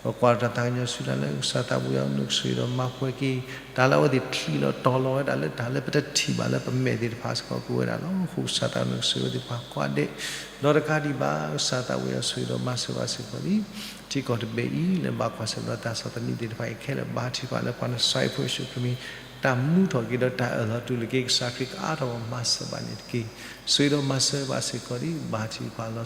ပကွၢ်တၢ်သးကညီၤဆူတၢ်လၢကစၢ်သးပူၤယၤဧၢ နကဆိၣ်ဂ့ၤဒီးမၤပှဲၤက့ၤ တၢ်လၢအဝဲသ့ၣ်ထံၣ်လီၤတီၤလီၤဝဲဒၣ်လၢတၢ်လၢပတထံၣ်ဘၣ်လၢပမဲာ်သ့ၣ်တဖၣ်စ့ၢ်ကီး ပဝဲဒၣ်လီၤ. အဃိကစၢ်သးနကဆိၣ်ဂ့ၤအဝဲသ့ၣ်တဖၣ်ကိးဂၤဒဲး ဒီးတကးဒံးဘၣ် ကစၢ်သးပူၤယၤဆိၣ်ဂ့ၤဒီးမၤစၢၤဘၣ်စ့ၢ်ကီးဒံး ထံကီၢ်တဘ့ၣ်အံၤ လၢဘၣ်ကွၢ်ဆၢၣ်မဲာ်ဒီးတၢ်ဆီၣ်သနံးသ့ၣ်တဖၣ်အံၤခဲလၢာ် ဘါထုကဖၣ်လၢပှၤနၡရၣ်ဖိယ့ၣ်ၡူးခရံာ်မံၤ တၢ်မူထီၣ်က့ၤဒီးတၢ်အၢၣ်လီၤတူၢ်လိာ်က့ၤ ကစၢ်ခရံာ်ကအါထီၣ်အီၤ မၤစၢၤဘၣ်န့ၣ်တက့ၢ်. ဆိၣ်ဂ့ၤဒီးမၤစၢၤဘၣ်စ့ၢ်ကီးဒံး ဘါထု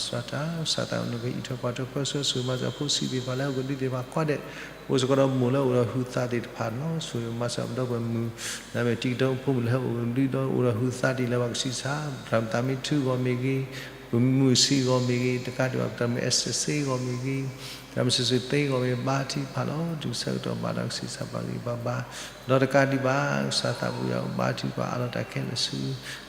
ကဖၣ် လီၤဆီဒၣ်တၢ် ကစၢ်သးနကဟံးထီၣ်ပှၤထီၣ်ပၢဆှၢ ဆိၣ်ဂ့ၤမၤစၢၤဖိဆံးသ့ၣ်တဖၣ်လၢဟီၣ်ခိၣ်ဒူသ့ၣ်တဖၣ်ကိးဂၤဒဲး အိၣ်စ့ၢ်ကီးဒီးမိၢ်လၢအိၣ်ဒီးဟုသးသ့ၣ်တဖၣ်လီၤ. ဆိၣ်ဂ့ၤမၤစၢၤပဒီပုၢ်ဝဲၢ်မုၣ် လၢအမ့ၢ်တံၤကတၢၢ်ဖိမုၣ်လၢဟဲအိၣ်ဒီး အိၣ်ဒီးဟုသးတံၢ်လၢပှၤကဆံးစၢ် ပသးမ့ၢ်ထုအဂီၢ်မ့ၢ်ဂ့ၤ ပမုၢ်ဆံးအဂီၢ်မ့ၢ်ဂ့ၤ တကးဒံးဘၣ် ပသးမ့ၢ်အဲစ့စ့အဂီၢ်မ့ၢ်ဂ့ၤ သးမ့ၢ်စ့စ့သ့အဂီၢ်မ့ၢ် ဘါထုကဖၣ်လီၤ. တုၤဆၢကတီၢ်ဘၣ်ဒီးကဆံးစၢ်ပှၤဂ့ၤဘၣ်ဘၣ် ဒီးတကးဒံးဘၣ် ကစၢ်သးပူၤယၤ ဘါထုကဖၣ်အးလီၤတၢ်ခဲလၢာ်ဆူ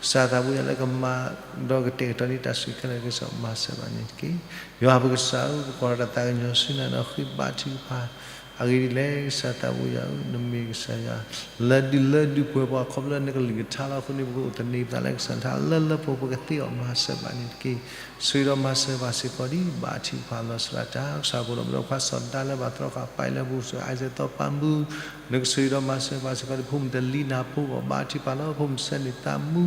ကစၢ်သးပူၤယၤလၢကမၤ ဒီးကတဲာ်ကတီၤန့ၢ်တၢ်ဆိၣ်ဂ့ၤခဲလၢာ်ကစၢ် မၤစၢၤဘၣ်န့ၣ်တက့ၢ်. ယွၤပကစၢ်ဧၢ ပကွၢ်တၢ်သးကညီၤဆူနၤဒီးဃ့ဘါထုကဖၣ် အဂ့ၢ်ဒ်လဲၣ် ကစၢ်သးပူၤယၤဧၢ နမ့ၢ်ကစၢ်ယွၤ လၢဒုးလၢဒုးပှဲၤပှၤခီဖျိလၢနကလုၢ်ကထါလီၤ. အဃိန့ၣ် ပကအိၣ်သန့ၤပသးလၢကစၢ်တၢ်လၢလၢပှဲၤပှဲၤကသ့အီၤ မၤစၢၤဘၣ်န့ၣ်တက့ၢ်. ဆိၣ်ဂ့ၤဒီးမၤစၢၤဘၣ်စ့ၢ်ကီးဒံး ဘါထုကဖၣ်လီၤဆီဒၣ်တၢ် ကစၢ်ဖိဒီးပဒီပုၢ်ဝဲၢ်ခွါစီၤဒၤလၢဘၣ်သြီဃာ်ပာ်အံၤလၢပူၤစၢၤ အံစဲးသီပၢ်မူ နကဆိၣ်ဂ့ၤဒီးမၤစၢၤဘၣ်စ့ၢ်ကီးဒံး ဖိမုၣ်တလံနၢ်ဖိဂီၢ် ဘါထုကဖၣ်လီၤ. ဖိမုၣ်ဆၢန့ၢ်သးမူ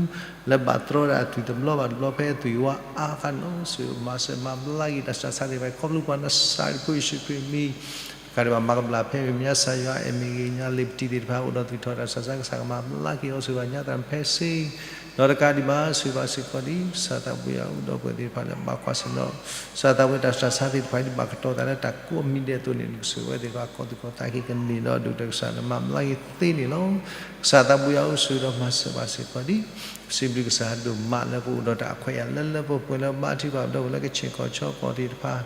လၢဘၣ်သြီဒၣ်အသွံၣ်တဘျီဘၣ်တဘျီဖဲအသွံၣ်ဝါအါခါန့ၣ်လီၤ. ဆိၣ်ဂ့ၤမၤစၢၤမၤဘျါက့ၤတၢ်ဆူးတၢ်ဆါသ့ၣ်တဖၣ် ခီဖျိပှၤနၡရၣ်ဖိယ့ၣ်ၡူးခရံာ်မံၤ တကးဒံးဘၣ် မၤကဘျၣ်ဖဲမ့ၢ်မၠါစၢ်ယွၤအဲၣ်မ့ၢ်ဂ့ၤ ညါလ့ပတံသ့ၣ်တဖၣ် အိၣ်ဒီးသွံၣ်ထီၣ်တၢ်ဆူးတၢ်ဆါ ကစၢ်ကမၤဘျါက့ၤအီၤ ဆိၣ်ဂ့ၤဘၣ်ညါသရၣ်ဖဲစ့ၢ် ဒီးတကးဒံးဘၣ် ဆိၣ်ဂ့ၤဘၣ်စ့ၢ်ကီးဒံး ကစၢ်သးပူၤယၤဧၢ ဒီပုၢ်ဝဲၢ်သ့ၣ်တဖၣ်လၢဘၣ်ကွၢ်ဆၢၣ်ဒီး ကစၢ်သးပူၤတၢ်ဆူးတၢ်ဆါသ့ၣ်တဖၣ်ဒ်ဘၣ်ကတီၤသးလၢတၢ်ကိးမံၤဒဲးအသိးန့ၣ် နကဆိၣ်ဂ့ၤဝဲသ့ၣ်တဖၣ် ကီၢ်သူၣ်ကီၢ်သးက့ၤကန့ၢ်ဒီးဒိၣ်ကတၢၢ်ကစၢ် နမၤဘျါက့ၤသ့န့ၣ်လီၤ. ကစၢ်သးပူၤယၤဧၢ ဆိၣ်ဂ့ၤဒီးမၤစၢၤဘၣ်စ့ၢ်ကီးဒံး ပစံးဘျုးကစၢ်ဒိၣ်မးလၢပအိၣ်ဒီးတၢ်အခွဲးအယာ်လၢလၢပှဲၤပှဲၤလၢဘါထုကဖၣ်ပဒီပုၢ်ဝဲၢ်လၢကဆ့ၣ်ကီၢ်ဆီကီၢ်သ့ၣ်တဖၣ်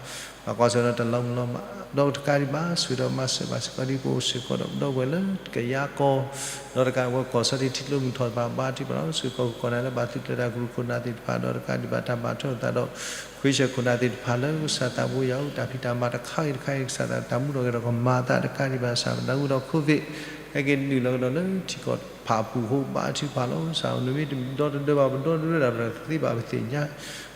ဘၣ်ကွၢ်ဆၢၣ်ဒီးတၢ်လီၤမုၢ်လီၤမး ဒီးတကးဒံးဘၣ် ဆိၣ်ဂ့ၤဒီးမၤစၢၤဘၣ်စ့ၢ်ကီးဒံး ပအိၣ်စ့ၢ်ကီးဒီးပဒီပုၢ်ဝဲၢ်လၢကယၤကီၢ် ဒီးတကးဝဲကီၢ်ဆီတံၢ်ထံကျိမုၢ်ထီၣ်တဖၣ် ဘါထုကဖၣ်လီၤ. ဆိၣ်ဂ့ၤကီၢ် ကီးနၤလၢဘၣ်သုးကျဲၤတၢ်ကရူၢ်ခိၣ်နၢ်သ့ၣ်တဖၣ် ဒီးတကးဒံးဘၣ်တၢ်ဘၣ်ထွဲလိာ်သးဒီး ခွံဆၢၣ်ခိၣ်နၢ်သ့ၣ်တဖၣ်လၢကစၢ်သးဘိယွၤအိၣ် တၢ်ဖံးတၢ်မၤတခါဂ့ၤတခါဂ့ၤ ကစၢ်သးတၢ်မူထီၣ်ဂဲၤထီၣ်ကမၤသးတကးဒံးဘၣ် ကစၢ်ပနၢ်ဟူထီၣ် COVID ဟဲက့ၤနုာ်လီၤကဒီးလၢထံကီၢ်ဖးအပူၤအဃိ ဘါထုကဖၣ်လီၤ. ကစၢ်ဧၢ နမ့ၢ်တဒီတဒၢဘၣ် ပဒီတဒၢဒၣ် ပတသ့ဘၣ်ပသ့ၣ်ညါ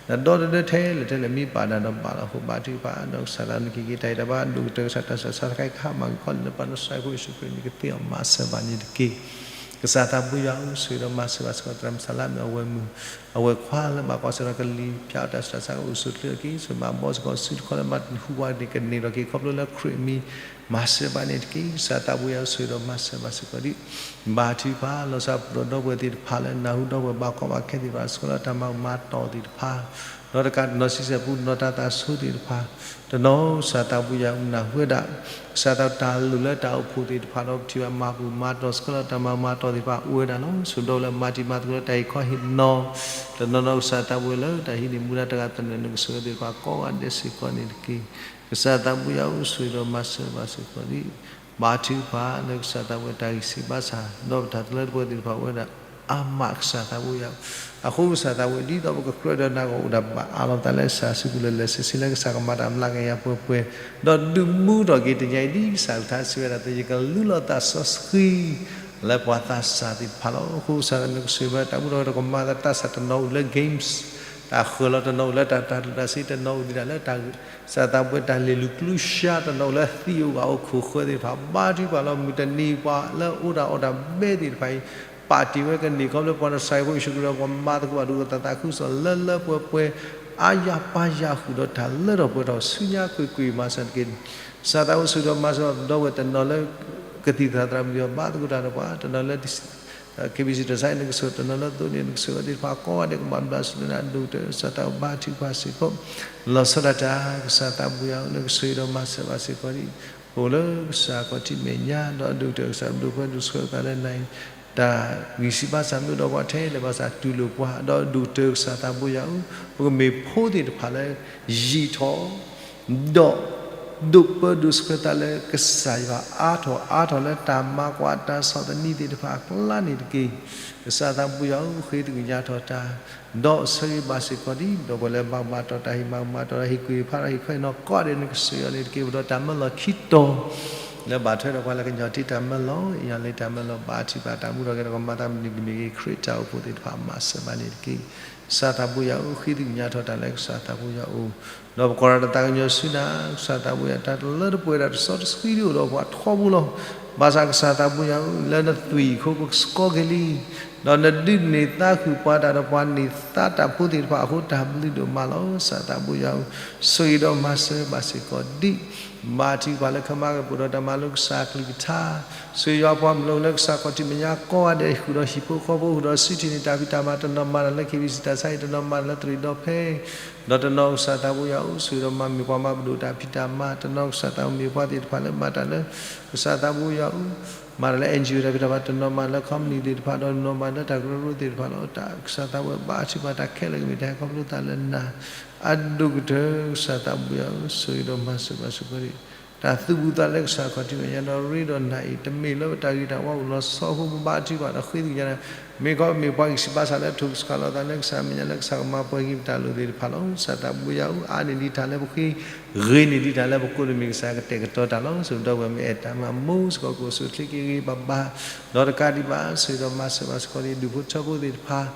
နဒီတဒၢထဲလဲၣ်ထဲလဲၣ် မ့ၢ်ဘၣ်နၤဒီးဘၣ်လီၤအဃိ ဘါထုကဖၣ် ဒီးကစၢ်သးနက့ၤက့ၤတၢ်ဂံၢ်တၢ်ဘါ ဒိၣ်ကတၢၢ်ကစၢ်တၢ်ဆူးတၢ်ဆါတခါအံၤ ကဟါမၢ်က့ၤခီလၢနပၢ်နီၢ်ကစၢ်ယ့ၣ်ၡူးခရံာ်န့ၣ် ကသ့အီၤမၤစၢၤဘၣ်န့ၣ်တက့ၢ်. ကစၢ်သးဘိယွၤအိၣ် ဆိၣ်ဂ့ၤဒီးမၤစၢၤဘၣ်စ့ၢ်ကီး သရၣ်မုၣ်စၤလါမ့ၢ်အဝဲၢ်မုၣ် အဝဲၢ်ခွါလၢဘၣ်ကွၢ်ဆၢၣ်ဒီးကလံၤဖၠးအတၢ်ဆူးတၢ်ဆါ အိၣ်ဆိးချ့အီၤက့ၤ ဆိၣ်ဂ့ၤမၤဘီစ့ၢ်ကီး စုတခီလၢမၤတနံၤဟူဝဲန့ၣ် ကန့ၢ်ထီၣ်က့ၤခီဖျိလၢခရံာ်အမံၤ မၤစၢၤဘၣ်န့ၣ်တက့ၢ်. ကစၢ်သးဘိယွၤအိၣ် ဆိၣ်ဂ့ၤဒီးမၤစၢၤဘၣ်စ့ၢ်ကီးဒ် ဘါထုကဖၣ် လီၤဆီပဒိၣ်ဒီပုၢ်ဝဲၢ်သ့ၣ်တဖၣ်လၢနၢ်ဟူဒီပုၢ်ဝဲၢ်ဘၣ်ကီဘၣ်ခဲသ့ၣ်တဖၣ် ဆှၢလီၤတၢ်မၤမၤတီၢ်သ့ၣ်တဖၣ် ဒီးတကးတနီၤဆံဆဲၣ်ပူ တနီၤတၢ်သးဆူသ့ၣ်တဖၣ် တနီၤကစၢ်သးဘိယွၤအိၣ်နၢ်ဟူဝဲဒၣ် ကစၢ်သးတၢ်လိၣ်လၢတၢ်အိၣ်ဖှိၣ်သ့ၣ်တဖၣ်ဒီးပထံၣ်ဘၣ်မၤဘူၣ်မၤတီၢ် ဆှၢလီၤတၢ်မၤမၤတီၢ်သ့ၣ်တဖၣ်အိၣ်ဝဲဒၣ်လီၤ. ဆိၣ်ဒီးလၢမၤတံၤမၤသကိးလၢတၢ်ဟ့ၣ်ခီဟ့ၣ်နီၤ တနီၤနီၤကစၢ်သးဘိယွၤလၢတၢ်ဟံးန့ၢ်မူဒါတဂၤသနၢၣ်န့ၣ် ကဆိၣ်ဂ့ၤသ့ၣ်တဖၣ်ကိးဂၤဒဲးစ့ၢ်ကီးန့ၣ်တက့ၢ်. ကစၢ်သးဘိယွၤအိၣ် ဆိၣ်ဂ့ၤဒီးမၤစၢၤဘၣ်စ့ၢ်ကီးဒ် ဘါထုကဖၣ်လၢကစၢ်သးဘိယွၤတၢ်ဂံၢ်စၢ်ဘါစၢ် ဒီးပတၢ်တလၢတပှဲၤသ့ၣ်တဖၣ်အိၣ်ဝဲဒၣ် အါမးကစၢ်သးဘိယွၤ အဃိကစၢ်သးဘိယွၤ ဒ်သိးပကကြၢးဒီးနၤဂီၢ်အိၣ်ဒၣ်ဘၣ်အါလီၤပသးလၢကစၢ်စုပူၤ လၢလၢဆ့ဆ့လၢကစၢ်ကမၤတၢ်မျးကယၤပှဲၤပှဲၤ ဒီးဒုးမူထီၣ်က့ၤတနံၤအံၤဒ်ကစၢ်ကထါစံးဝဲဒၣ် သယကလူလီၤသးစီဆှံ လၢပှၤသးစၢ်သ့ၣ်တဖၣ်လီၤ. အဃိကစၢ်သးနကဆိၣ်ဂ့ၤဘၣ်တၢ်မူထီၣ်က့ၤ တကမၤသးတၢ်ဆၢ တနီၤအိၣ်လၢ games တၢ်ဃၢၤလီၤ တနီၤအိၣ်လၢတၢ်တၢ်တၢ်စ့ တနီၤအိၣ်ဒံးဒၣ်လၢတၢ် ကစၢ်သးဘိယွၤတၢ်လ့ၤလူၤကျူရှါ တနီၤအိၣ်လၢသံးအိၣ်ဂၤအိၣ်ခိၣ်ဃၢၤသ့ၣ်တဖၣ် ဘါထုကဖၣ်လီၤ. မုၢ်တနံၤပှၤလၢအအိၣ်ဒၣ်အီၣ်တၢ်ဘဲသ့ၣ်တဖၣ်အံၤ ပာ်တ့ၢ်ဝဲကန့ၢ်ခီဖျိပှၤနီၢ်ကစၢ်ယ့ၣ်ၡူးခရံာ်ဒီး ပှၤမၤသကိးဘၣ်ဒိသးသးခုကစီၣ်လၢလၢပှဲၤပှဲၤ အါယၤပၢ်ယၤဃုာ်ဒီးတၢ်လၢထီၣ်ပှဲၤထီၣ်ဆူညါကွ့ၢ်ကွ့ၢ်မၤစၢၤတက့ၢ်. ကစၢ်သးဘိယွၤဆိၣ်ဂ့ၤဒီးမၤစၢၤဘၣ်ပဒီပုၢ်ဝဲၢ်တနီၤလၢ ကသံၣ်သရၣ်မုၣ်ယွၤဘါသကိးတၢ်ဒီးပှၤ တနီၤလၢ KBC တၢ်ဆါအံၤနကဆိၣ် တနီၤလၢသိးန့ၣ်နကဆိၣ်ဂ့ၤသ့ၣ်တဖၣ်ကိးဂၤဒဲး ကဘၣ်ဘျါဆူနၤဒိၣ်ကတၢၢ် ကစၢ်သးဘိဘါထုကဖၣ်စ့ၢ်ကီး လီၤဆီဒၣ်တၢ် ကစၢ်သးဘိယွၤလၢကဆိၣ်ဂ့ၤဒီးမၤစၢၤဘၣ်စ့ၢ်ကီးဒ် ပအိၣ်လၢကစၢ်ခီၣ်ထံးမဲာ်ညါ ဒီးဒိၣ်ကတၢၢ်ကစၢ်ဘျုးဖှိၣ်ဒိၣ်ဆှၢသးလၢနၤအံၤ တၢ်ဂံၢ်စၢ်ဘါစၢ်မ့ၢ်အိၣ်ဒီးပှၤထဲလဲၣ်ဘၣ်ဆၣ်တူၢ်လိာ်ပှၤ ဒီးဒိၣ်ကတၢၢ်ကစၢ်သးဘိယွၤဧၢ ပကမ့ၢ်ဖိသ့ၣ်တဖၣ်လၢ ယံာ်ထီၣ် ဒီး ဒိးပၢဒိးဆှၢသးလၢကစၢ်ယွၤအါထီၣ်အါထီၣ်လၢတၢ်မၤကွၢ်တၢ်ဆီၣ်သနံးသ့ၣ်တဖၣ်အကျါန့ၣ်တက့ၢ်. ကစၢ်သးဘိယွၤဧၢ ဃ့သကညးထီၣ်တၢ် ဒီးဆိၣ်ဂ့ၤဘၣ်စ့ၢ်ကီးဒ် ဒီပုၢ်ဝဲၢ်လၢဘၣ်မၤတီၢ်တၢ် ဟ့ၣ်မၤကမၣ်တီၢ်တၢ် ဟ့ၣ်ကူၣ်ဟ့ၣ်ဖးဒီးဟ့ၣ်ခီဟ့ၣ်နီၤကိးဂၤဒဲးန့ၣ် ကဆိၣ်ဂ့ၤအီၤန့ၣ်တက့ၢ်. ပဒီးတၢ်မၢလီၤခံတီၤ လၢဘၣ်ထွဲဒီးပှၤလၢကညီၤတ့တၢ်မၢလီၤ အ့ၣ်ယၤလၢတၢ်မၢလီၤ ဘါထုကဖၣ်တၢ်မူထီၣ်က့ၤဒီးကမၤသးမနုၤကမ့ၢ်ဂ့ၤ ခရံာ်တၢ်အိၣ်ဖှိၣ်သ့ၣ်တဖၣ်မၤစၢၤဘၣ်န့ၣ်တက့ၢ်. ကစၢ်သးဘိယွၤဧၢ ဃ့သကညးထီၣ်တၢ်လၢကစၢ်သးဘိယွၤအအိၣ် ဒီးပကိးဒီးတၢ်သးကညီၤဆူနၤ ကစၢ်သးဘိယွၤ တၢ်တလၢတပှဲၤတၢ်တစီတဆှံဒ်အိၣ်ဒီးပှၤထီဘိလီၤ. ဘၣ်ဆၣ်ကစၢ်သးဘိယွၤဧၢ လၢနသွံၣ်အံၤအဃိ ပကစကီက့ၤလံ ဒီးနဒုးနဲၣ်သါဃုာ်ပှၤတၢ်ဒီးပှၤန့ၢ်သါတၢ်ဖိသ့ၣ်တဖၣ်အဃိ တၢ်ဘျုးဒိၣ်မးလီၤ. ကစၢ်သးဘိယွၤဧၢ ဆိၣ်ဂ့ၤဒီးမၤစၢၤဘၣ်စ့ၢ်ကီးဒ် ဘါထုကဖၣ်လၢခမါကပၢၢ်ဒီးတၢ်မၤလိကစၢ် ကလုၢ်ကထါ ဆိၣ်ဂ့ၤယွၤပှၤမုၢ်လၢ်လၢကစၢ်ခီၣ်ထံးမဲာ်ညါကိးဂၤဒဲး ဃုာ်ဒီးဟံၣ်ဖိဃီဖိ ဃုာ်ဒီးစံးထံၣ်န့ၢ်တၢ်ဖံးတၢ်မၤ တနီၤမၤတၢ်လၢ KBC တၢ်ဆါအံၤ တနီၤမၤတၢ်လၢတရံးဒီဖဲ ဒီးတနီၤကစၢ်သးဘိယွၤဧၢ ဆိၣ်ဂ့ၤဒီးမၤမ့ၢ်ပှၤမၤပဒိၣ်တၢ်ဖံးတၢ်မၤ တနီၤကစၢ်သးဘိမ့ၢ်ပှၤသ့ၣ်တဖၣ်လၢမၤတၢ်လၢ ကစၢ်သးဘိယွၤဧၢ မၤတၢ်လၢ NGO တၢ်ဖံးတၢ်မၤ တနီၤမၤလၢ company သ့ၣ်တဖၣ် ဒီးတနီၤမၤလၢတၢ်ကရၢကရိသ့ၣ်တဖၣ်လီၤ. ကစၢ်သးဘိယွၤဘါထုကဖၣ်တၢ်ခဲလၢာ်ကမ့ၢ်တၢ်ဟဲခီဖျိသးလၢနၤ အဒိၣ်ကတၢၢ် ကစၢ်သးဘိယွၤဧၢ ဆိၣ်ဂ့ၤဒီးမၤစၢၤဘၣ်စ့ၢ်ကီး တၢ်သူၣ်ဘူးသးလၢကစၢ်ခီၣ်ထံးမဲာ်ညါ ဒီးရ့ဒီးနၤအံၤ တမ့ၢ်လၢပတၢ်ဂ့ၤတၢ်ဝါအိၣ်လီၤဆီအဃိ ပဘါထုကဖၣ်ဒီးဃ့သကညးနၤ မ့ၢ်ခီပမ့ၢ်ပှၤဂံၢ်စၢ်ဘါစၢ်လၢထိၣ်ကစှၤလိာ်သးလၢကစၢ်မဲာ်ညါ လၢကစၢ်ကမၤပှဲၤက့ၤပတၢ်လိၣ်သ့ၣ်တဖၣ်လီၤ. ကစၢ်သးဘိယွၤဧၢ အါန့ၢ်ဒံးတၢ်လၢပဃ့ ဂ့ၤန့ၢ်ဒံးတၢ်လၢပကိးတမံၤ ကစၢ်ကတဲာ်ကတီၤတၢ်လီၤ. ဆိၣ်ဂ့ၤဒီပုၢ်ဝဲၢ်မ့ၢ်အဲၣ်တၢ်မၤ မိၢ်စ့ၢ်ကီး ကအိၣ်ဆူၣ်အိၣ်ချ့က့ၤဂ့ၤဂ့ၤဘၣ်ဘၣ် ဒီးတကးဒံးဘၣ် ဆိၣ်ဂ့ၤဒီးမၤစၢၤဘၣ်စ့ၢ်ကီးန့ၣ် ဒူၣ်ဖိထၢဖိသ့ၣ်တဖၣ်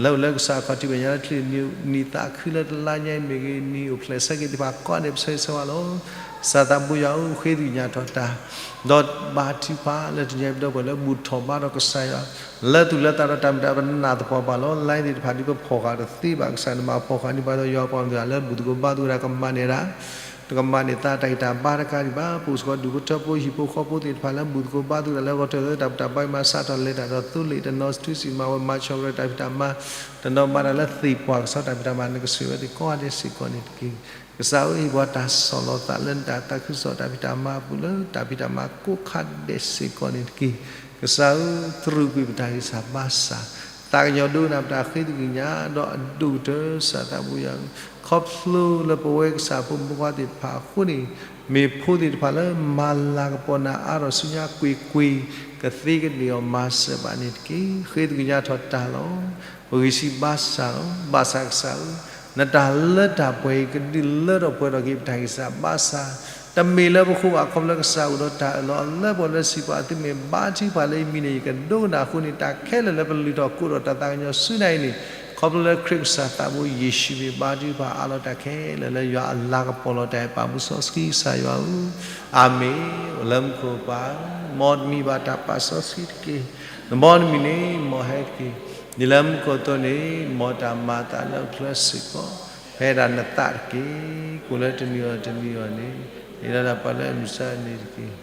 လၢအိၣ်လၢကစၢ်ခီၣ်ထံးမဲာ်ညါလၢချ့နံၤသးခုလၢတလါညါအံၤမ့ၢ်ဂ့ၤ နံၤအိၣ်ဖျဲၣ်ဆၢက့ၤသ့ၣ်တဖၣ်ကိးဂၤဒဲး ပဆၢဂ့ၤဆၢဝါလီၤ. ကစၢ်သးဘိယွၤဧၢ ဃ့သကညးထီၣ်တၢ် ဒီးဘါထုကဖၣ်လၢတနံၤအံၤ ပဒီပုၢ်ဝဲၢ်လၢဘူၣ်ထီၣ်ဘါထီၣ်ကစၢ်ယွၤ လၢသူၣ်လၢသးဒီးတၢ်မ့ၢ်တၢ်တီ ပနၢ်သပှၢ်ဘၣ်လီၤ. လၢသ့ၣ်တဖၣ်ဒ်ပဖီၣ်ဃာ်တသ့ဘၣ် ကစၢ်နဘၣ်ဖီၣ်ဃာ်န့ၢ်ပှၤဒီး ယွၤပှၤမုၢ်ဂၤလၢဘူၣ်သကိးဘါသကိးတၢ် ကမၤန့ၢ်ဒၣ် တကမၤန့ၢ်သးတၢ်ဂံၢ်တၢ်ဘါတကးဒံးဘၣ် ပအိၣ်စ့ၢ်ကီးဒူၣ်ဖိထၢဖိဟံၣ်ဖိဃီဖိသ့ၣ်တဖၣ်လၢဘူၣ်သကိးဘါသကိးတၢ်လၢဂီၤထီၣ်သၢတၢ်ပတၢ်ဘါအံၤ မၤစးထီၣ်လဲၤတၢ်ဒီးသိလ့ၣ် တနီၤထူစံၣ်မၤဝဲ မၤဆီၣ်ထွဲတၢ်ဖံးတၢ်မၤ တနီၤမၤတၢ်လၢသ့ၣ်ပှၢ်ကစီၣ်တၢ်ဖံးတၢ်မၤ နကဆိၣ်ဂ့ၤဝဲသ့ၣ်ကိးဂၤဒဲးစ့ၢ်ကီးန့ၣ်တက့ၢ်. ကစၢ်ဧၢ ဟ့ၣ်ပှၤတၢ်ဆီၣ်လီၤသးလၢနတၢ်သးခုကစီၣ်တၢ်ဖံးတၢ်မၤအပူၤ လၢတၢ်ဖံးတၢ်မၤကိးခါဒဲးစ့ၢ်ကီးန့ၣ်တက့ၢ်. ကစၢ်ဧၢ သရူးကွံာ်ပတၢ်ဂံၢ်စၢ်ဘါစၢ် သးကညီၤဒိကနၣ်ပတၢ်ဃ့သကညး ဒီးအဒိၣ်ကတၢၢ် ကစၢ်သးဘိယွၤဧၢ ခီဖျိလၢပဝဲကစၢ်ဖိမုၣ်ဖိခွါသ့ၣ်တဖၣ်အဃိန့ၣ်, မ့ၢ်ဖိသ့ၣ်တဖၣ်လၢမၤလၤကပီၤနၤအါထီၣ်ဆူညါကွ့ၢ်ကွ့ၢ်, ကသ့ကန့ၢ်အီၤမၤစၢၤဘၣ်န့ၣ်တက့ၢ်. ဃ့သကွံာ်ညါထီၣ်တၢ်လီၤ. ပဂံၢ်စၢ်ဘါစၢ်လီၤ. ဘၣ်ဆၣ်ကစၢ်ဧၢ, နတၢ်လၢတၢ်ပှဲၤအံၤ ကဒုးလၢထီၣ်ပှဲၤထီၣ်က့ၤပတၢ်ဂံၢ်စၢ်ဘါစၢ်, တမ့ၢ်လၢပဃိဘၣ် ခီဖျိလၢကစၢ်အိၣ်ဒီးတၢ်အၢၣ်လီၤလၢပှဲၤလၢစံးပာ် သုမ့ၢ်ဘါထုကဖၣ်လၢယမံၤန့ၣ် ယကဒိကနၣ်အဃိန့ၣ် တၢ်ခဲလၢာ်လၢပလုၢ်ထီၣ်ကိးထီၣ်တၢ်သးကညီၤဆူနၤအံၤန့ၣ်, ခီဖျိလၢခရံာ်ကစၢ်သးဘိယ့ၣ်ၡူးမ့ၢ်ဘါထုကဖၣ်အါလီၤတၢ်ခဲလၢာ်လၢယွၤအလၤကပီၤလီၤတၢ်အဲၣ်ပာ်မူစီဆှံကစၢ်ယွၤဧၢ, အၤမ့ၣ်. အိၣ်လၢမူခိၣ်ပၢ်ဧၢ, မ်တမံၤဘၣ်တၢ်ပာ်စီဆှံတက့ၢ်. နမ်တမံၤန့ၣ် မ်ဟဲတက့ၢ်. ဒ်လၢမူခိၣ်အသိးန့ၣ် မ်တၢ်မၤအသးလၢအိၣ်ဖျဲၣ်စ့ၢ်ကီး, ဖဲဒၣ်နသးတက့ၢ်. ကိၣ်လၢတနံၤအီၤတနံၤအီၤန့ၣ်, မ့ၢ်ဒၣ်ပှၤလၢအမုၢ်ဆါန့ၣ်တက့ၢ်.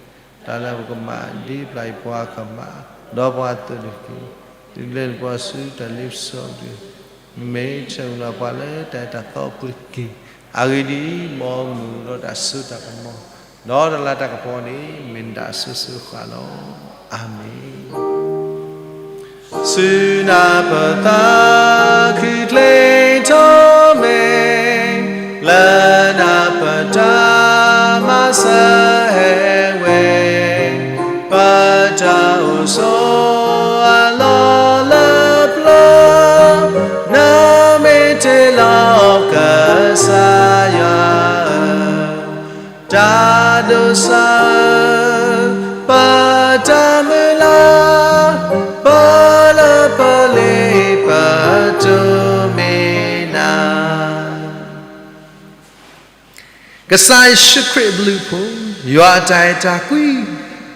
တၢ်လၢပကမၤဒ်ပျၢ်ယပှၤကမၤ, ဒီးပှၤအသိးန့ၣ်တက့ၢ်. သုလဲၤနုာ်ပှၤဆူတၢ်လ့ပစီတက့ၢ်. မ့ၢ်ဆၢဂ့ၤလီၤပှၤလၢတၢ်အဲၣ်တၢ်သီအပူၤတက့ၢ်. အဂ့ၢ်ဒ်အံၤ, မ်အမုာ်ဒီးတၢ်စိတၢ်ကမီၤ, ဒီးတၢ်လၤတၢ်ကပီၤန့ၣ် မ့ၢ်နတၢ်အစိၤစိၤဃၣ်ဃၣ်လီၤ. အၤမ့ၣ်. ဆူနၤပသးခုချ့ထီၣ်မ့ၢ်, လၢနၤပတၢ်မၤစၢၤဟဲဝဲ, ပတၢ်အိၣ်ဆိးအလီၢ်လၢပျၢၤ, နမ့ၢ်တ့လီၤကစၢ်ယွၤဧၢ, တၢ်ဒိးစၢ်, ပတၢ်မုၢ်လၢ်, ပလၢပလ့ပတိၢ်မ့ၢ်နၤ. ကစၢ်ယ့ၣ်ၡူးခရံာ်အဘျုးအဖှိၣ်, ယွၤအတၢ်အဲၣ်တၢ်ကွံ,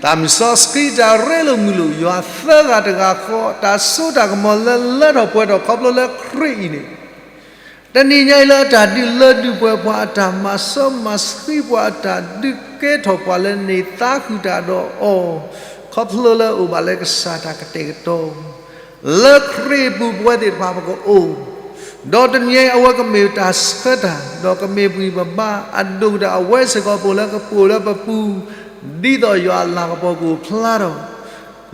သးမုၢ်စီဆှံတၢ်ရ့လိာ်မုာ်လိာ်, ယွၤသၢဂၤတဂၤဃီ, တၢ်စိတၢ်ကမီၤလၢလၢထီၣ်ပှဲၤထီၣ်ခီဖျိလၢခရံာ်အံၤန့ၣ်, တနံၤညါအံၤလၢအတၢ်ဒုးလၢဒုးပှဲၤပှၤ, အတၢ်မၤစီမၤဆှံပှၤ, အတၢ်ဒုးကဲထီၣ်ပှၤလၢန့ၢ်သါဃုာ်တၢ်ဒီးအီၤ, ခီဖျိလၢအိၣ်ဘၣ်လၢကစၢ်တၢ်ကတဲာ်ကတီၤ လၢခရံာ်အပူၤပဝဲသ့ၣ်တဖၣ်ပကအိၣ်, ဒီးတနံၤအံၤအဝဲကမ့ၢ်တၢ်ဆၢတၢ်, ဒီးကမ့ၢ်ပဂံၢ်ပဘါ, အဒိၣ်ကတၢၢ်အဝဲစ့ၢ်ကီးပအိၣ်လၢကပိာ်လၢပပူၤ, ဒ်သိးယွၤအလၤကပီၤကအိၣ်ဖျါထီၣ်,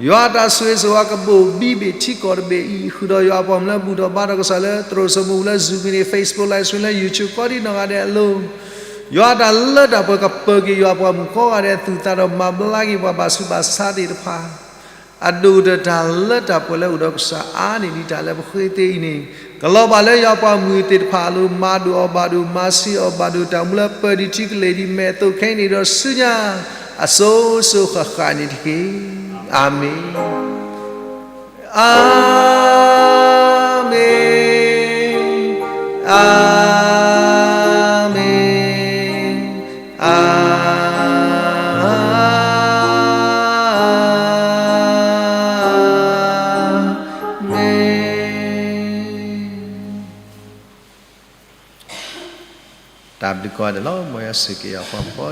ယွၤအတၢ်ဆိၣ်ဂ့ၤဆိၣ်ဝါကဘိၣ်ဘံဘ့ၣ်ထံကီၢ်တဘ့ၣ်အံၤ, ဃုာ်ဒီးယွၤအပှၤမုၣ်လၢဘူၣ်ထီၣ်ဘါထီၣ်ကစၢ်လၢသရိာ်စိမိၤလၢ Zoom မ့ၢ်ဂ့ၤ, Facebook live stream လၢ YouTube ကိးဒံနီၢ်ဂၤဒဲးအလိၤ, ယွၤအတၢ်လၢတၢ်ပှဲၤကပၢၤက့ၤယွၤအပှၤမုၣ်ကိးဂၤဒဲးအသူၣ်အသးဒီးမၤဘျါက့ၤပှၤဘၣ်ဆူးဘၣ်ဆါသ့ၣ်တဖၣ် အဒိၣ်ကတၢၢ်တၢ်လၢတၢ်ပှဲၤလၢအိၣ်ဒီးကစၢ်အါန့ၢ်ဒံးတၢ်လၢပဃ့သ့အံၤန့ၣ်, ကလီၤဘၣ်လၢယွၤပှၤမုၢ်သ့ၣ်တဖၣ်အလိၤ, မၤဒိၣ်အီၤဘၣ်ဒိၣ်, မၤဆံးအီၤဘၣ်ဒိၣ်, တၢ်မူလၢပၢၢ်ဒံးထံကလဲၤဒံးမဲာ်အသိးခဲအံၤန့ၣ်ဒီးဆူညါ, အစိၤစိၤဃၣ်ဃၣ်န့ၣ်တက့ၢ်. အၤမ့ၣ်. အၤမ့ၣ်, အၤမ့ၣ်, အၤမ့ၣ်. တၢ်ဘျုးကိးဂၤဒဲးလီၤ. မ်ယွၤဆိၣ်ဂ့ၤက့ၤယွၤအပှၤမုၣ်ကိး